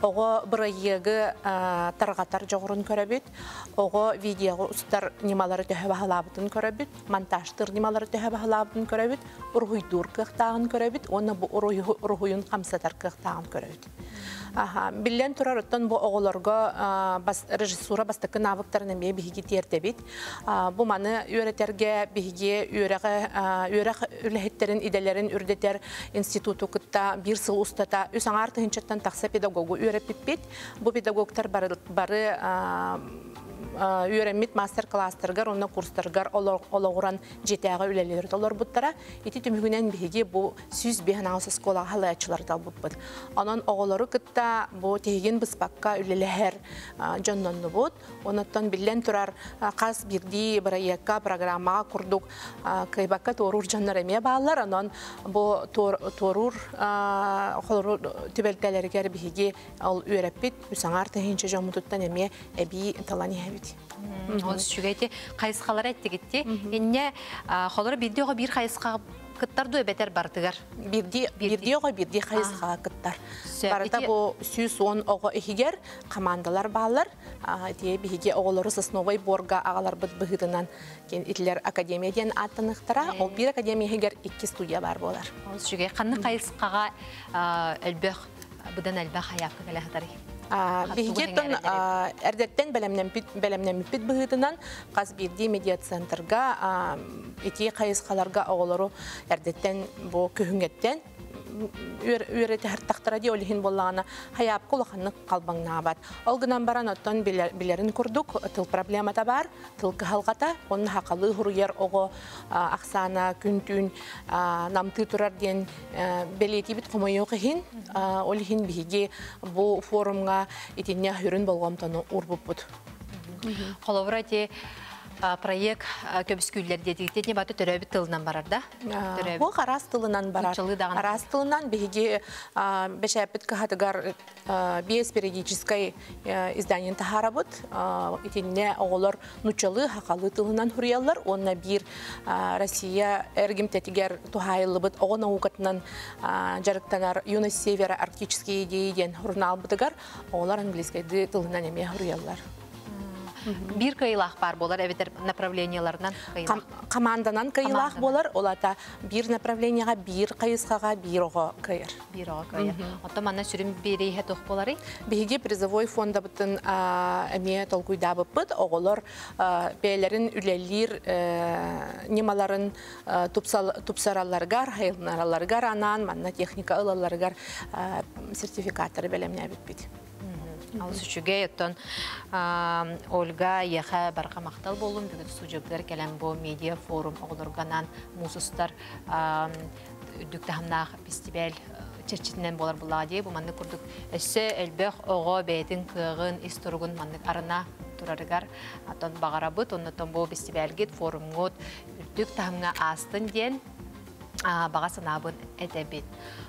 оҕо бырайыагы тарҕатар дьоҕурун көрөбүт, оҕо видеоҕа устар ньымалары төһө баһылаабытын көрөбүт, монтажтыыр ньымалары төһө баһылаабытын көрөбүт, уруһуйдуур кыахтааҕын көрөбүт уонна бу уруһуйун хамсатар кыахтааҕын көрөбүт. Биллэн турар, оттон бу оҕолорго режиссура бастакы навыктарын эмиэ биһиги тиэрдэбит. Бу маны үөрэтэргэ биһиги үөрэх үлэһиттэрин идэлэрин үрдэтэр институту кытта биир сыл устата үс аҥаар тыһыынчаттан тахса педагогу үөрэппиппит. Бу педагогтар бары үөрэммит мастер-класстаргар уонна курстаргар олоҕуран дьиэтээҕи үлэлэри толорбуттара. Ити түмүгүнэн биһиги бу 105 оскуолаҕа халааччылары талбыппыт. Онон оҕолору кытта бу тиһигин быспакка үлэлэһэр дьонноннубут. Онуттан биллэн турар хас биирдии бырайыакка, программаҕа курдук кыайбакка туоруур дьоннор эмиэ бааллар. Онон бу туоруур холору түбэлтэлэригэр биһиги ол үөрэппит үс аҥаар тыһыынча дьоммутуттан эмиэ эбии талан иһэбит. Ол үчүгэй хайысхалары эттигитти. Инне холору биирдии оҕо биир хайысхаҕа кыттар дуу эбэтэр барытыгар? Биирдии оҕо биирдии хайысхаҕа кыттар. Барыта бу 110 оҕо иһигэр командалар бааллар. Ити биһиги оҕолору сосновой борга аҕаларбыт быһыытынан итилэр академия диэн ааттаныахтара. Ол биир академия иһигэр икки студия баар буолар. Ол үчүгэй. Ханнык хайысхаҕа элбэх быдан элбэх хайаапка кэлэ сытарый? Биһиги эрдэттэн бэлэмнэммиппит быһыытынан хас биирдии медиацентрга ити хайысхаларга оҕолору эрдэттэн бу күһүҥҥэттэн үөрэтэ дии ол иһин буоллаҕына хайаапка улаханнык халбаҥнаабат. Ол гынан баран оттон билэрин курдук тыл проблемата бар, тыл кыһалҕата, онно хақалыы хуруйар оҕо ахсаана күн-түүн намтыы турар диэн бэлиэтиибит хомойуох иһин, ол иһин биһиги бу форумҥа итиннэ хүрүн болҕомтону уурбуппут. Холобура ити проект көбүскүүллэр диэтигитти не баты төрөөбүт тылынан барар да? Бу араас тылынан барар. Араас тылынан биһиги бэшээппит кыһатыгар биэс периодическай изданиен таһаарабыт. Итиннэ оҕолор нуччалыы хахалыы тылынан хуруйаллар. Уонна биир Россия эргимтэтигэр туһаайыллыбыт оҕо наукатынан дьарыктанар Юность Севера арктические идеи диэн журналбытыгар оҕолор английскайды тылынан эмиэ хуруйаллар. Биир кыйылаах бар болар, эбитер направленияларынан кыйылаах. Команданан кыйылаах болар, олата биир направленияға биир кайысқаға биир оҕо кыйыр. Биир оҕо кыйыр. Оттон манна сүрүн биэрейхэ туох боларый? Биһиги призовой фондабытын эмиэ толкуйдаабыппыт. Оҕолор бэйэлэрин үлэлиир ньымаларын тупсаралларыгар, хайылнаралларыгар анаан, манна техника ылалларыгар сертификаттары бэлэмнээбиппит. Алыс үчүгэй, оттон Ольга Еха барга мактал болун бүгүн студиябытыгар кэлэн бу медиа форум оҕолорганан муусустар үрдүк таһымнаах фестиваль чэрчитинэн болар булаа дии. Бу маннык курдук өссө элбэх оҕо бэйэтин кыаҕын, ис туругун маннык арына турарыгар оттон баҕарабыт. Оннотон бу фестивальгит форумҥут үрдүк таһымҥа аастын диэн баҕа санаабын этэбит.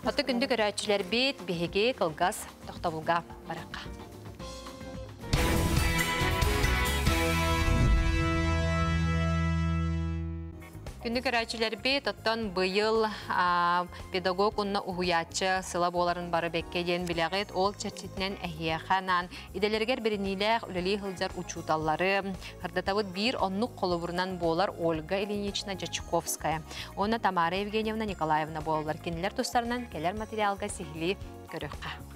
Отто күндү көрөөччүлэрбит биһиги кылгас тохтобулга баракка. Күндү көрөөччүлэрбит, оттон быйыл педагог уонна уһуйааччы сыла буоларын бары бэккэ диэн билэҕит. Ол чэрчитинэн эһиэхэ анаан идэлэригэр бэриниилээх үлэлии сылдьар учууталлары сырдатабыт. Биир оннук холобурунан буолар Ольга Ильинична Дьячковская уонна Тамара Евгеньевна Николаевна буолаллар. Кинилэр тустарынан кэлэр материалга сиһилии көрүөххэ.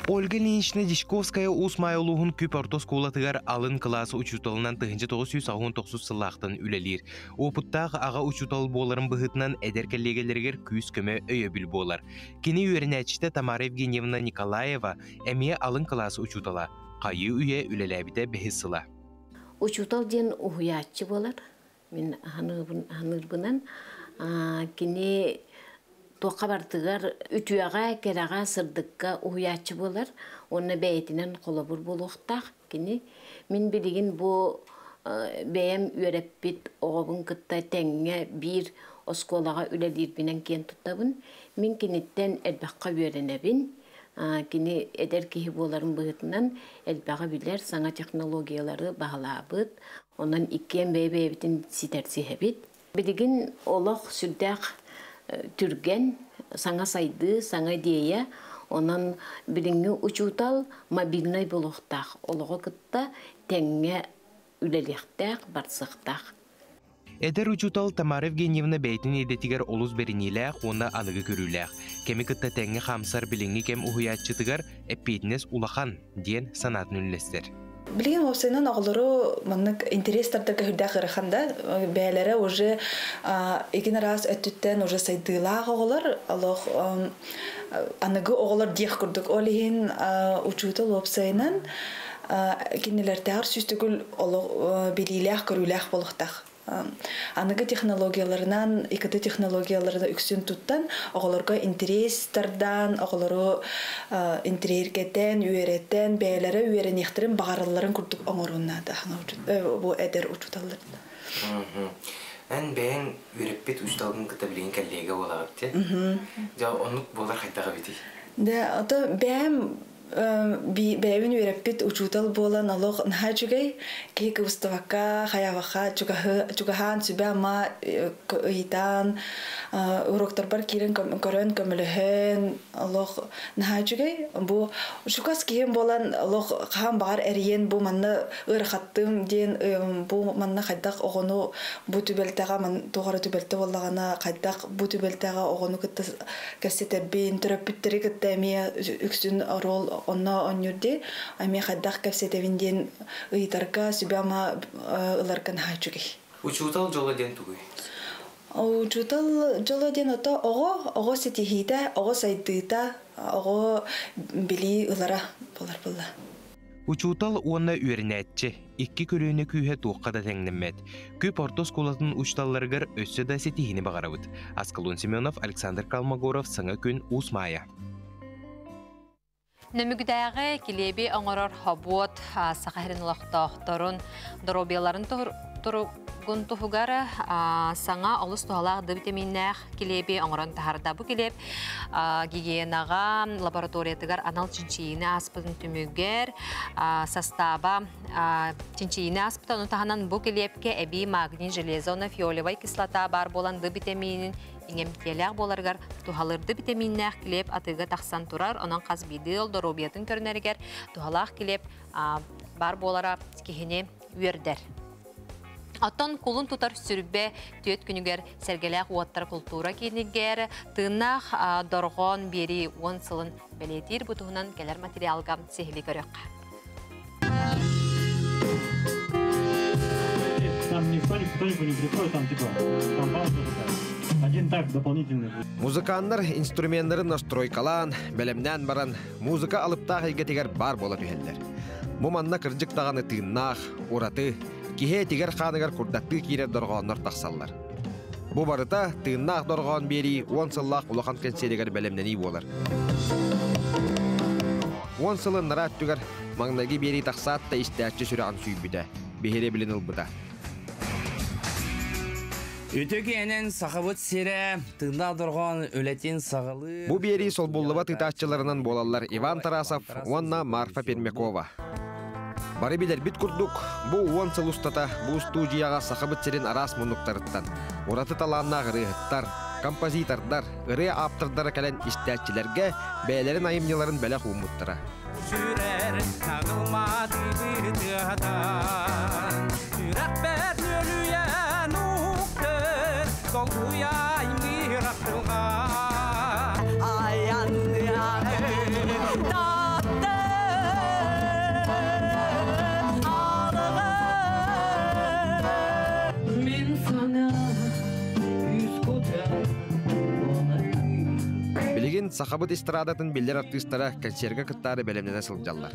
Ольга Ильинична Дьячковская Уус Маайа улууһун Күп орто оскуолатыгар алын кылаас учууталынан 1989 сыллаахтан үлэлиир. Уопуттаах аҕа учуутал буоларын быһыытынан эдэр кэллиэгэлэригэр күүс-көмө өйөбүл буолар. Кини үөрэнээччитэ Тамара Евгеньевна Николаева эмиэ алын кылаас учуутала, хайыы үйэ үлэлээбитэ бэһис сыла. Учуутал диэн уһуйааччы буолар. Мин аныырбынан кини туохха барытыгар үтүөҕэ, кэрэҕэ, сырдыкка уһуйааччы буолар уонна бэйэтинэн холобур буолуохтаах кини. Мин билигин бу бэйэм үөрэппит оҕобун кытта тэҥҥэ биир оскуолаҕа үлэлиирбинэн киэн туттабын. Мин киниттэн элбэххэ үөрэнэбин. Кини эдэр киһи буоларын быһыытынан элбэҕи билэр, саҥа технологиялары баһылаабыт. Онон иккиэн бэйэ-бэйэбитин ситэрсиһэбит. Билигин олох сүрдээх түргэн, саҥа сайдыы, саҥа идея. Онон билиҥҥи учуутал мобильнай буолуохтаах, олоҕу кытта тэҥҥэ үлэлиэхтээх, барсыахтаах. Эдэр учуутал Тамара Евгеньевна бэйэтин идэтигэр олус бэриниилээх уонна аныгы көрүүлээх. Кэми кытта тэҥҥэ хаамсар билиҥҥи кэм уһуйааччытыгар эппиэтинэс улахан, диэн санаатын үллэстэр. Билигин уопсайынан оҕолору маннык интерес тардарга сүрдээх ыарахан да бэйэлэрэ уже игин араас өттүттэн уже сайдыылаах оҕолор олох аныгы оҕолор диэх курдук ол иһин учуутал уопсайынан кинилэртээҕэр сүүс төгүл олох билиилээх көрүүлээх буолуохтаах аныгы технологияларынан ИКТ технологияларын үксүн туттан оҕолорго интэриэс тардан оҕолору интэриэһиргэтэн үөрэтэн бэйэлэрэ үөрэниэхтэрин баҕаралларын курдук оҥоруон наада бу эдэр учууталлар. Эн бэйэҥ үөрэппит учууталгын кытта билигин кэллиэгэ буолаҕыт дии. Дьэ оннук буолар хайдах эбитий? Да, ото бэйэм бэйэбин үөрэппит учуутал буолан олох наһаа үчүгэй киһи кыбыстыбакка хайаабакка чугаһаан сүбэ-ама ыйытаан уроктарбар киирэн көрөн көмөлөһөн олох наһаа үчүгэй бу чугас киһим буолан олох хаһан баҕар эрийэн бу манна ыарахаттым диэн бу манна хайдах оҕону бу түбэлтэҕэ туох эрэ түбэлтэ буоллаҕына хайдах бу түбэлтэҕэ оҕону кытта кэпсэтэрбин, төрөппүттэри кытта эмиэ үксүн оруол онно оонньуур дии, эмиэ хайдах кэпсэтэбин диэн ыйытарга, сүбэ-ама ыларга наһаа үчүгэй. Учуутал дьоло диэн тугуй? Учуутал дьоло диэн ото оҕо, оҕо ситиһиитэ, оҕо сайдыыта, оҕо билии ылара буолар буолла. Учуутал уонна үөрэнээччи икки көлүөнэ күүһэ туохха да тэҥнэммэт. Күп орто оскуолатын учууталларыгар өссө да ситиһиини баҕарабыт. Аскалон Семенов, Александр Калмогоров, Саҥа күн, Уус Маайа. Нөмүгүдээҕи килиэби оҥорор хобуот Саха сирин олохтоохторун доруобуйаларын туругун туһугар саҥа олус туһалаах д витаминнээх килиэби оҥорон таһаарда. Бу килиэп гигиенаҕа лабораториятыгар анал чинчийиини ааспытын түмүгэр састааба чинчийиини ааспыта. Ону таһынан бу килиэпкэ эбии магний, железо уонна фиолевай кислота баар буолан Д витаминин иҥэмтиэлээх буоларыгар туһалыыр Д витаминнээх килиэп атыыга тахсан турар. Онон хас биирдии ыал доруобуйатын көрүнэригэр туһалаах килиэп баар буолара киһини үөрдэр. Оттон кулун тутар сүрбэ түөт күнүгэр Сэргэлээх уоттар култуура киинигэр тыыннаах дорҕоон биэрии уон сылын бэлиэтиир бу туһунан кэлэр материалга сиһилии көрүөххэ. Там никто никто не приходит, там типа, там пауза такая. Один так дополнительный. Музыканнар инструменнарын настройкалаан, бэлэмнээн баран, музыка алыптаах эйгэтигэр баар буола түһэллэр. Бу манна кырдьык даҕаны тыыннаах, ураты, киһи этигэр-хааныгар курдаттыы киирэр дорҕооннор тахсаллар. Бу барыта тыыннаах дорҕоон биэрии уон сыллаах улахан кэнсиэригэр бэлэмнэнии буолар. Уон сыл ыннараа өттүгэр маҥнайгы биэрии тахсаат да истээччи сүрэҕин сүүйбүтэ, биһирэбилин ылбыта. Үтө киэнэн Сахабыт сирэ тыыннаах дорҕоон үлэтин саҕалыы... Бу биэрии солбуллубат ыытааччыларынан буолаллар Иван Тарасов уонна Марфа Пермякова. Бары билэрбит курдук, бу 10 сыл устата бу устуудьуйаҕа Сахабыт сирин араас муннуктарыттан ураты талааннаах ырыаһыттар, композитордар, ырыа ааптардара кэлэн истээччилэргэ бэйэлэрин айымньыларын бэлэх ууммуттара. Билигин сахабыт эстрадатын биллэр артыыстара концерга кыттаары бэлэмнэнэ сылдьаллар.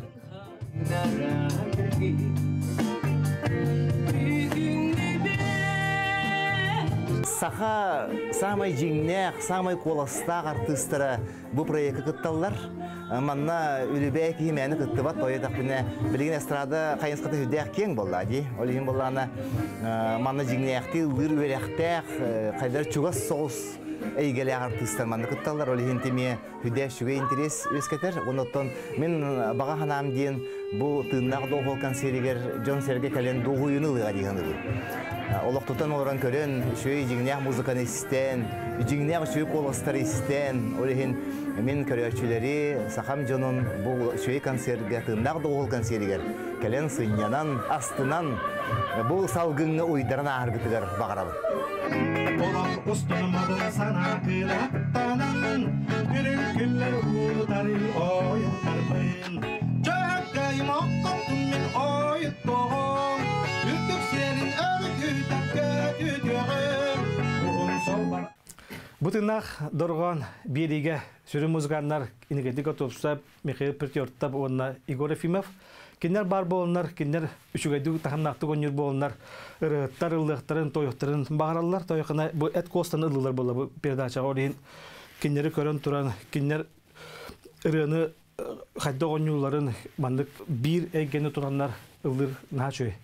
Саха самай дьиҥнээх, самай куоластаах артыыстара бу проекка кытталлар. Манна үлүбээй киһи мээнэ кыттыбат, тоойо билигин эстрада хайысхата сүрдээх киэҥ буолла дии. Ол иһин буоллаҕына манна дьиҥнээхтии ыллыыр үөрэхтээх, хайдар чугас соҕус эйгэлээх артыыстар манна кытталлар. Ол иһин тимиэ хүдэ сүгэ интерес үөскэтэр. Оннуттан мин баҕа санаам диэн бу тыыннаах доҕуһуол концеригэр дьон-сэргэ кэлэн дуоһуйууну ылыаҕа дии саныыбын. Олохтутан олорон көрөн, үчүгэй дьиҥнээх музыканы истэн, дьиҥнээх үчүгэй куоластары истэн, ол иһин мин көрөөччүлэри, сахам дьонун бу үчүгэй концерга, тыыннаах доҕуһуол концеригэр кэлэн сынньанан, астынан, бу салгыҥҥа уйдаран ааһаргытыгар баҕарабын. Олох устун санаа кынаттанан, үрүҥ күллэр уутары ойуттарбын. Чөккөйүм оккоттум мин ойуттоҕум, үрдүк сиэрин өрүкүтэ көтүтүөҕүм. Уһун солбар Бу тыыннаах дорҕоон биэриигэ сүрүн музыканнар Иннокентий Готовцев, Михаил Петертов уонна Егор Ефимов. Кинилэр баар буоланнар, кинилэр үчүгэйдик таһымнаахтык оонньуур буоланнар, ырыһыттар ыллыахтарын, тойуохтарын баҕараллар. Тойохына бу эт куостан ыллылар буолла бу передачаҕа. Ол иһин кинилэри көрөн туран, кинилэр ырыаны хайдах оонньуулларын маннык биир эйгэни тураннар ыллыыр наһаа үчүгэй.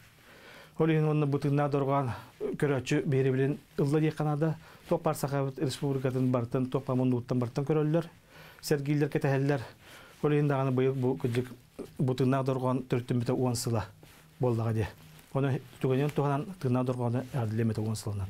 Ол иһин уонна бу тыыннаах дорҕоон көрөөччү биһирэбилин ылла диэххэ наада. Туох баар Сахабыт Республикатын бартын, туох баар муннугуттан бартан көрөллөр, сэргииллэр, кэтэһэллэр. Ол иһин даҕаны быйыл бу кырдьык бу тыыннаах дорҕоон төрүттэммитэ 10 сыла буоллаҕа дии. Ону түгэнин туһанан тыыннаах дорҕоону эҕэрдэлиэм этэ 10 сылынан.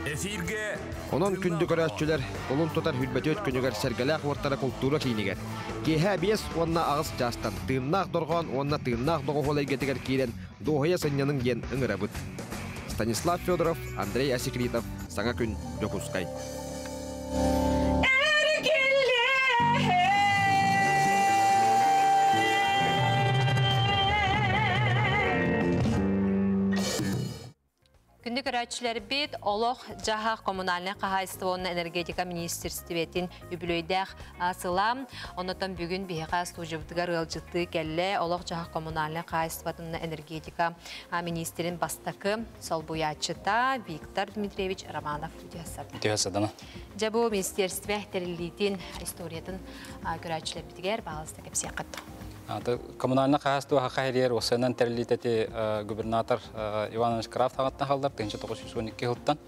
Эфиргэ Онон күндү көрөөччүлэр кулун тутар хүрбэтүөт күнүгэр Сэргэлээх уоттара култуура киинигэр киэһэ 5 уонна 8 чаастан тыыннаах дорҕоон уонна тыыннаах доҕуһуол эйгэтигэр киирэн дуоһуйа сынньаныҥ диэн ыҥырабыт. Станислав Федоров, Андрей Асекритов, Саҥа күн, Дьокуускай. Күндү көрөөччүлэрбит, олох дьаһах коммунальнай хаһаайыстыба уонна энергетика министерствотын үбүлүөйдээх сыла. Оннотон бүгүн биһиэхэ студиябытыгар ыалдьыттыы кэллэ олох дьаһах коммунальнай хаһаайыстыбатын энергетика министрин бастакы солбуйааччыта Виктор Дмитриевич Романов. Үтүө садана. Дьэ бу министерство тэриллиитин историятын көрөөччүлэрбитигэр баалыста кэпсиэххит. Коммунальнай хаһаайыстыба Саха сиригэр уопсайынан тэриллиитэ губернатор Иван Иванович Крафт саҕаттан хааллар, 1912 сылтан.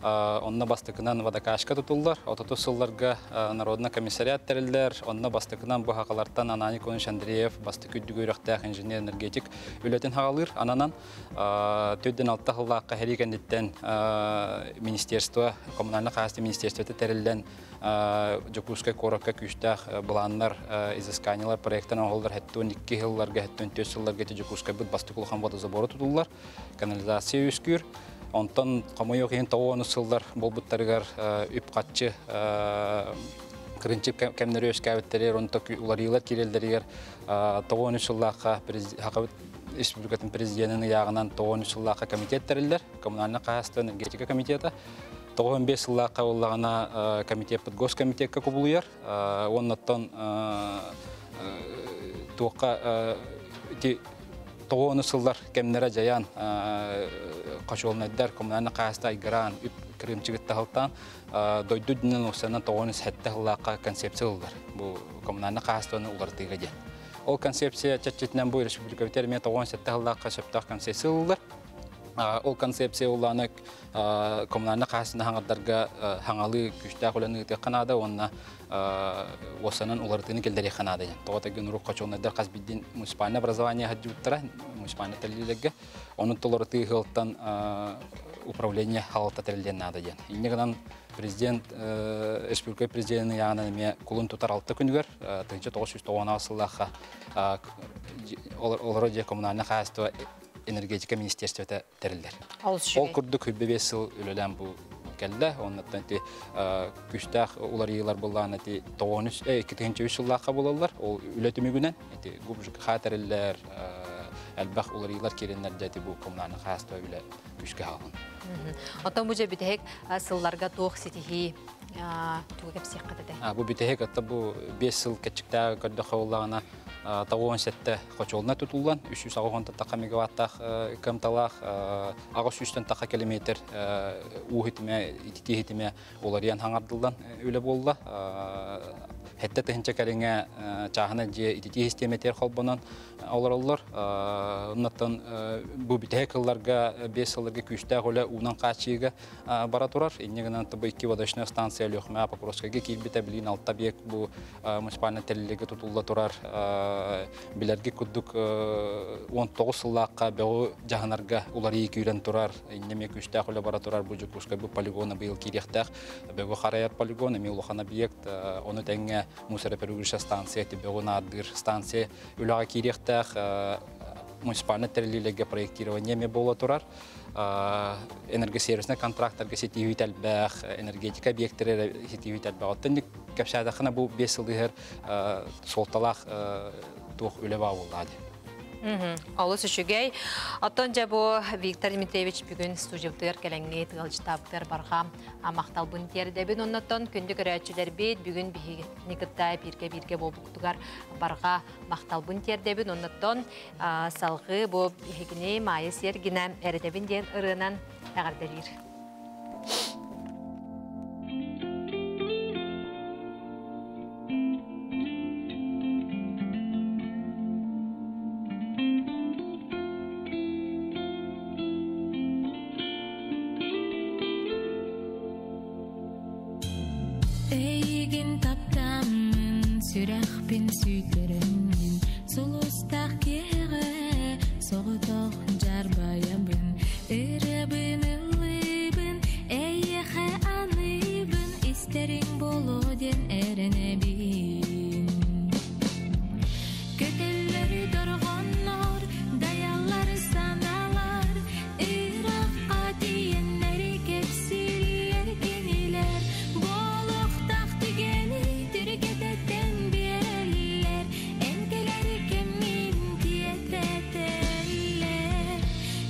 Онно бастакынан водокачка тутуллар, 30 сылларга Народный комиссариат тэриллэр, онно бастакынан бу сахалартан Ананий Конович Андреев бастакы үрдүк үөрэхтээх инженер-энергетик үлэтин саҕалыыр. Ананан 46 сыллаахха сэрии кэнниттэн министерство, коммунальнай хаһаайыстыба министерствота тэриллэн Дьокуускай куоракка күүстээх былааннар, изысканиялар, проекттар оҥоһуллар 72 сылларга, 74 сылларга ити Дьокуускайбыт бастакы улахан водозабора тутуллар, канализация үөскүүр. Онтон хомойуох иһин 90 сыллар буолбуттарыгар үп-харчы кырыымчык кэмнэри үөскээбиттэригэр, онто уларыйыылар киирэллэригэр 93 сыллаахха Сахабыт Республикатын президенин ыйааҕынан 93 сыллаахха комитет тэриллэр, коммунальнай хаһаайыстыба энергетика комитета. 95 сыллаахха буоллаҕына комитеппыт госкомитекка кубулуйар. Оннуттан туохха ити 90 сыллар кэмнэрэ дьайан хочуолунайдар коммунальнай хаһаайыстыба айгыраан, үп кырыымчыгыт таһылтаан дойду үрдүнэн уопсайынан 97 сыллаахха концепция ылыллар. Бу коммунальнай хаһаайыстыбаны уларытыыга диэн. Ол концепция чэрчитинэн бу республикабытыгар эмиэ 97 сыллаахха сөптөөх концепция ылыллар. Ол концепция уланы коммунальный қасына хаңардарга хаңалы күштәк үләне канада, онна осанан улартыны келдери канада. Тоғата ген рух качондар қаз биддин муниципальное образование хаджуттара, муниципальный теллилерге, onun толорты хылтан управление халта теллен нада ден. Инне президент, республика президенты яғына неме кулун тутар алты күнүгөр, 1996 сыллаха олар же коммунальный хозяйство энергетика министерствота терилдер. Ол курдук хүббе сыл үлелән бу келді, оннаттан ти күстәх улар йылар буллан ти 93 2003 жыллаха булалар, ол үлетүмүгүнен ти губжук хатериллер, әлбәх улар йылар кереннер дәти бу коммунальный хозяйство үле күскә алган. Отон бу же битеһек сылларга туох ситихи туга кепсиэх катате. Бу битеһек атта бу 5 сыл кечиктә көрдө хавллагана тауон сетте хочолна тутуллан 360 тақа мегаваттах кымталах ага 300 тақа километр уһитиме итити олар ян хаңардылдан үле болла хетте тыһынча кәлиңе чаһына же итити системетер холбонон олар олар оннаттан бу битеһе кылларга 5 сылларга күстәк оле унан качыга бара турар иннегенен табы икки водочная станция лөхмә Покровскайга килбите билин алта бек бу муниципальный теллеге тутулла турар билерге куддук 19 сыллааққа бөҕү жаһанарга улар күүрен турар иннеме күстәк оле бара турар бу Жукускай бу полигона быйыл кириэхтээх бөҕү харайар полигон эми улахан объект оны тэҥҥэ мусороперегрузочная станция ти бөҕү наадыр станция үлэҕэ кириэхтээх муниципальный терилилерге проектирование ме бола турар энергосервисный контракторга сетиви тәлбәх энергетика объекттері сетиви тәлбәх оттан кәпсәдәхына бу 5 сылдыгыр солталах тух үле ба булды. Олус үчүгэй. Оттон жа бу Виктор Дмитриевич бүгүн студиябытыгар кэлэҥҥи тыгалдьытаабытыгар барҕа махталбын тиэрдэбин. Оннотон күндү көрөөччүлэр бит бүгүн биһигини кытта бирге-бирге буолбуктугар барҕа махталбын тиэрдэбин. Оннотон салгыы бу биһигини Майя Сергина эрэтэбин диэн ырыанан эҕэрдэлиир. Эйгин таптамын, сүрәхпин сүйтеремин, Сулустақ кеғі, соғытоқ жарбаябын, Ырыбын ылыбын, эйехе аныбын, Истерин болоден эренебин. Көтеллер дорғоннор, даялар саналар, Ираққа тиеннери кепсиллер кенилер, Болуқтақ түгені түркететтен берелер, Энкелер кемин тиететелер.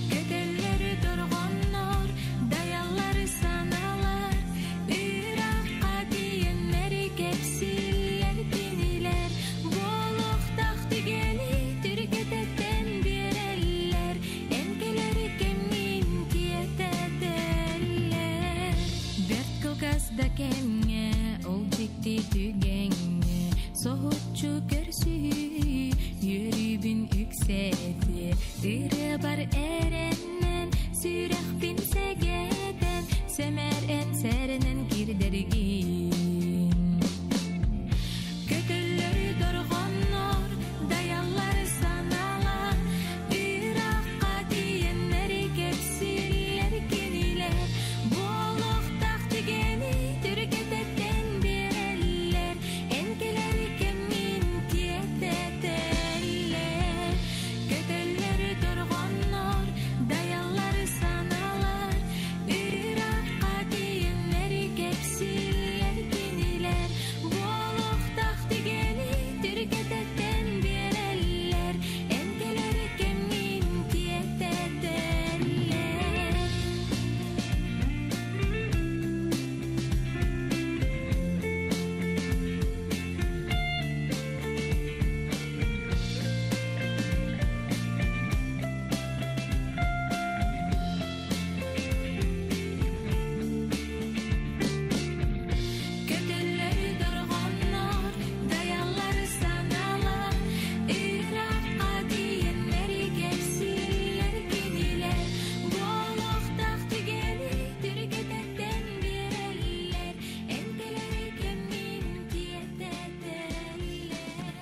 Көтеллер дорғоннор, даялар саналар, Ираққа тиеннери кепсиллер кенилер, Болуқтақ түгені түркететтен берелер, Энкелер кемин тиететелер. Берт кылгас да кемге, ол жекти түгенге, Соһуччу көрсүй, йөрүбүн үксәте, Ыры бар эреннен, сүрәхпин